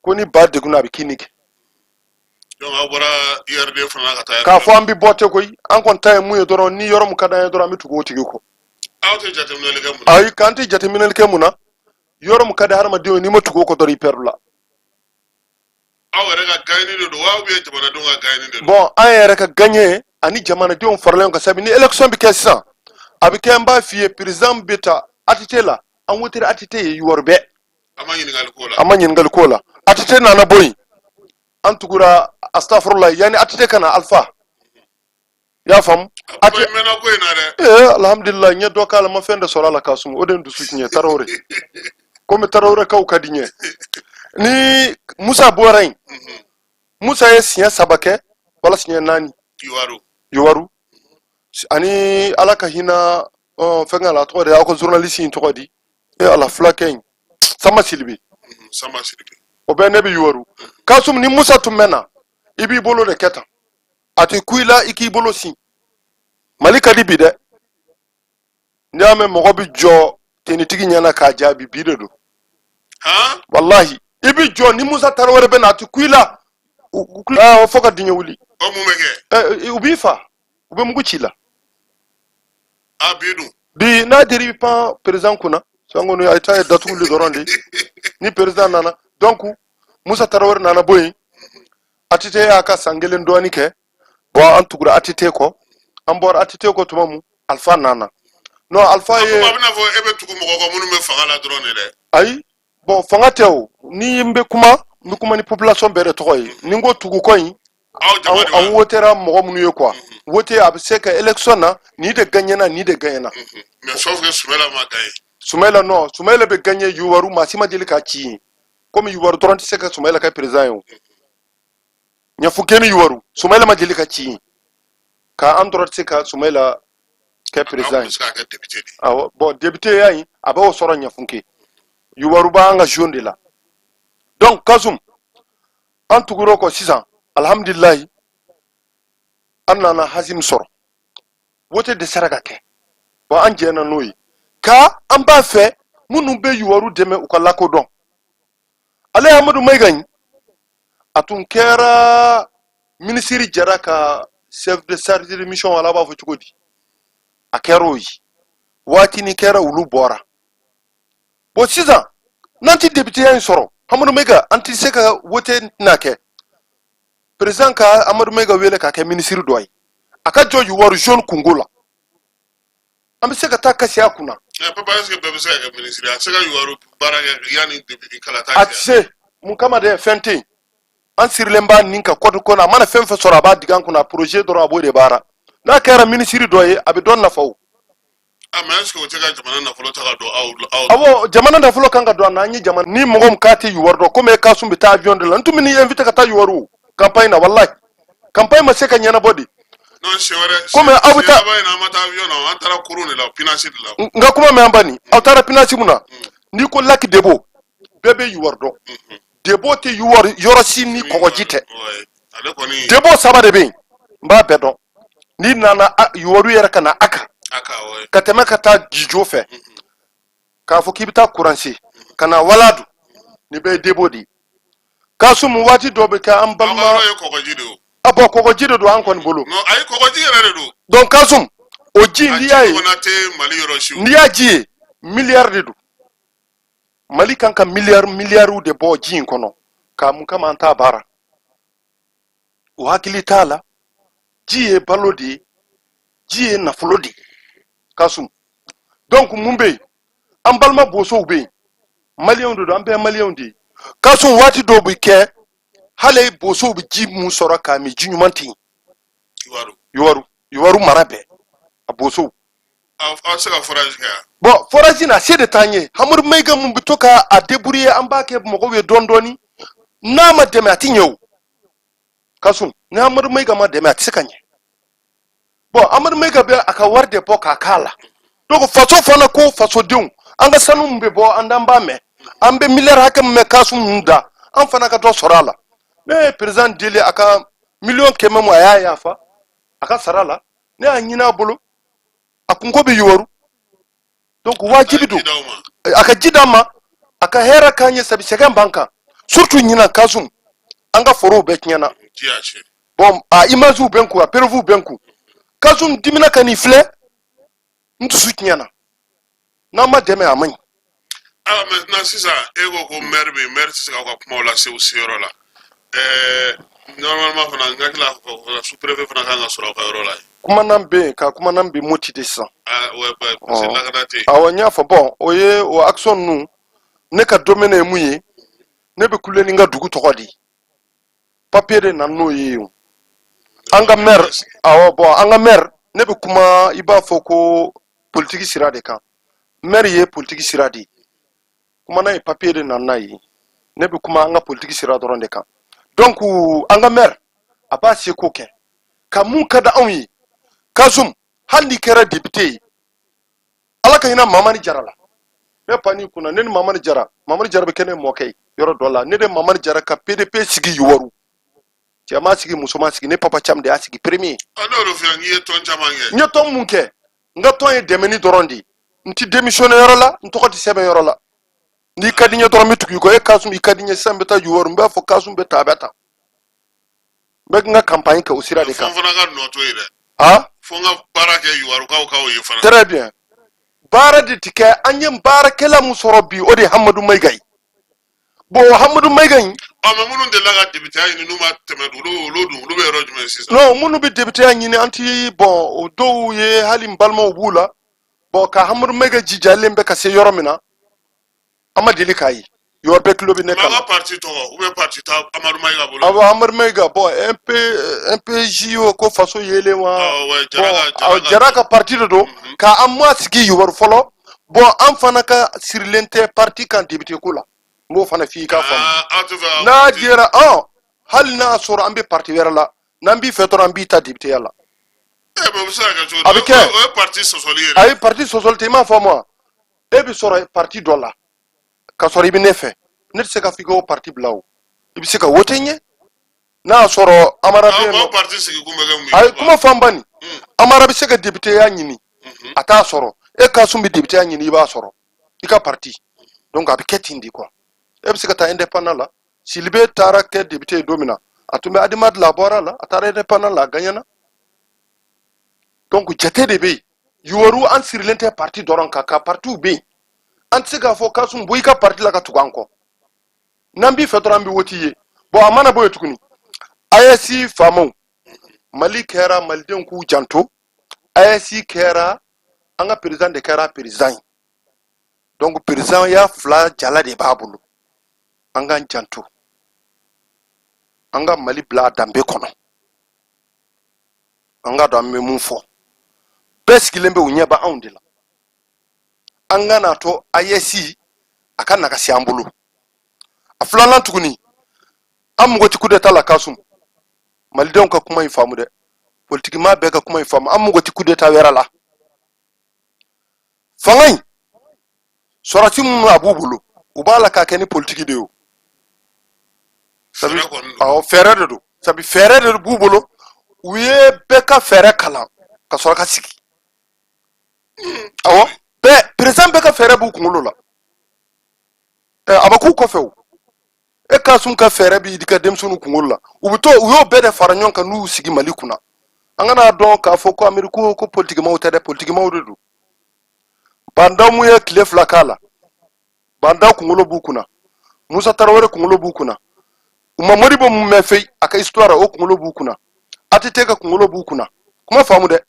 ko ni ba degunna, a bɛ kinni kɛ. Donc aw bɔra URD fana ka taa? K'a fɔ an bɛ bɔ tɛ koyi, an kɔni ta ye mun ye dɔrɔn, ni yɔrɔ min ka d'an ye dɔrɔn, an bɛ tugu o tigi kɔ. Aw tɛ jateminɛli kɛ mun na? Ayi, k'an tɛ jateminɛli kɛ mun na, yɔrɔ min ka di hadamadenw ye, n'i ma tugu o kɔ dɔrɔn, i pɛrɛdu la. Aw yɛrɛ ka gagné de don wa, ou bien jamanadenw ka gagné de don? Bon, an yɛrɛ ka gagné ani jamanadenw faralen kan, sabu ni élection bɛ kɛ sisan, a bɛ kɛ, n b'a f'i ye, président bɛ ta ATT la, an wotera ATT ye Yuwaru bɛɛ. An ma ɲininkali k'o la? An ma ɲininkali k'o la. ATT nana bɔ yen, an tugura, astafurula, yanni ATT ka na, Alpha, i y'a faamu. A mɛnna ko in na dɛ. Ee, alhamdulilah, n ye dɔ k'a la, n ma fɛn dɔ sɔrɔ a la. K'a sumu, o de ye n dusu tiɲɛ. Tarawele, komi Tarawelekaw ka di n ye. Ni Musa bɔra yen, Musa ye siɲɛ 3 kɛ wala siɲɛ 4. Yuwaru. Yuwaru, ani Ala ka hinɛ fɛnkɛ la, a tɔgɔ de, aw ka journaliste in tɔgɔ di e ala, fulakɛ in, Sama Silibe. Sama Silibe. O bɛɛ ne bɛ Yuwaru. Kasum, ni Musa tun bɛ na, i b'i bolo de kɛ tan, a tɛ ku i la, i k'i bolo sin. Mali ka di bi dɛ. N'i y'a mɛn mɔgɔ bɛ jɔ tenitigi ɲɛna k'a jaabi, bi de don. Walahi, i bɛ jɔ ni Musa Tarawele bɛ na, a tɛ ku i la fo ka diɲɛ wuli. O mun bɛ kɛ? U b'i fa, u bɛ mugu ci i la. A bi dun? Bi n'a deri, i bɛ pan président kunna sanko, a ta ye datuguli dɔrɔn de ni président nana. Donc Musa Tarawele nana bɔ yen, ATT y'a ka san kelen dɔɔni kɛ. Bon, an tugura ATT kɔ, an bɔra ATT kɔ tuma mun, Alpha nana. Non, Alpha ye. A bɛna fɔ e bɛ tugu mɔgɔ kɔ minnu bɛ fanga la dɔrɔn de dɛ. Ayi, bon, fanga tɛ o. Ni n bɛ kuma, n bɛ kuma ni population bɛɛ de tɔgɔ ye. Ni n ko tugu kɔ in, an wotera mɔgɔ minnu ye quoi, wote a bɛ se ka élection na, nin de gagnena, nin de gagnena. Mais sauf que Sumayila ma gagné. Sumayila, non, Sumayila bɛ gagné Yuwaru, maa si ma deli k'a ci yen. Komi Yuwaru dɔrɔn tɛ se ka Sumayila kɛ président ye o. Ɲafunke ni Yuwaru, Sumayila ma deli ka ci yen, ka an dɔrɔn tɛ se ka Sumayila kɛ président ye. Awɔ, bon, député ya in, a b'o sɔrɔ Ɲafunke. Yuwaru b'an ka zone de la. Donc Kasum, an tugur'o kɔ sisan, alhamdulilayi, an nana Hasim sɔrɔ. Wote de sera ka kɛ. Bon, an jɛna n'o ye, ka an b'a fɛ minnu bɛ Yuwaru dɛmɛ u ka lakodɔn. Ale Amadu Mayiga in, a tun kɛra minisiri jara ka chef de chargé de mission, ala b'a fɔ cogo di? A kɛra o ye, waatinin kɛra, olu bɔra. Bon, sisan n'an tɛ députéya in sɔrɔ, Hamadu Mayiga, an tɛ se ka wote tɛna kɛ. Président ka Amadu Mayiga wele k'a kɛ minisiri dɔ ye, a ka jɔ Youwarou jeune kunko la, an bɛ se ka taa kasi a kunna. Papa, est ce que bɛɛ bɛ se ka kɛ minisiri ye? A tɛ se ka Youwarou baara kɛ yanni député kalata A tɛ se. Mun kama dɛ? Fɛn tɛ yen, an sirilen b'a nin ka kɔdi kɔnɔ. A mana fɛn fɛn sɔrɔ, a b'a digi an kunna, projet dɔrɔn, a b'o de baara. N'a kɛra minisiri dɔ ye, a bɛ dɔ nafa o. Ah, mais est ce que o tɛ ka jamana nafolo ta ka don aw aw Awɔ, jamana nafolo kan ka don an na. An ye jamana ni mɔgɔ min k'a tɛ Youwarou dɔn, komi e Kasum bɛ taa avion de la, n tun bɛ n'i invité ka taa Youwarou campagne na. Walayi, campagne ma se ka ɲɛnabɔ de. Non, siɲɛ wɛrɛ. Komi aw bɛ taa Siɲɛ laban in na, an ma taa avion na, an taara kurun de la, pinasi de la. N ka kuma mɛn, an ba nin, aw taara pinasi mun na? N'i ko lac Débo, bɛɛ bɛ Youwarou dɔn. Débo tɛ Youwarou yɔrɔ si ni kɔgɔji tɛ. Ale kɔni. Débo saba de bɛ yen, n b'a bɛɛ dɔn. N'i nana Youwarou yɛrɛ ka na Aka Aka, ouais. ka tɛmɛ ka taa Jijo fɛ, k'a fɔ k'i bɛ taa Kuranse ka na Waladu, nin bɛɛ ye Débo de ye. Kasumu, waati dɔ bɛ kɛ an Aw ka balima yɔrɔ ye kɔgɔji de ye o. A bɔn, kɔgɔji de don an kɔni bolo. Non, ayi, kɔgɔji yɛrɛ de don. Donc Kasum, o ji, A n'i ji y'a ye ɲɔgɔnna tɛ Mali yɔrɔ si o. N'i y'a ji ye, miliyari de don. Mali kan ka miliyari miliyariw de bɔ ji in kɔnɔ. K'a mun kama an t'a baara? O hakili t'a la. Ji ye balo de ye, ji ye nafolo de ye, Kasum. Donc mun bɛ yen? An balima bosow bɛ yen, maliyɛnw de don, an bɛɛ ye maliyɛnw de ye. Kasum, waati dɔw bɛ kɛ, hali bosow bɛ ji mun sɔrɔ k'a min, ji ɲuman tɛ yen. Youwarou. Youwarou mara bɛɛ, a bosow. Aw tɛ se ka forage kɛ yan? Bon, forage na se de t'an ye. Hamadu Mayiga mun bɛ to ka a débrouiller, an b'a kɛ mɔgɔw ye dɔɔni dɔɔni. N'a ma dɛmɛ, a ti ɲɛ o. Kasum, ni Hamadu Mayiga ma dɛmɛ, a tɛ se ka ɲɛ. Bon, Amadu Mayiga bɛ a ka wari de bɔ k'a k'a la. Donc faso fana ko fasodenw, an ka sanu min bɛ bɔ, an d'an b'a mɛn, an bɛ miliyari hakɛ min mɛn Kasum ninnu da, an fana ka dɔ sɔrɔ a la. Ne ye président deli a ka 100 000 000 mun, a y'a yafa a ka sara la. Ne y'a ɲini a bolo, a kunko bɛ Youwarou. Donc wajibi don a ka ji d'an ma, a ka hɛrɛ k'an ye, sabi sɛgɛn b'an kan, surtout ɲinan. Kasum, an ka forow bɛɛ tiɲɛna. Bon, a imagew bɛ n kun, a preuvew bɛ n kun. Kasum dimina ka nin filɛ, n dusu tiɲɛna. N'an ma dɛmɛ, a man ɲi. Ayiwa, maintenant sisan, e ko ko maire bɛ yen, maire tɛ se k'aw ka kumaw lase u seyɔrɔ la. Normalement fana, n hakili la fana, sous préfet fana kan ka sɔrɔ aw ka yɔrɔ la yen. Kumanan bɛ yen, ka kumanan bɛ Moti de sisan. Ah ouais, parce que lakana tɛ yen. Awɔ, n y'a fɔ. Bon, o ye o action ninnu, ne ka domaine ye mun ye? Ne bɛ kule ni n ka dugu tɔgɔ de ye, papier de nana n'o ye o. An ka maire, awɔ. Bon, an ka maire, ne bɛ kuma, i b'a fɔ ko politiki sira de kan. Maire ye politiki sira de ye, kumana ye papier de nana n'a ye. Ne bɛ kuma an ka politiki sira dɔrɔn de kan. Donc an ka maire, a b'a seko kɛ ka mun ka di anw ye. Kasum, hali n'i kɛra député ye, Ala ka hinɛ Mamani Jara la. Ne pani kunna, ne ni Mamani Jara, Mamani Jara bɛ kɛ ne mɔkɛ ye yɔrɔ dɔ la. Ne de Mamani Jara ka PDP sigi Youwarou. Cɛ ma sigi, muso ma sigi, ne Papa Cam de y'a sigi premier. Ne y'o de f'i ye, n k'i ye tɔn caman kɛ. N ye tɔn mun kɛ? N ka tɔn ye dɛmɛni dɔrɔn de ye. N ti démissionné yɔrɔ la, n tɔgɔ ti sɛbɛn yɔrɔ la. N'i ka di n ye dɔrɔn, n bɛ tugu i kɔ. E Kasum, i ka di n ye sisan, n bɛ taa Youwarou, n b'a fɔ Kasum bɛ tan, a bɛ tan, n bɛ n ka campagne kɛ o sira de kan. Fo n fana ka nɔ to yen dɛ. Ah? Fo n ka baara kɛ Youwaroukaw k'aw ye fana. Très bien, baara de ti kɛ. An ye baarakɛla mun sɔrɔ bi, o de ye Hamadu Mayiga ye. Bon, Hamadu Mayiga in. Ɔ, mais minnu delila ka députéya ɲini, n'u ma tɛmɛ, olu dun, olu bɛ yɔrɔ jumɛn sisan? Non, minnu bɛ députéya ɲini, an ti. Bon, o dɔw ye, hali n balimaw b'u la. Bon, ka Hamadu Mayiga jijalen bɛ ka se yɔrɔ min na, an ma deli k'a ye. Yɔrɔ bɛɛ tulo bɛ ne kan. Kan ka parti tɔgɔ ou bien parti ta Amadu Mayiga bolo? Awɔ, Amadu Mayiga. Bon, MP, MPJ, o ko faso yelen wa. Bon, Jara ka parti de don. Ka an ma sigi Youwarou fɔlɔ. Bon, an fana ka sirilen tɛ parti kan député ko la. N b'o fana f'i k'a faamu. N'a diyara an, hali n'a sɔrɔ an bɛ parti wɛrɛ la, n'an b'i fɛ dɔrɔn, an b'i ta députéya la. A bɛ kɛ. O ye parti sɔsɔli ye. Ayi, parti sɔsɔli tɛ. I m'a faamu wa? E bɛ sɔrɔ parti dɔ la ka sɔrɔ i bɛ ne fɛ, ne tɛ se ka fɔ i k'o parti bila o. I bɛ se ka wote ɲɛ n'a y'a sɔrɔ Amara bɛ yen nɔ. Parti sigi kun bɛ kɛ mun ye? Ayi, kuma fanba nin, Amara bɛ se ka députéya ɲini, a t'a sɔrɔ. E Kasum bɛ députéya ɲini, i b'a sɔrɔ i ka parti. Donc a bɛ kɛ ten de quoi. E bɛ se ka taa indépendant la. Silibe taara kɛ député ye don min na, a tun bɛ Adema la, a bɔra la, a taara indépendant la, a gagnana. Donc jate de bɛ yen. Youwarou an sirilen tɛ parti dɔrɔn kan, ka partiw bɛ yen. An tɛ se k'a fɔ Kasum bɔ i ka parti la ka tugu an kɔ. N'an b'i fɛ dɔrɔn, an bɛ woti ye. Bon, a mana bɔ yen tuguni, AES faamaw, Mali kɛra, malidenw k'u janto, AES kɛra, an ka président de kɛra président ye. Donc président ya fila jala de b'a bolo. An k'an janto, an ka Mali bila a danbe kɔnɔ. An ka dɔn an bɛ mun fɔ. Bɛɛ sigilen bɛ, u ɲɛ bɛ anw de la. An kana to AES a ka nagasi an bolo. A filanan tuguni, an mago ti coup d'état la. Kasum, malidenw ka kuma in faamu dɛ, politikimaa bɛɛ ka kuma in faamu. An mago ti coup d'état wɛrɛ la. Fanga in, sɔrɔsi minnu a b'u bolo, u b'a la k'a kɛ ni politiki de ye. O sabi, awɔ, fɛɛrɛ de don. Sabi fɛɛrɛ de b'u bolo. U ye bɛɛ ka fɛɛrɛ kalan ka sɔrɔ ka sigi. Awɔ, bɛɛ président bɛɛ ka fɛɛrɛ b'u kunkolo la. Ɛ, a bɛ k'u kɔfɛ. O e Kasum ka fɛɛrɛ b'i ka denmisɛnninw kunkolo la. U bɛ to, u y'o bɛɛ de fara ɲɔgɔn kan n'u sigi Mali kunna. An kana dɔn k'a fɔ ko Ameriki ko politikimaw tɛ dɛ, politikimaw de don. Bah N'Daw mun ye tile 2 k'a la, Bah N'Daw kunkolo b'u kunna, Musa Tarawele kunkolo b'u kunna, u ma Modibo mun mɛn feyi a ka histoire, o kunkolo b'u kunna, ATT ka kunkolo b'u kunna. Kuma faamu dɛ,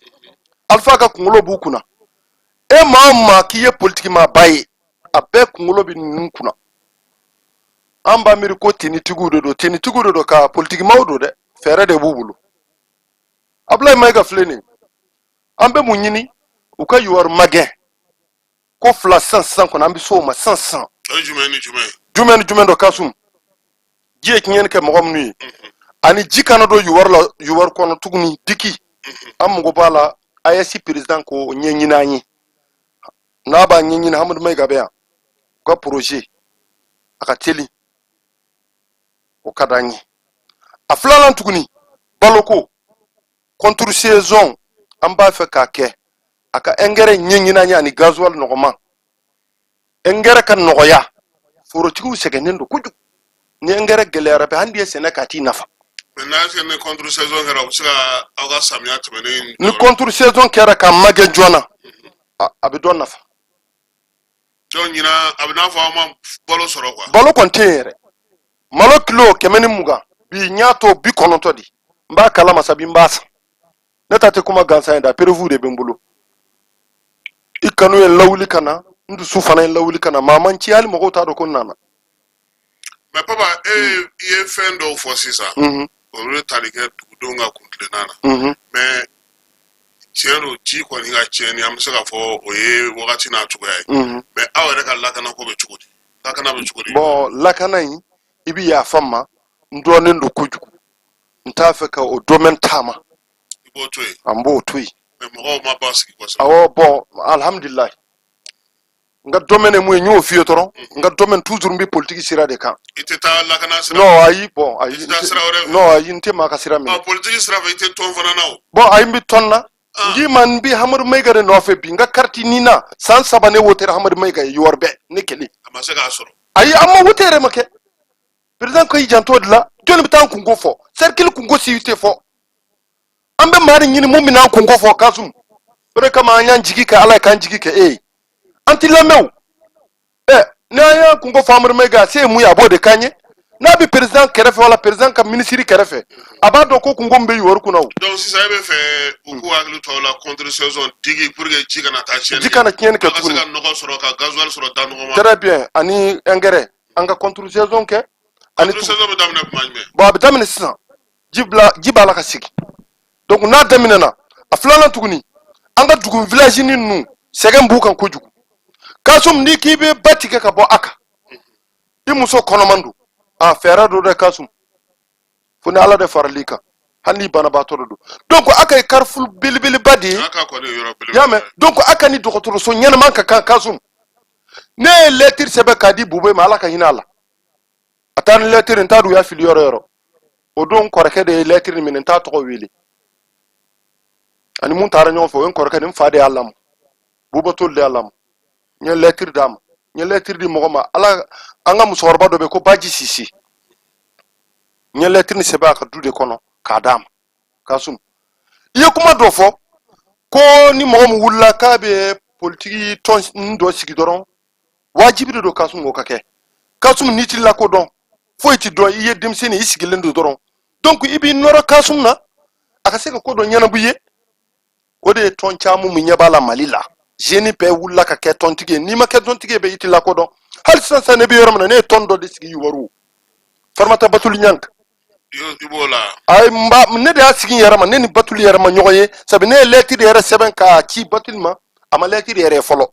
Alpha ka kunkolo b'u kunna. E maa o maa k'i ye politikimaaba ye, a bɛɛ kunkolo bɛ ninnu kunna. An b'a miiri ko tenitigiw de don, tenitigiw de don, ka politikimaw don dɛ, fɛɛrɛ de b'u bolo. Abulayi Mayiga filɛ nin ye. An bɛ mun ɲini? U ka Youwarou magɛn ko fila sisan sisan kɔnɔ, an bɛ s'o ma sisan sisan. O ye jumɛn ni jumɛn ye? Jumɛn ni jumɛn? Dɔ Kasum, ji ye tiɲɛni kɛ mɔgɔ minnu ye, ani ji kana don Youwarou la, Youwarou kɔnɔ tuguni diki. An mago b'a la, AES président k'o ɲɛɲini an ye. N'a b'a ɲɛɲini, Hamadu Mayiga bɛ yan, u ka projet a ka teli, o ka d'an ye. A filanan tuguni, baloko contre saison, an b'a fɛ k'a kɛ a ka engrais ɲɛɲini an ye, ani gasoil nɔgɔman, engrais ka nɔgɔya. Forotigiw sɛgɛnnen don kojugu. Ni engrais gɛlɛyara bɛ, hali n'i ye sɛnɛ k'a t'i nafa. Mais n'a kɛ ni contre saison kɛra, u bɛ se ka aw ka samiya tɛmɛnen. Ni contre saison kɛra ka magɛn joona, a bɛ dɔ nafa. Donc ɲinan, a bɛ n'a fɔ aw ma balo sɔrɔ quoi. Balo kɔni tɛ yen yɛrɛ. Malo kilo 120, bi n y'a to 90 di. N b'a kalama, sabi n b'a san. Ne ta tɛ kuma gansan ye da, preuve de bɛ n bolo. I kanu ye n lawuli ka na, n dusu fana ye n lawuli ka na. Maa man ci, hali mɔgɔw t'a dɔn ko n nana. Mais papa, e i ye fɛn dɔw fɔ sisan, olu ye tali kɛ dugudenw ka kuntilenna na. Mais tiɲɛ don, ji kɔni ka tiɲɛni, an bɛ se k'a fɔ o ye wagati n'a cogoya ye. Mais aw yɛrɛ ka lakana ko bɛ cogo di? Lakana bɛ cogo di? Bon, lakana in, i bɛ yafa n ma, n dɔnnen don kojugu, n t'a fɛ ka o domaine taama. I b'o to yen. An b'o to yen. Mais mɔgɔw ma ba sigi kosɛbɛ. Awɔ, bon, alhamdulilayi, n ka domaine ye mun ye, n y'o f'i ye dɔrɔn. N ka domaine, toujours n bɛ politique sira de kan. I tɛ taa lakana sira? Non, ayi, bon, ayi. I tɛ taa sira wɛrɛ fɛ? Non, ayi, n tɛ maa ka sira minɛ. Ɔ, politique sira fɛ, i tɛ tɔn fana na o? Bon, ayi, n bɛ tɔn na. N k'i ma, n bɛ Hamadu Mayiga de nɔfɛ bi. N ka carte NINA, san 3 ne wotera Hamadu Mayiga ye Youwarou bɛɛ, ne kelen. A ma se k'a sɔrɔ. Ayi, an ma wote yɛrɛ ma kɛ. Président ko i janto o de la. Jɔnni bɛ taa an kunko fɔ? Cercle kunko si tɛ fɔ. An bɛ maa de ɲini mun bɛna an kunko fɔ. Kasum, o de kama an y'an jigi kɛ Ala ye, k'an jigi kɛ e ye. An ti lamɛn o. Ɛ, n'an y'an kunko fɔ Amadu Mayiga, a se ye mun ye? A b'o de k'an ye. N'a bɛ président kɛrɛfɛ wala président ka minisiri kɛrɛfɛ, a b'a dɔn ko kunko min bɛ Youwarou kunna o. Donc sisan, e bɛ fɛ u k'u hakili to aw la contre saison digi pour que ji kana taa tiɲɛni. Ji kana tiɲɛni kɛ Aw ka se tuguni. ka nɔgɔ sɔrɔ, ka gasoil sɔrɔ da nɔgɔ ma. Très bien, ani engrais, an ka contre saison kɛ ani. Contre saison bɛ daminɛ tuma jumɛn? Bon, a bɛ daminɛ sisan. Ji bila, ji b'a la ka sigi. Donc n'a daminɛna, a filanan tuguni, an ka dugu village ni ninnu, sɛgɛn b'u kan kojugu. Kasum, n'i k'i bɛ ba tigɛ ka bɔ a kan, i muso kɔnɔman don, a fɛɛrɛ don dɛ. Kasum, fo ni Ala de faral'i kan, hali ni banabaatɔ de don. Donc a ka ye carrefour belebeleba de ye. A ka kɔni ye yɔrɔ belebele. Y'a mɛn? Donc a ka ni dɔgɔtɔrɔso ɲɛnama ka kan. Kasum, ne ye lɛtiri sɛbɛn k'a di Bube ma, Ala ka hinɛ a la. A taa ni lɛtiri, n t'a dɔn u y'a fili yɔrɔ yɔrɔ. O don, kɔrɔkɛ de ye lɛtiri minɛ, n t'a tɔgɔ wele. Ani mun taara ɲɔgɔn fɛ, o ye n kɔrɔkɛ ni n fa de y'a lamɔ, Buba Toli de y'a lamɔ. N ye lɛtiri d'a ma, n ye lɛtiri di mɔgɔ ma. Ala, an ka musokɔrɔba dɔ bɛ yen ko Baji Sisi, n ye lɛtiri nin sɛbɛn a ka du de kɔnɔ k'a d'a ma. Kasum, i ye kuma dɔ fɔ. Ko ni mɔgɔ min wulila k'a bɛ politiki tɔn dɔ sigi dɔrɔn, wajibi de don Kasum o ka kɛ. Kasum, n'i t'i lakodɔn, foyi ti dɔn, i ye denmisɛnnin, i sigilen don dɔrɔn. Donc i b'i nɔrɔ Kasum na, a ka se ka ko dɔ ɲɛnabɔ i ye. O de ye tɔn caman min ɲɛ b'a la Mali la, jeune bɛɛ wulila ka kɛ tɔntigi ye. N'i ma kɛ tɔntigi ye bɛ, i t'i lakodɔn. Hali sisan sisan, ne bɛ yɔrɔ min na, ne ye tɔn dɔ de sigi Yuwaru, Farimata Batuli Ɲang. I b'o la? Ayi, n ba, ne de y'a sigi n yɛrɛ ma. Ne ni Batuli yɛrɛ ma ɲɔgɔn ye, sabu ne ye lɛtiri yɛrɛ sɛbɛn k'a ci Batuli ma, a ma lɛtiri yɛrɛ ye fɔlɔ.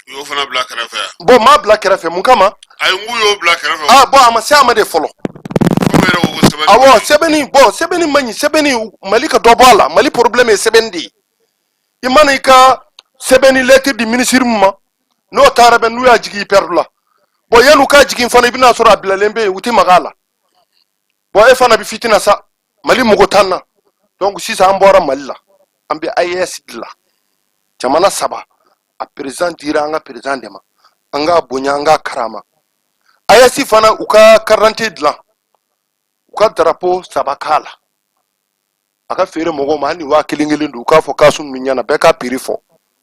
I y'o fana bila kɛrɛfɛ yan? Bon, n m'a bila kɛrɛfɛ. Mun kama? Ayi, n k'u y'o bila kɛrɛfɛ. Ah bon, a ma se a ma de fɔlɔ. Komi yɛrɛ ko ko sɛbɛnni. Awɔ, sɛbɛnni. Bon, sɛbɛnni man ɲi. Sɛbɛnni, Mali ka dɔ bɔ a la. Mali problème ye sɛbɛnni de ye. I mana i ka sɛbɛnni lɛtiri di minisiri min ma, n'o taara bɛ, n'u y'a jigin, i pɛrɛdu la. Bon, yan'u k'a jigin fana, i bɛna sɔrɔ a bilalen bɛ yen, u tɛ maga a la. Bon, e fana bɛ fitina sa. Mali mɔgɔ t'an na. Donc sisan an bɔra Mali la, an bɛ AES de la. Jamana saba, a président dira an ka président de ma, an k'a bonya, an k'a karama. AES fana, u ka carte d'identité dilan, u ka drapeau saba k'a la, a ka feere mɔgɔw ma, hali ni 1000 kelen don. U k'a fɔ Kasum min ɲɛna, bɛɛ k'a prix fɔ.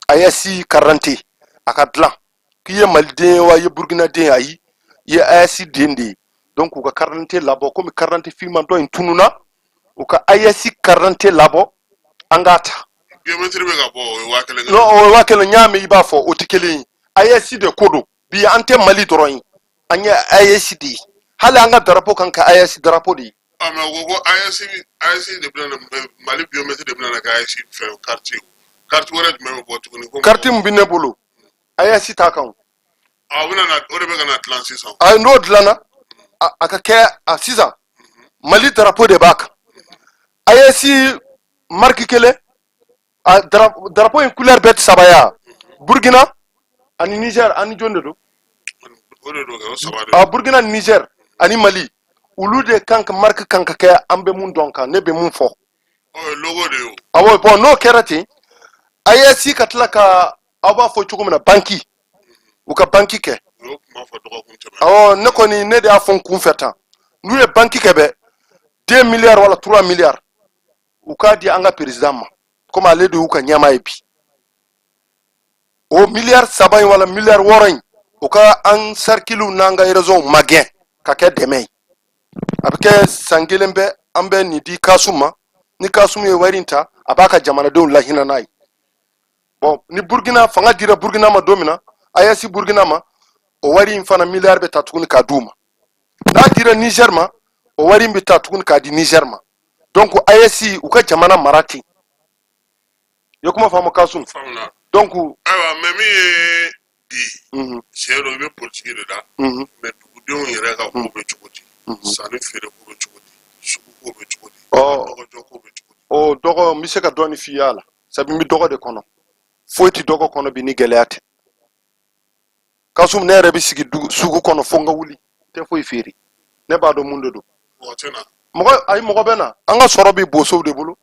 AES carte d'identité, a ka dilan, k'i ye Maliden ye wa, i ye Burukina den ye, ayi, i ye AES den de ye. Donc u ka carte d'identité labɔ, komi carte d'identité finman dɔ in tununna, u ka AES carte d'identité labɔ, an k'a ta. Biométrie bɛ ka bɔ, o ye 1000. Non, o ye 1000. N y'a mɛn i b'a fɔ, o tɛ kelen ye. AES de ko don. Bi an tɛ Mali dɔrɔn ye, an ye AES de ye. Hali an ka drapeau kan ka AES drapeau de ye. Ah, mais u ko ko AES de bɛna na, Mali biométrie de bɛna na kɛ AES fɛn carte ye. Carte wɛrɛ jumɛn bɛ bɔ tuguni ko? Carte min bɛ ne bolo, AES t'a kan o. Ah, o bɛna na, o de bɛ ka na dilan sisan. Ayi, n'o dilanna, a ka kɛ a sisan Mali drapeau de b'a kan, AES marque kelen, a drapeau in couleur bɛɛ tɛ saba ye wa? Burkina ani Niger ani jɔn de don? O de don kɛ, o saba de. A Burkina ni Niger ani Mali, olu de kan ka marque kan ka kɛ. An bɛ mun dɔn kan, ne bɛ mun fɔ. O ye logo de ye o. Awɔ, bon, n'o kɛra ten, AES ka tila ka, aw b'a fɔ cogo min na, banki, u ka banki kɛ. U y'o kuma fɔ dɔgɔkun tɛmɛnen. Awɔ, ne kɔni, ne de y'a fɔ n kun fɛ tan. N'u ye banki kɛ bɛ, 2 milliards wala 3 milliards, u k'a di an ka président ma, komi ale de y'u ka ɲɛmaa ye bi. O miliyari 3 in wala miliyari 6 in, u ka an sarikiliw n'an ka régions magɛn ka kɛ dɛmɛ ye. A bɛ kɛ san kelen bɛɛ, an bɛ nin di Kasum ma. Ni Kasum ye wari in ta, a b'a ka jamanadenw lahinɛ n'a ye. Bon, ni Burukina fanga dira Burukina ma don min na, AES Burukina ma, o wari in fana miliyari bɛ ta tuguni k'a d'u ma. N'a dira Niger ma, o wari in bɛ ta tuguni k'a di Niger ma. Donc AES, u ka jamana mara ten. I ye kuma faamu, Kasum? Faamuna. Donc Ayiwa, mais min ye bi, tiɲɛ don, i bɛ politiki de la, mais dugudenw yɛrɛ ka ko bɛ cogo di? Sanni feere ko bɛ cogo di? Sugu ko bɛ cogo di? Dɔgɔjɔ ko bɛ cogo di? O dɔgɔ, n bɛ se ka dɔɔni f'i ye a la, sabu n bɛ dɔgɔ de kɔnɔ. Foyi tɛ dɔgɔ kɔnɔ bi ni gɛlɛya tɛ, Kasum. Ne yɛrɛ bɛ sigi sugu kɔnɔ fo n ka wuli, n tɛ foyi feere. Ne b'a dɔn mun de don. Mɔgɔ tɛ na? Mɔgɔ, ayi, mɔgɔ bɛ na. An ka sɔrɔ bɛ bosow de bolo.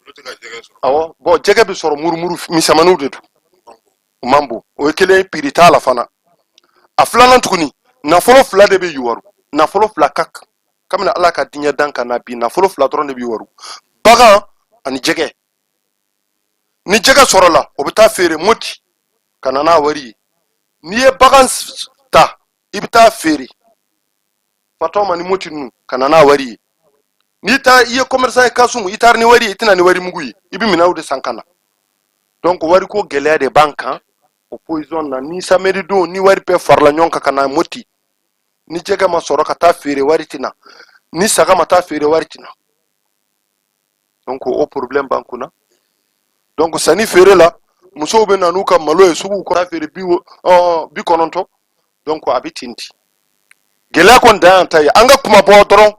Olu tɛ ka jɛgɛ sɔrɔ? Awɔ, bon, jɛgɛ bɛ sɔrɔ murumuru misɛnmaninw de don, o man bon. O ye kelen ye, prix t'a la fana. A filanan tuguni, nafolo fila de bɛ Yuwaru, nafolo fila ka kabini Ala ka diɲɛ dan ka na bi, nafolo fila dɔrɔn de bɛ Yuwaru: bagan ani jɛgɛ. Ni jɛgɛ sɔrɔla, o bɛ taa feere Moti ka na n'a wari ye. N'i ye bagan ta, i bɛ taa feere Fatɔma ni Moti ninnu ka na n'a wari ye. N'i taa, i ye commerçant ye, Kasum, i taara ni wari ye, i tɛna ni wari mugu ye, i bɛ minɛnw de san ka na. Donc wariko gɛlɛya de b'an kan o position na. Ni samedi don, ni wari bɛɛ farala ɲɔgɔn kan ka na Moti, ni jɛgɛ ma sɔrɔ ka taa feere, wari tɛ na. Ni saga ma taa feere, wari tɛ na. Donc o problème b'an kunna. Donc sanni feere la, musow bɛ na n'u ka malo ye suguw kɔnɔ, feere 90. Donc a bɛ ten ten. Gɛlɛya kɔni dan y'an ta ye. An ka kuma bɔ dɔrɔn,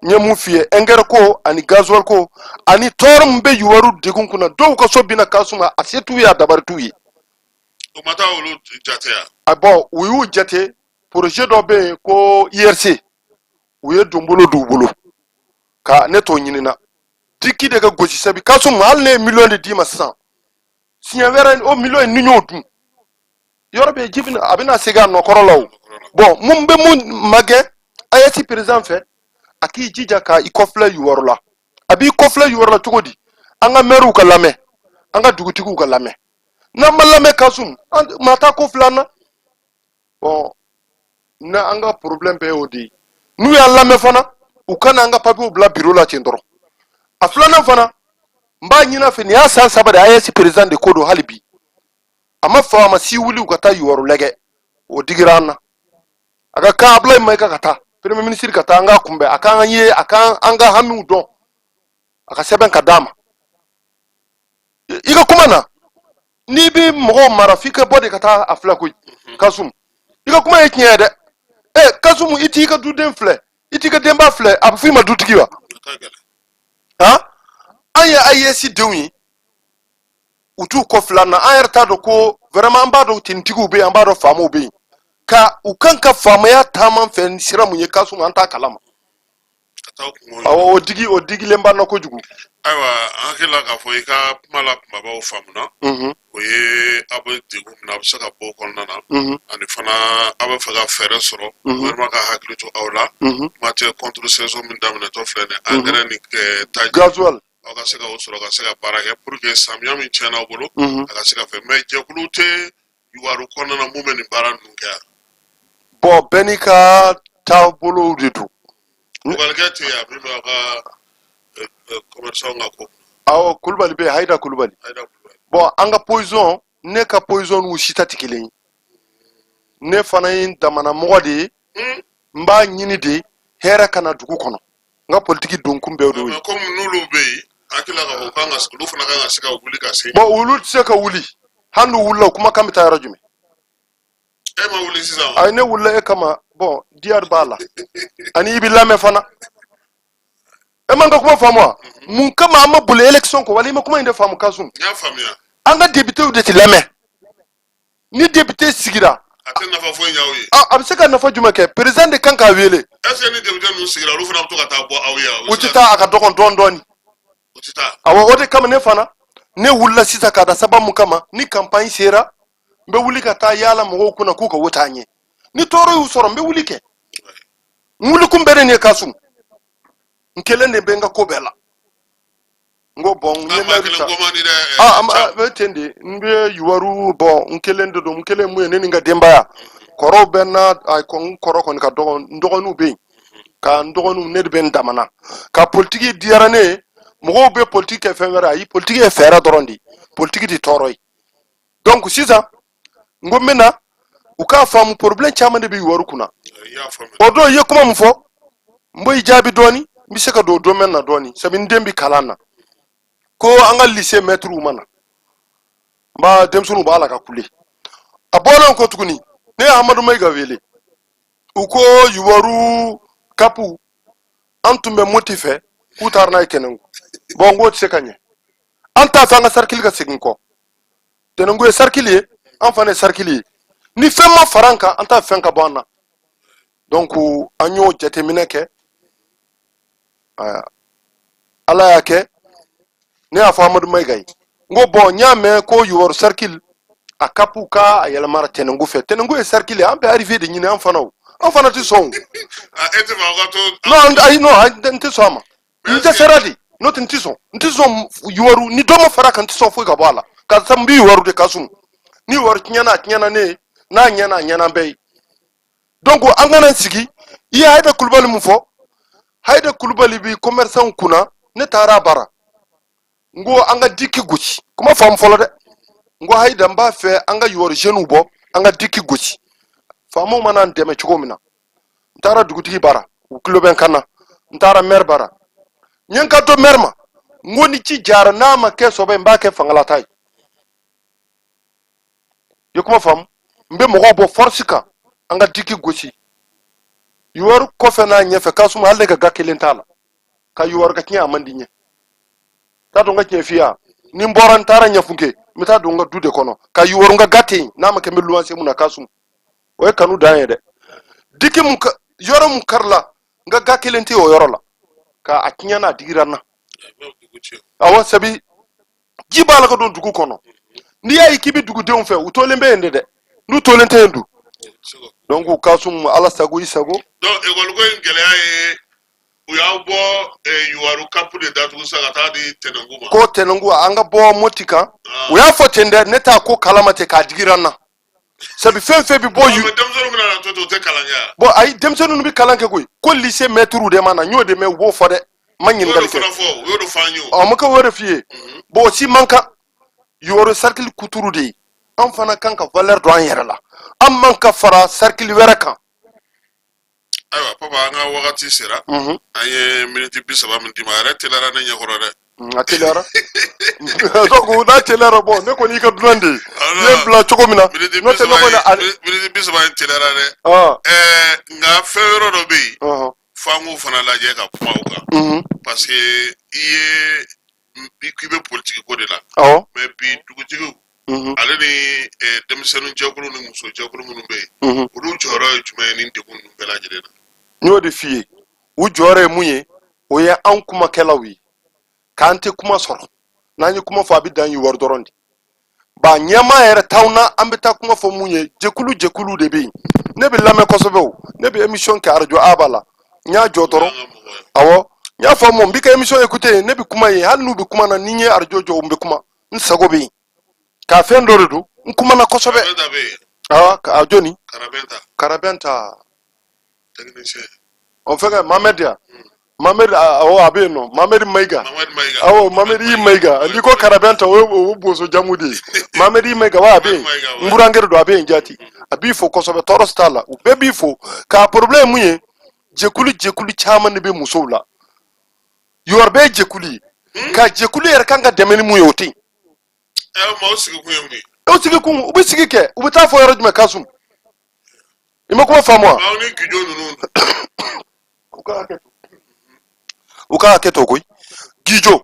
n ye mun f'i ye, engrais ko ani gasoil ko ani tɔɔrɔ min bɛ Yuwaru degun kunna. Dɔw ka so binna, Kasuma, a se t'u ye, a dabari t'u ye. O ma taa olu jate yan? A bon, u y'u jate. Projet dɔ bɛ yen ko IRC, u ye donbolo d'u bolo ka ne t'o ɲinina diki de ka gosi. Sabi Kasum, hali ne ye miliyɔn de d'i ma sisan, siɲɛ wɛrɛ o miliyɔn in ni y'o dun yɔrɔ bɛ ji bɛna, a bɛna segin a nɔkɔrɔ la. O bon, mun bɛ mun magɛn AES président fɛ, a k'i jija ka i kɔfilɛ Yuwaru la. A b'i kɔfilɛ Yuwaru la cogo di? An ka mɛriw ka lamɛn, An ka dugutigiw ka lamɛn. N'an ma lamɛn, Kasum, an maa t'a ko filɛ an na. Bon, na an ka problème bɛɛ y'o de ye. N'u y'an lamɛn fana, u kana an ka papiyew bila biro la ten dɔrɔn. A filanan fana, n b'a ɲini a fɛ, nin y'a san 3 de ye, AES président de ko don. Hali bi a ma faama si wuli u ka taa Youwarou lajɛ. O digira an na. A ka kan Abulayi Mayiga ka taa, premier ministre ka taa an k'a kunbɛn, a k'an ye, a k'an an ka hamiw dɔn, a ka sɛbɛn ka d'a ma. I ka kuma na, n'i bɛ mɔgɔw mara, f'i ka bɔ de ka taa a filɛ koyi. Kasum, i ka kuma ye tiɲɛ ye dɛ. Ɛ Kasum, i t'i ka duden filɛ, i t'i ka denba filɛ, a bɛ f'i ma dutigi wa? Han, an ye AES denw ye, u t'u kɔ filɛ an na. An yɛrɛ t'a dɔn ko vraiment, an b'a dɔn tenitigiw bɛ yen, an b'a dɔn faamaw bɛ yen, ka u kan ka faamaya taama fɛ ni sira mun ye, Kasum, an t'a kalama. Awɔ, o digi, o digilen b'an na kojugu. Ayiwa, an hakili la k'a fɔ i ka kuma la kunbabaw faamuna. O ye aw bɛ degun min na, aw bɛ se ka bɔ o kɔnɔna na, ani fana aw bɛ fɛ ka fɛɛrɛ sɔrɔ, gouvernement ka hakili to aw la. Kuma tɛ contre saison min daminɛtɔ filɛ nin ye, engrais ni taji, gasoil, aw ka se ka o sɔrɔ ka se ka baara kɛ pour que samiya min tiɲɛna aw bolo, a ka se ka fɛn. Mais jɛkulu tɛ Youwarou kɔnɔna na mun bɛ nin baara ninnu kɛ yan? Bon, bɛɛ n'i ka taabolow de don. Kulubalikɛ tɛ yan min b'aw ka commerçant ka ko? Awɔ, Kulubali bɛ yen, Hayida Kulubali. Hayida Kulubali. Bon, an ka position, ne ka position n'u si ta tɛ kelen ye. Ne fana ye n damana mɔgɔ de ye. N b'a ɲini de hɛrɛ ka na dugu kɔnɔ. N ka politiki donkun bɛɛ de y'o ye. Komi n'olu bɛ yen, hakili la k'a fɔ kan ka olu fana kan ka se ka wuli ka se. Bon, olu tɛ se ka wuli. Hali n'u wulila, o kumakan bɛ taa yɔrɔ jumɛn? E ma wuli sisan? Ayi, ne wulila e kama. Bon, diyari b'a la, ani i bɛ lamɛn fana. E man ka kuma faamu wa? Mun kama an ma boli élection kɔ? Wala i ma kuma in de faamu, Kasum? N y'a faamuya. An ka députéw de tɛ lamɛn. Ni député sigira, a tɛ nafa foyi ɲɛ aw ye. A bɛ se ka nafa jumɛn kɛ? Président de kan k'a wele. Est ce que ni député ninnu sigira, olu fana bɛ to ka taa bɔ aw ye wa? U tɛ taa, a ka dɔgɔn dɔɔni dɔɔni. U tɛ taa. Awɔ, o de kama ne fana ne wulila sisan ka da sababu mun kama, ni campagne sera, n bɛ wuli ka taa yaala mɔgɔw kunna k'u ka wote an ye. Ni tɔɔrɔ y'u sɔrɔ, n bɛ wuli kɛ. N wuli kun bɛɛ de nin ye, Kasum. N kelen de bɛ n ka ko bɛɛ la. N ko bon, n ye layidu ta. Ah, a bɛ ten de. N bɛ Youwarou. Bon, n kelen de don. N kelen mun ye, ne ni n ka denbaya kɔrɔw bɛ n na. N kɔrɔ kɔni ka dɔgɔ, n dɔgɔninw bɛ yen, ka n dɔgɔninw, ne de bɛ n damana ka politiki diyara ne ye. Mɔgɔw bɛ politiki kɛ fɛn wɛrɛ. Ayi, politiki ye fɛɛrɛ dɔrɔn de ye, politiki tɛ tɔɔrɔ ye. Donc sisan n ko n bɛ na u k'a faamu, problème caman de bɛ Youwarou kunna. O don, i ye kuma min fɔ, n b'i jaabi dɔɔni. N bɛ se ka don o domaine na dɔɔni, sabu n den bɛ kalan na. Ko an ka lycée maîtrew ma na, n b'a denmisɛnninw b'a la ka kule. A bɔlen kɔ tuguni, ne ye Amadu Mayiga wele. U ko Youwarou kapu, an tun bɛ Moti fɛ, k'u taara n'a ye Tɛnɛnku. Bon, n k'o tɛ se ka ɲɛ. An t'a fɛ an ka sarikili ka segin kɔ. Tɛnɛnku ye sarikili ye, an fana ye sarikili ye. Ni fɛn ma fara an kan, an t'a fɛn ka bɔ an na. Donc an y'o jateminɛ kɛ. Ala y'a kɛ, ne y'a fɔ Amadu Mayiga ye, n ko bon, n y'a mɛn ko Youwarou sarikili a kapu ka a yɛlɛmara Tɛnɛnku fɛ. Tɛnɛnku ye sarikili ye, an bɛ arrivée de ɲini. An fana, o an fana tɛ sɔn o. Non, ayi, non, n tɛ sɔn a ma. N dɛsɛra de, n'o tɛ n tɛ sɔn, n tɛ sɔn Youwarou ni dɔ ma fara kan, n tɛ sɔn foyi ka bɔ a la. Karisa, n bɛ Youwarou de Kasum. Ni Youwarou tiɲɛna, a tiɲɛna ne ye. N'a ɲɛna, a ɲɛna an bɛɛ ye. Donc an kana sigi. I ye Hayida Kulubali mun fɔ, Hayida Kulubali bi commerçant kunna. Ne taara a bara, n ko an ka diki gosi. Kuma faamu fɔlɔ dɛ. N ko Hayida, n b'a fɛ an ka Youwarou jeunes bɔ, an ka diki gosi, faamaw mana an dɛmɛ cogo min na. N taara dugutigi bara, u tulo bɛ n kan na. N taara maire bara, n ye n kanto maire ma, n ko ni ci jara, n'a ma kɛ sɔbɛ, n b'a kɛ fangalata ye. I ye kuma faamu? N bɛ mɔgɔw bɔ force kan, an ka diki gosi Youwarou kɔfɛ n'a ɲɛfɛ. Kasum, hali ne ka ga kelen t'a la ka Youwarou ka tiɲɛ, a man di n ye. T'a dɔn n ka tiɲɛ f'i ye. Ni n bɔra, n taara Ɲafunke, n bɛ taa don n ka du de kɔnɔ ka Youwarou n ka ga tɛ yen. N'a ma kɛ n bɛ luwanse mun na, Kasum, o ye kanu dan ye dɛ. Diki mun ka yɔrɔ mun karila, n ka ga kelen tɛ o yɔrɔ la ka a tiɲɛ n'a digira n na. Awɔ, sabi ji b'a la ka don dugu kɔnɔ. N'i y'a ye k'i bɛ dugudenw fɛ, u tolen bɛ yen de dɛ. N'u tolen tɛ yen dun? Donc Kasum, Ala sago i sago. Donc ekɔli ko in gɛlɛya ye U y'aw bɔ Youwarou CAP de datugu sisan ka taa di Tɛnɛnku ma. Ko Tɛnɛnku, an ka bɔ Moti kan. U y'a fɔ ten dɛ, ne t'a ko kalama ten k'a digira n na, sabu fɛn fɛn bɛ bɔ yu. Denmisɛnninw bɛna na to ten, u tɛ kalan kɛ wa? Bon, ayi, denmisɛnninw bɛ kalan kɛ koyi. Ko lycée maître de ma na, n y'o de mɛn, u b'o fɔ dɛ, n ma ɲininkali kɛ. U y'o de fɔ an ye o. Ɔ, ma kɛ o de f'i ye. Bon, o si man kan. Youwarou cercle kuturu de ye, an fana kan ka valeur don an yɛrɛ la, an man ka fara cercle wɛrɛ kan. Ayiwa papa, an ka wagati sera. An ye miniti 30 min d'i ma, a yɛrɛ teliyara ne ɲɛkɔrɔ dɛ. A teliyara, donc n'a teliyara, bon, ne kɔni y'i ka dunan de ye, i ye n bila cogo min na, n'o tɛ ne kɔni. Miniti 30 in teliyara dɛ. Nka fɛn yɔrɔ dɔ bɛ yen f'an k'o fana lajɛ ka kuma o kan, parce que i ye i k'i bɛ politiki ko de la. Mais bi dugutigiw ale ni denmisɛnnin jɛkulu ni muso jɛkulu minnu bɛ yen, olu jɔyɔrɔ ye jumɛn ye nin degun ninnu bɛɛ lajɛlen na? N y'o de f'i ye, u jɔyɔrɔ ye mun ye, o ye anw kumakɛlaw ye, k'an tɛ kuma sɔrɔ. N'an ye kuma fɔ, a bɛ dan Youwarou dɔrɔn de ba. Ɲɛmaa yɛrɛ t'anw na, an bɛ taa kuma fɔ mun ye? Jɛkulu jɛkulu de bɛ yen. Ne bɛ lamɛn kosɛbɛ o, ne bɛ émission kɛ arajo Aba la, n y'a jɔ dɔrɔn. Awɔ, n y'a faamu, n b'i ka émission écouter, ne bɛ kuma yen. Hali n'u bɛ kuma na, ni n ye arajo jɔ, n bɛ kuma, n sago bɛ yen k'a fɛn dɔ de don, n kumana kosɛbɛ. Awɔ, a jɔni? Karabɛnta. O fɛnkɛ Mamɛdi yan, Mamɛdi, awɔ, a bɛ yen nɔ, Mamɛdi Mayiga. Awɔ, Mamɛdi Mayiga. N'i ko Karabɛnta, o ye bozo jamu de ye. Mamɛdi Mayiga wa, a bɛ yen, n burankɛ de don, a bɛ yen jati, a b'i fo kosɛbɛ, tɔɔrɔ si t'a la, u bɛɛ b'i fo. K'a problème mun ye, jɛkulu jɛkulu caman de bɛ musow la. Yɔrɔ bɛɛ ye jɛkulu ye, ka jɛkulu yɛrɛ kan ka dɛmɛ ni mun ye, o tɛ yen. Ɛ, o sigi kun ye mun ye? O sigi kun, u bɛ sigi kɛ, u bɛ taa fɔ yɔrɔ jumɛn? Kasum, i ma kuma faamu wa? Aw ni gijo ninnu. U ka hakɛ to koyi. Gijo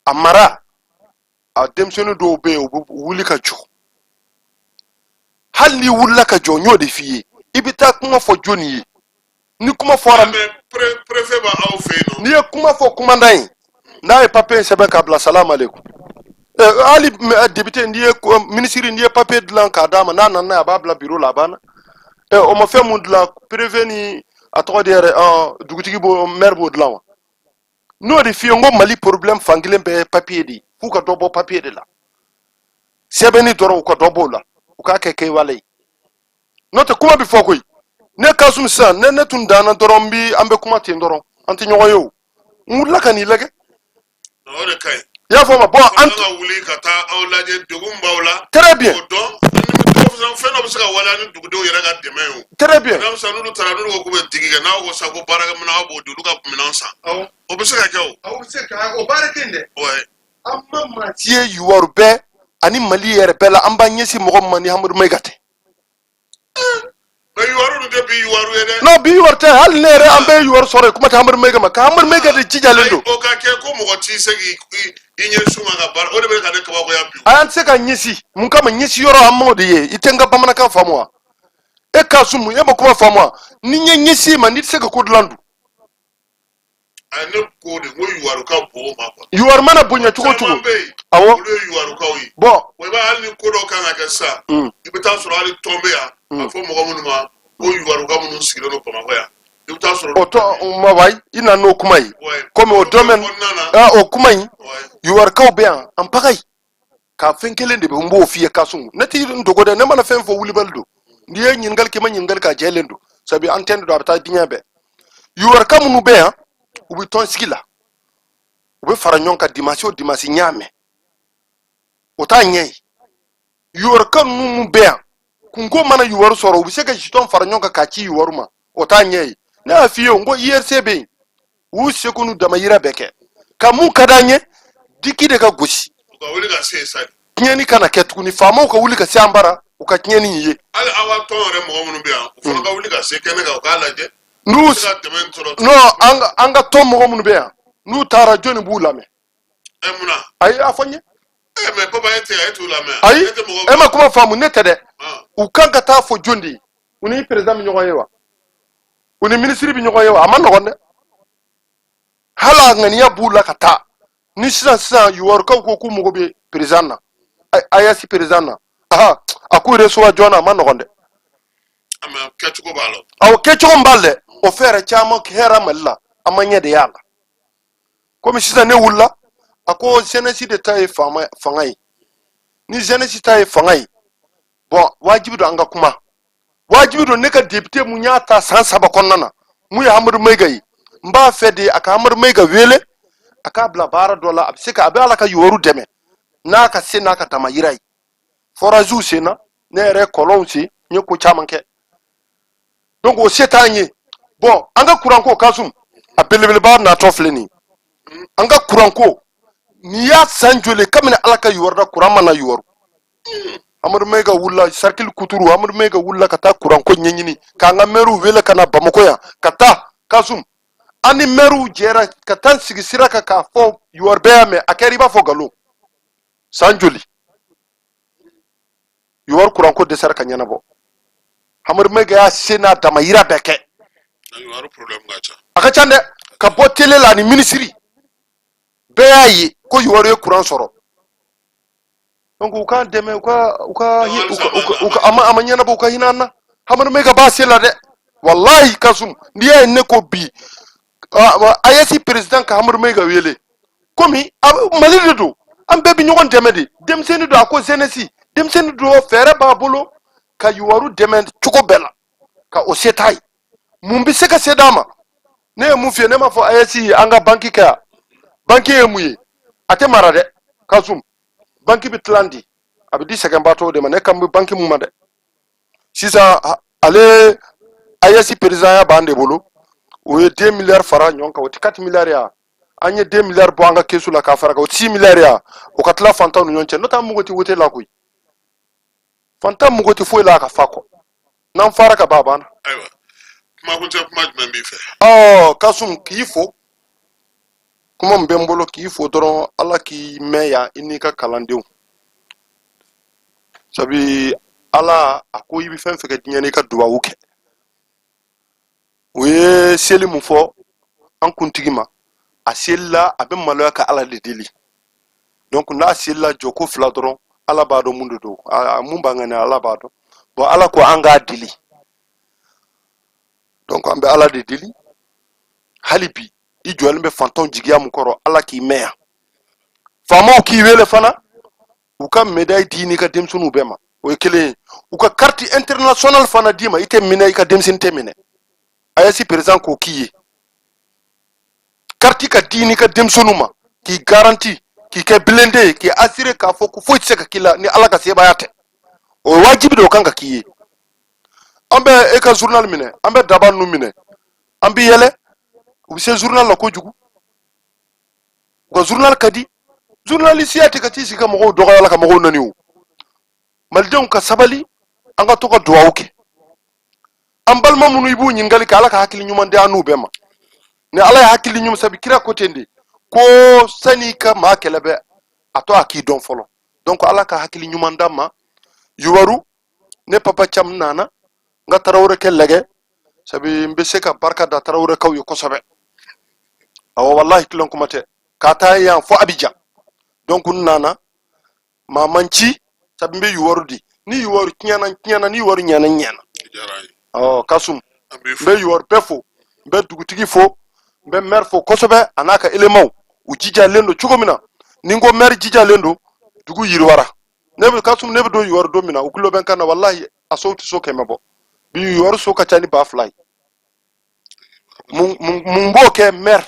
a mara, a denmisɛnnin dɔw bɛ yen, u bɛ wuli ka jɔ. Hali n'i wulila ka jɔ, n y'o de f'i ye, i bɛ taa kuma fɔ jɔnni ye? Ni kuma fɔra, préfet b'aw fɛ yen nɔ. N'i ye kuma fɔ commandant ye, n'a ye papier in sɛbɛn k'a bila, salam aleykum. Hali député, n'i ye ministre, n'i ye papier dilan k'a d'a ma, n'a nana n'a ye, a b'a bila bureau la, a banna. O ma fɛn mun dilan, préfet ni a tɔgɔ de yɛrɛ, dugutigi b'o, maire b'o dilan wa? N'o de f'i ye, n ko Mali problème fankelen bɛɛ ye papier de ye. F'u ka dɔ bɔ papier de la, sɛbɛnni dɔrɔn, u ka dɔ b'o la, u k'a kɛ kɛwale ye. N'o tɛ, kuma bɛ fɔ koyi. Ne Kasum, sisan ne tun danna dɔrɔn, n bi an bɛ kuma ten dɔrɔn, an tɛ ɲɔgɔn ye o. N wulila ka n'i lajɛ. O de ka ɲi. I y'a faamu? Bon, an ka wuli ka taa aw lajɛ, degun b'aw la. Très bien. O dɔn fɛn dɔ bɛ se ka waleya ni dugudenw yɛrɛ ka dɛmɛ ye o. Très bien. N'a sisan n'olu taara, n'olu ko k'u bɛ digi kɛ, n'aw ko sisan ko baarakɛminɛn, aw b'o di, olu ka minɛn san. O bɛ se ka kɛ o. O bɛ se ka o baara kɛ yen dɛ. Ouais. An ma maa si ye Youwarou bɛɛ ani Mali yɛrɛ bɛɛ la, an b'an ɲɛsin mɔgɔ min ma ni Hamadu Mayiga tɛ. Mais Youwarou dun tɛ bi Youwarou ye dɛ. Non, bi Youwarou tɛ. Hali ne yɛrɛ, an bɛɛ ye Youwarou sɔrɔ yen, kuma tɛ Hamadu Mayiga ma, ka Hamadu Mayiga de jijalen don. O ka kɛ ko mɔgɔ t'i se k'i i ɲɛsin ma ka baara, o de bɛ ka ne kabakoya bi. An tɛ se ka ɲɛsin mun kama? Ɲɛsin yɔrɔ, an m'o de ye. I tɛ n ka bamanankan faamu wa? E Kasum, e ma kuma faamu wa? Ni n ye ɲɛsin ma, n'i tɛ se ka ko dilan dun. Ne ko de ko Youwarou ka bon o ma quoi. Youwarou mana bonya cogo o cogo. Caman bɛ yen. Awɔ. Olu ye Youwaroukaw ye. Bon. Wa i b'a hali ni ko dɔ kan ka kɛ sisan. I bɛ taa sɔrɔ hali tɔn bɛ yan. A fɔ mɔgɔ minnu ma ko Youwarouka minnu sigilen don Bamakɔ yan. I bɛ taa sɔrɔ. O tɔ ma wayi, i na n'o kuma ye. Komi o domaine, o kuma in, Youwaroukaw bɛ yan en pagaille. Ka fɛn kelen de bɛ, n b'o f'i ye Kasum, ne t'i n dogo dɛ. Ne mana fɛn fɔ, wulibali don. N'i ye ɲininkali kɛ, i ma ɲininkali kɛ, a jɛlen don, sabu antenne don, a bɛ taa diɲɛ bɛɛ. Youwarouka minnu bɛ yan, u bɛ tɔn sigi la, u bɛ fara ɲɔgɔn kan dimanche o dimanche. N y'a mɛn, o t'a ɲɛ ye. Youwarouka ninnu minnu bɛ yan, kunko mana Youwarou sɔrɔ, u bɛ se ka jeton fara ɲɔgɔn kan k'a ci Youwarou ma, o t'a ɲɛ ye. Ne y'a f'i ye, n ko URC bɛ yen, u y'u seko n'u damayira bɛɛ kɛ. Ka mun ka d'an ye, diki de ka gosi. U ka wuli ka se yen sa. Tiɲɛni kana kɛ tuguni, faamaw ka wuli ka se an bara, u ka tiɲɛni ye. Hali aw ka tɔn yɛrɛ mɔgɔ minnu bɛ yan, u fana ka wuli ka se kɛnɛ kan, u k'a lajɛ. N'u se ka dɛmɛ sɔrɔ. Non, an ka tɔn mɔgɔ minnu bɛ yan, n'u taara, jɔnni b'u lamɛn? Ɛ, mun na? Ayi, a fɔ n ye. Ɛ, mais papa, e tɛ e t'u lamɛn. Ayi, E tɛ mɔgɔ. E ma kuma faamu, ne tɛ dɛ. U kan ka taa fɔ jɔn de ye? U ni président bɛ ɲɔgɔn ye wa? U ni minisiri bɛ ɲɔgɔn ye wa? A ma nɔgɔn dɛ. Hali a ŋaniya b'u la ka taa ni sisan sisan, Youwaroukaw ko k'u mago bɛ président na, AES président na, aha, a k'u recevoir joona, a ma nɔgɔn dɛ. Kɛcogo b'a la. Awɔ, kɛcogo min b'a la dɛ, o fɛɛrɛ caman kɛra Mali la, an ma ɲɛ de y'a la. Komi sisan ne wulila, a ko jeunesse de ta ye fanga ye. Ni jeunesse ta ye fanga ye, bon, wajibi don an ka kuma. Wajibi don ne ka député mun y'a ta san 3 kɔnɔna na, mun ye Hamadu Mayiga ye, n b'a fɛ de a ka Hamadu Mayiga wele, a k'a bila baara dɔ la, a bɛ se ka a bɛ ala ka Youwarou dɛmɛ n'a ka se n'a ka damayira ye. Foragew senna, ne yɛrɛ ye kɔlɔnw sen, n ye ko caman kɛ. Donc o se t'an ye. Bon, an ka kuranko, Kasum, a belebeleba natɔ filɛ nin ye. An ka kuranko n'i y'a san joli kabini Ala ka Youwarou da, kuran ma na Youwarou. Amadu Mayiga wulila, cercle Kuturu, Amadu Mayiga wulila ka taa kuranko ɲɛɲini, k'an ka mɛriw wele ka na Bamakɔ yan, ka taa Kasum, an ni mɛriw jɛra ka taa sigi sira kan k'a fɔ Youwarou bɛɛ y'a mɛn. A kɛra i b'a fɔ nkalon. San joli Youwarou kuranko dɛsɛra ka ɲɛnabɔ? Amadu Mayiga y'a se n'a damayira bɛɛ kɛ. A ka ca dɛ, ka bɔ tele la ani minisiri bɛɛ y'a ye ko Youwarou ye kuran sɔrɔ. Donc u k'an dɛmɛ, u ka u ka u ka a ma ɲɛnabɔ, u ka hinɛ an na. Hamadu Mayiga b'a se la dɛ, walahi Kasum. N'i y'a ye ne ko bi AES président ka Hamadu Mayiga wele, komi Mali de don, an bɛɛ bɛ ɲɔgɔn dɛmɛ de. Denmisɛnnin don, a ko jeunesse, denmisɛnnin don, fɛɛrɛ b'a bolo ka Youwarou dɛmɛ cogo bɛɛ la, ka o se t'a ye. Mun bɛ se ka se d'a ma? Ne ye mun f'i ye? Ne m'a fɔ AES ye an ka banki kɛ yan. Banki ye mun ye? A tɛ mara dɛ Kasum. Banki bɛ tilan di, a bɛ di sɛgɛnbaatɔw de ma. Ne kan bɛ banki mun ma dɛ sisan, ale AES présidentya b'an de bolo. O ye 2 miliyari fara ɲɔgɔn kan, o tɛ 4 miliyari ya? An ye 2 miliyari bɔ an ka kesu la k'a fara kan, o tɛ 6 miliyari ya? O ka tila fantanw ni ɲɔgɔn cɛ. N'o tɛ an mago tɛ wote la koyi. Fantan mago tɛ foyi la a ka fa kɔ. N'an fara ka ban, a banna. Ayiwa, kumakuncɛ kuma jumɛn b'i fɛ? Ɔ Kasum, k'i fo. Kuma min bɛ n bolo k'i fo dɔrɔn, Ala k'i mɛn yan, i n'i ka kalandenw. Sabi Ala a ko i bɛ fɛn fɛn kɛ diɲɛ na, i ka dubawu kɛ. O ye seli mun fɔ an kuntigi ma, a selila, a bɛ maloya ka Ala de deli. Donc n'a selila jɔ ko fila dɔrɔn, Ala b'a dɔn mun de don, mun b'an ŋaniya, Ala b'a dɔn. Bon, Ala ko an k'a deli, donc an bɛ Ala de deli hali bi. I jɔlen bɛ fantanw jigiya mun kɔrɔ, Ala k'i mɛn yan. Faamaw k'i wele fana, u ka médaille di n'i ka denmisɛnninw bɛɛ ma, o ye kelen ye. U ka carte internationale fana d'i ma, i tɛ minɛ, i ka denmisɛnnin tɛ minɛ. AES président k'o k'i ye, carte ka di n'i ka denmisɛnninw ma, k'i garanti, k'i kɛ blindé ye, k'i assuré k'a fɔ ko foyi tɛ se ka k'i la ni Ala ka sebaaya tɛ. O ye wajibi de, o kan ka k'i ye. An bɛ e ka journal minɛ, an bɛ daba ninnu minɛ, an bɛ yɛlɛ. U bɛ se journal la kojugu, u ka journal ka di. Journalisiya tɛ ka t'i sigi ka mɔgɔw dɔgɔya la, ka mɔgɔw nani. O malidenw ka sabali, an ka to ka duwawu kɛ. An balima minnu i b'u ɲininkali kɛ, Ala ka hakili ɲuman di an n'u bɛɛ ma. Ni Ala ye hakili ɲuman, sabi kira ko ten de, ko sani ka maa kɛlɛ bɛ a to a k'i dɔn fɔlɔ. Donc Ala ka hakili ɲuman d'an ma. Youwarou, ne Papa Cam nana n ka Tarawelekɛ lajɛ, sabi n bɛ se ka barika da Tarawelekaw ye kosɛbɛ. Awɔ, walahi, tulon kuma tɛ, ka taa yan fo Abijan. Donc n nana, maa ma n ci, sabi n bɛ Youwarou di. Ni Youwarou tiɲɛna, n tiɲɛna. Ni Youwarou ɲɛna, n ɲɛna. Ɔ Kasum, n bɛ Youwarou bɛɛ fo, n bɛ dugutigi fo, n bɛ maire fo kosɛbɛ, a n'a ka éléments. U jijalen don cogo min na, ni n ko maire jijalen don, dugu yiriwara. Ne bɛ Kasum, ne bɛ don Youwarou don min na, u tulo bɛ n kan na, walahi, a sow tɛ so 100 bɔ. Bi Youwarou so ka ca ni 2000 ye. Mun b'o kɛ? Maire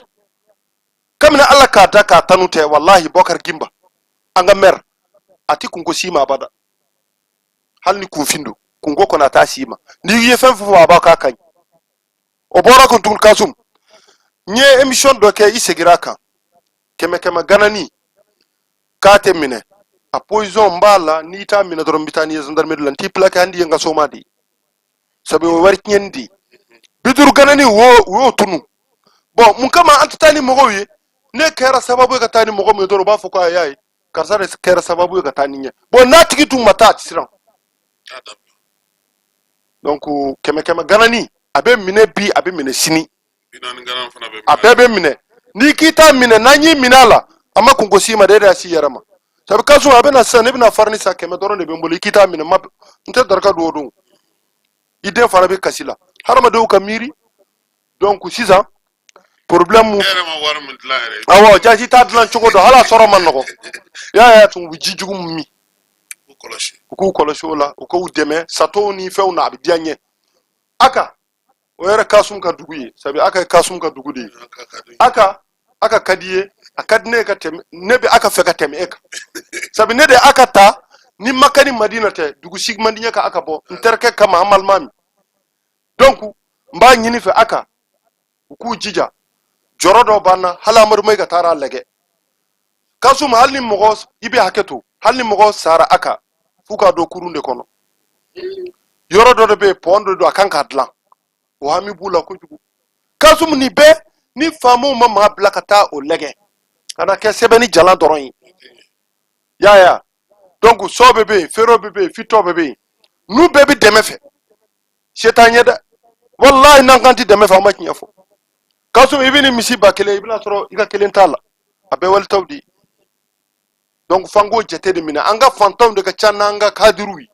kabini Ala k'a da k'a tanu tɛ. Walahi, Bɔkari Gimba, an ka maire, a ti kunko s'i ma abada. Hali ni kunfin don, kunko kɔni a t'a s'i ma. N'i ye fɛn fɛn fɔ, a b'a k'a ka ɲi. O bɔra kun tuguni, Kasum, n ye émission dɔ kɛ, i segira a kan, kɛmɛ kɛmɛ ganani k'a tɛ minɛ, a position n b'a la. N'i t'a minɛ dɔrɔn, n bɛ taa n'i ye gendarmerie la, n t'i plaqué, an di ye n ka soma de ye, sabu o ye wari tiɲɛni de ye. 50 ganani, u y'o tunu. Bon, mun kama an tɛ taa ni mɔgɔw ye? Ne kɛra sababu ye ka taa ni mɔgɔ min ye dɔrɔn, u b'a fɔ ko a y'a ye, karisa de kɛra sababu ye ka taa ni ɲɛ. Bon, n'a tigi tun ma taa, a tɛ siran. Donc kɛmɛ kɛmɛ ganani, a bɛ minɛ bi, a bɛ minɛ sini, a bɛɛ bɛ minɛ. N'i k'i t'a minɛ, n'an y'i minɛ a la, a ma kunko s'i ma dɛ, e de y'a s'i yɛrɛ ma. Sabu Kasum, a bɛ na sisan, ne bɛna farini san, 100 dɔrɔn de bɛ n bolo. I k'i t'a minɛ, ma n tɛ daraka dun o don. I den fana bɛ kasi la. Hadamadenw ka miiri. Donc sisan problème E yɛrɛ ma wari min dilan yɛrɛ. Awɔ, jaasi t'a dilan cogo dɔn, hali a sɔrɔ man nɔgɔ. I y'a ye, tun u bɛ ji jugu min min. U kɔlɔsi. U k'u kɔlɔsi o la, u k'u dɛmɛ satow ni fɛnw na, a bɛ diya n ye. Aka, o yɛrɛ Kasum ka dugu ye, sabu Aka ye Kasum ka dugu de ye. Aka, Aka ka di ye, a ka di ne ye ka tɛmɛ, ne bɛ Aka fɛ ka tɛmɛ e kan, sabu ne de ye Aka ta. Ni Maka ni Madina tɛ, dugu si man di n ye ka Aka bɔ n terikɛ kama, an balima min. Donc n b'a ɲini fɛ Aka, u k'u jija. Jɔrɔ dɔ b'an na, hali Amadu Mayiga taara a lajɛ. Kasum, hali ni mɔgɔ, i bɛ hakɛ to, hali ni mɔgɔ sara Aka, f'u k'a don kurun de kɔnɔ. Yɔrɔ dɔ de bɛ yen, pont dɔ don, a kan k'a dilan, o hami b'u la kojugu. Kasum, nin bɛɛ ni faamaw ma maa bila ka taa o lajɛ, ka na kɛ sɛbɛnni jalan dɔrɔn ye. Y'a ye, donc sɔ bɛ bɛ yen, fero bɛ bɛ yen, fitɔ bɛ bɛ yen, n'u bɛɛ bɛ dɛmɛ fɛ, se t'an ye dɛ. Walahi, n'an kan tɛ dɛmɛ fɛ, an ma tiɲɛ fɔ. Kasum, i bɛ ni misi 1000, i bɛna sɔrɔ i ka kelen t'a la, a bɛɛ walitaw de ye. Donc f'an k'o jate de minɛ, an ka fantanw de ka ca n'an ka kadiriw ye.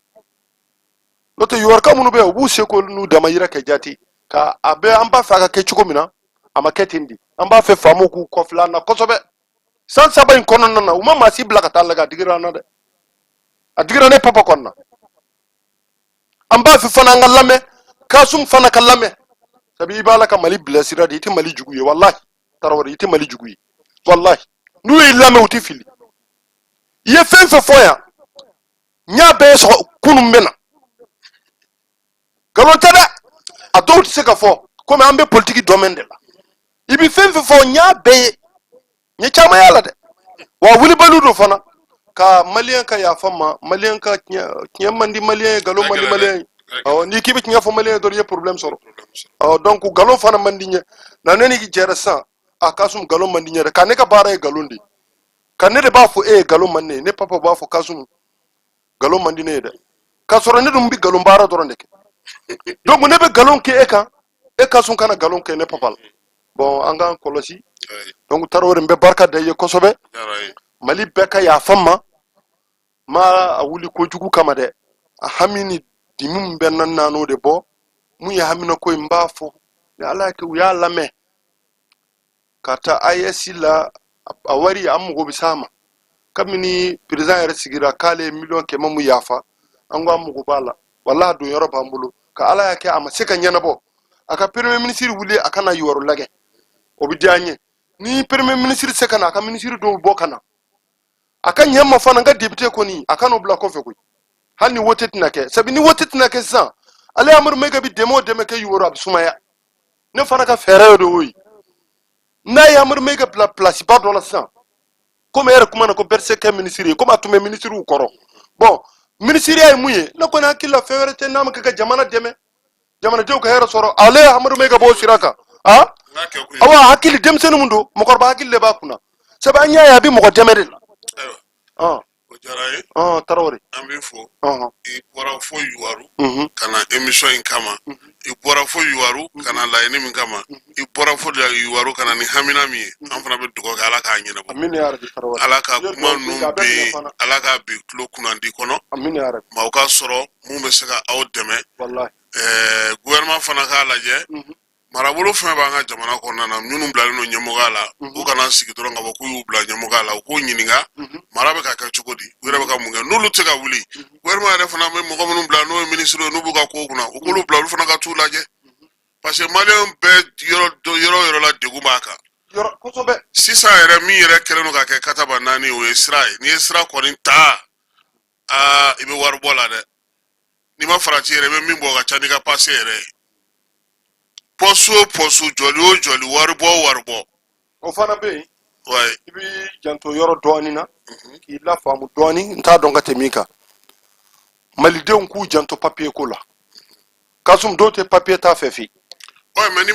N'o tɛ, yuwarika minnu bɛ yen, u b'u seko n'u damayira kɛ jate ka a bɛ. An b'a fɛ a ka kɛ cogo min na, a ma kɛ ten de. An b'a fɛ faamaw k'u kɔfilɛ an na kosɛbɛ. San 3 in kɔnɔna na, u ma maa si bila ka taa lajɛ. A digira an na dɛ, a digira ne papa kɔnɔ na. An b'a fɛ fana an ka lamɛn, Kasum fana ka lamɛn, sabu i b'a la ka Mali bilasira de. I tɛ Mali jugu ye, walahi. Tarawele, i tɛ Mali jugu ye, walahi. N'u y'i lamɛn, u tɛ fili. I ye fɛn fɛn fɔ yan, n y'a bɛɛ sɔgɔ kunun. Bɛ na, nkalon tɛ dɛ, a dɔw tɛ se ka fɔ komi an bɛ politiki domaine de la. I bɛ fɛn fɛn fɔ, n y'a bɛɛ ye, n ye caman y'a la dɛ. Wa wulibaliw don fana. Ka maliyɛn ka yafa ma, maliyɛn ka tiɲɛ man di maliyɛn ye, nkalon man di maliyɛn ye. Awɔ, n'i k'i bɛ tiɲɛ fɔ maliyɛn ye dɔrɔn, i ye problème sɔrɔ. Awɔ, donc nkalon fana man di n ye. Na ne ni jɛra sisan, a Kasum, nkalon man di n ye dɛ. Ka ne ka baara ye nkalon de ye, ka ne de b'a fɔ e ye nkalon man di ne ye. Ne papa b'a fɔ Kasum, nkalon man di ne ye dɛ, k'a sɔrɔ ne dun bɛ nkalon baara dɔrɔn de kɛ. Donc ne bɛ nkalon kɛ e kan, e Kasum kana nkalon kɛ ne papa la. Bon, an k'an kɔlɔsi. Donc Tarawele, n bɛ barika da i ye kosɛbɛ. Mali bɛɛ ka yafa n ma, ma a wuli kojugu kama dɛ. A hami ni dimi min bɛ n na, n n'o de bɔ. Mun ye hamina ko ye, n b'a fɔ ni Ala y'a kɛ u y'a lamɛn ka taa AES la, a wari an mago bɛ s'a ma. Kabini président yɛrɛ sigira k'ale ye miliyɔn 100 mun yafa an ko an mago b'a la, walahi, don yɔrɔ b'an bolo. Ka Ala y'a kɛ a ma se ka ɲɛnabɔ, a ka premier ministre wuli a ka na yɔrɔ lajɛ, o bɛ diya an ye. Ni premier ministre se ka na, a ka ministre dɔw bɔ ka na, a ka ɲɛ ma fana. N ka député kɔni, a ka n'o bila kɔfɛ koyi, hali ni wote tɛna kɛ. Sabu ni wote tɛna kɛ sisan, ale Amadu Mayiga bɛ dɛmɛ o dɛmɛ kɛ Yuwaro, a bɛ sumaya. Ne fana ka fɛɛrɛ de y'o ye. N'a ye Amadu Mayiga bila place ba dɔ la sisan, komi e yɛrɛ kuma na ko bɛɛ tɛ se kɛ minisiri ye, komi a tun bɛ minisiriw kɔrɔ. Bon, minisiriya ye mun ye? Ne kɔni hakili la, fɛn wɛrɛ tɛ n'a ma kɛ ka jamana dɛmɛ, jamanadenw ka hɛrɛ sɔrɔ. Ale Amadu Mayiga b'o sira kan. A awa, hakili denmisɛnnin mun don, mɔgɔkɔrɔba hakili de b'a kunna, sabu an y'a ye a bɛ mɔgɔ dɛmɛ de la. O diyara n ye. Tarawele. An b'i fo. I bɔra fo Yuwaru ka na émission in kama, i bɔra fo Yuwaru ka na laɲini min kama, i bɔra fo Yuwaru ka na ni hamina min ye, an fana bɛ dugawu kɛ Ala k'a ɲɛnabɔ, Ala ka kuma ninnu bin, Ala k'a bin tulo kunnandi kɔnɔ, maaw ka sɔrɔ mun bɛ se ka aw dɛmɛ. Gouvernement fana k'a lajɛ, marabolo fɛn b'an ka jamana kɔnɔna na, minnu bilalen don ɲɛmɔgɔya la, u kana sigi dɔrɔn ka fɔ k'u y'u bila ɲɛmɔgɔya la. U k'u ɲininka mara bɛ ka kɛ cogo di, u yɛrɛ bɛ ka mun kɛ. N'olu tɛ ka wuli, gouvernement yɛrɛ fana bɛ mɔgɔ minnu bila, n'o ye minisiriw ye, n'u b'u ka kow kunna, u k'olu bila, olu fana ka t'u lajɛ, parce que maliyɛn bɛɛ yɔrɔ yɔrɔ yɔrɔ la, degun b'a kan. Sisan yɛrɛ, min yɛrɛ kɛlen don ka kɛ kataba naani, o ye sira ye. N'i ye sira kɔni ta, aa, i bɛ wari bɔ la dɛ. N'i ma farati yɛrɛ, i bɛ min bɔ o ka ca n'i ka pase yɛrɛ ye. Poste o poste, jɔli o jɔli, wari bɔ o wari bɔ. O fana bɛ yen. I b'i janto yɔrɔ dɔɔnin na k'i lafaamu dɔɔnin, n t'a dɔn ka tɛmɛ min kan. Malidenw k'u janto papiye ko la. Kasum, dɔw tɛ papiye t'a fɛ fiyewu. Ouais, mais ni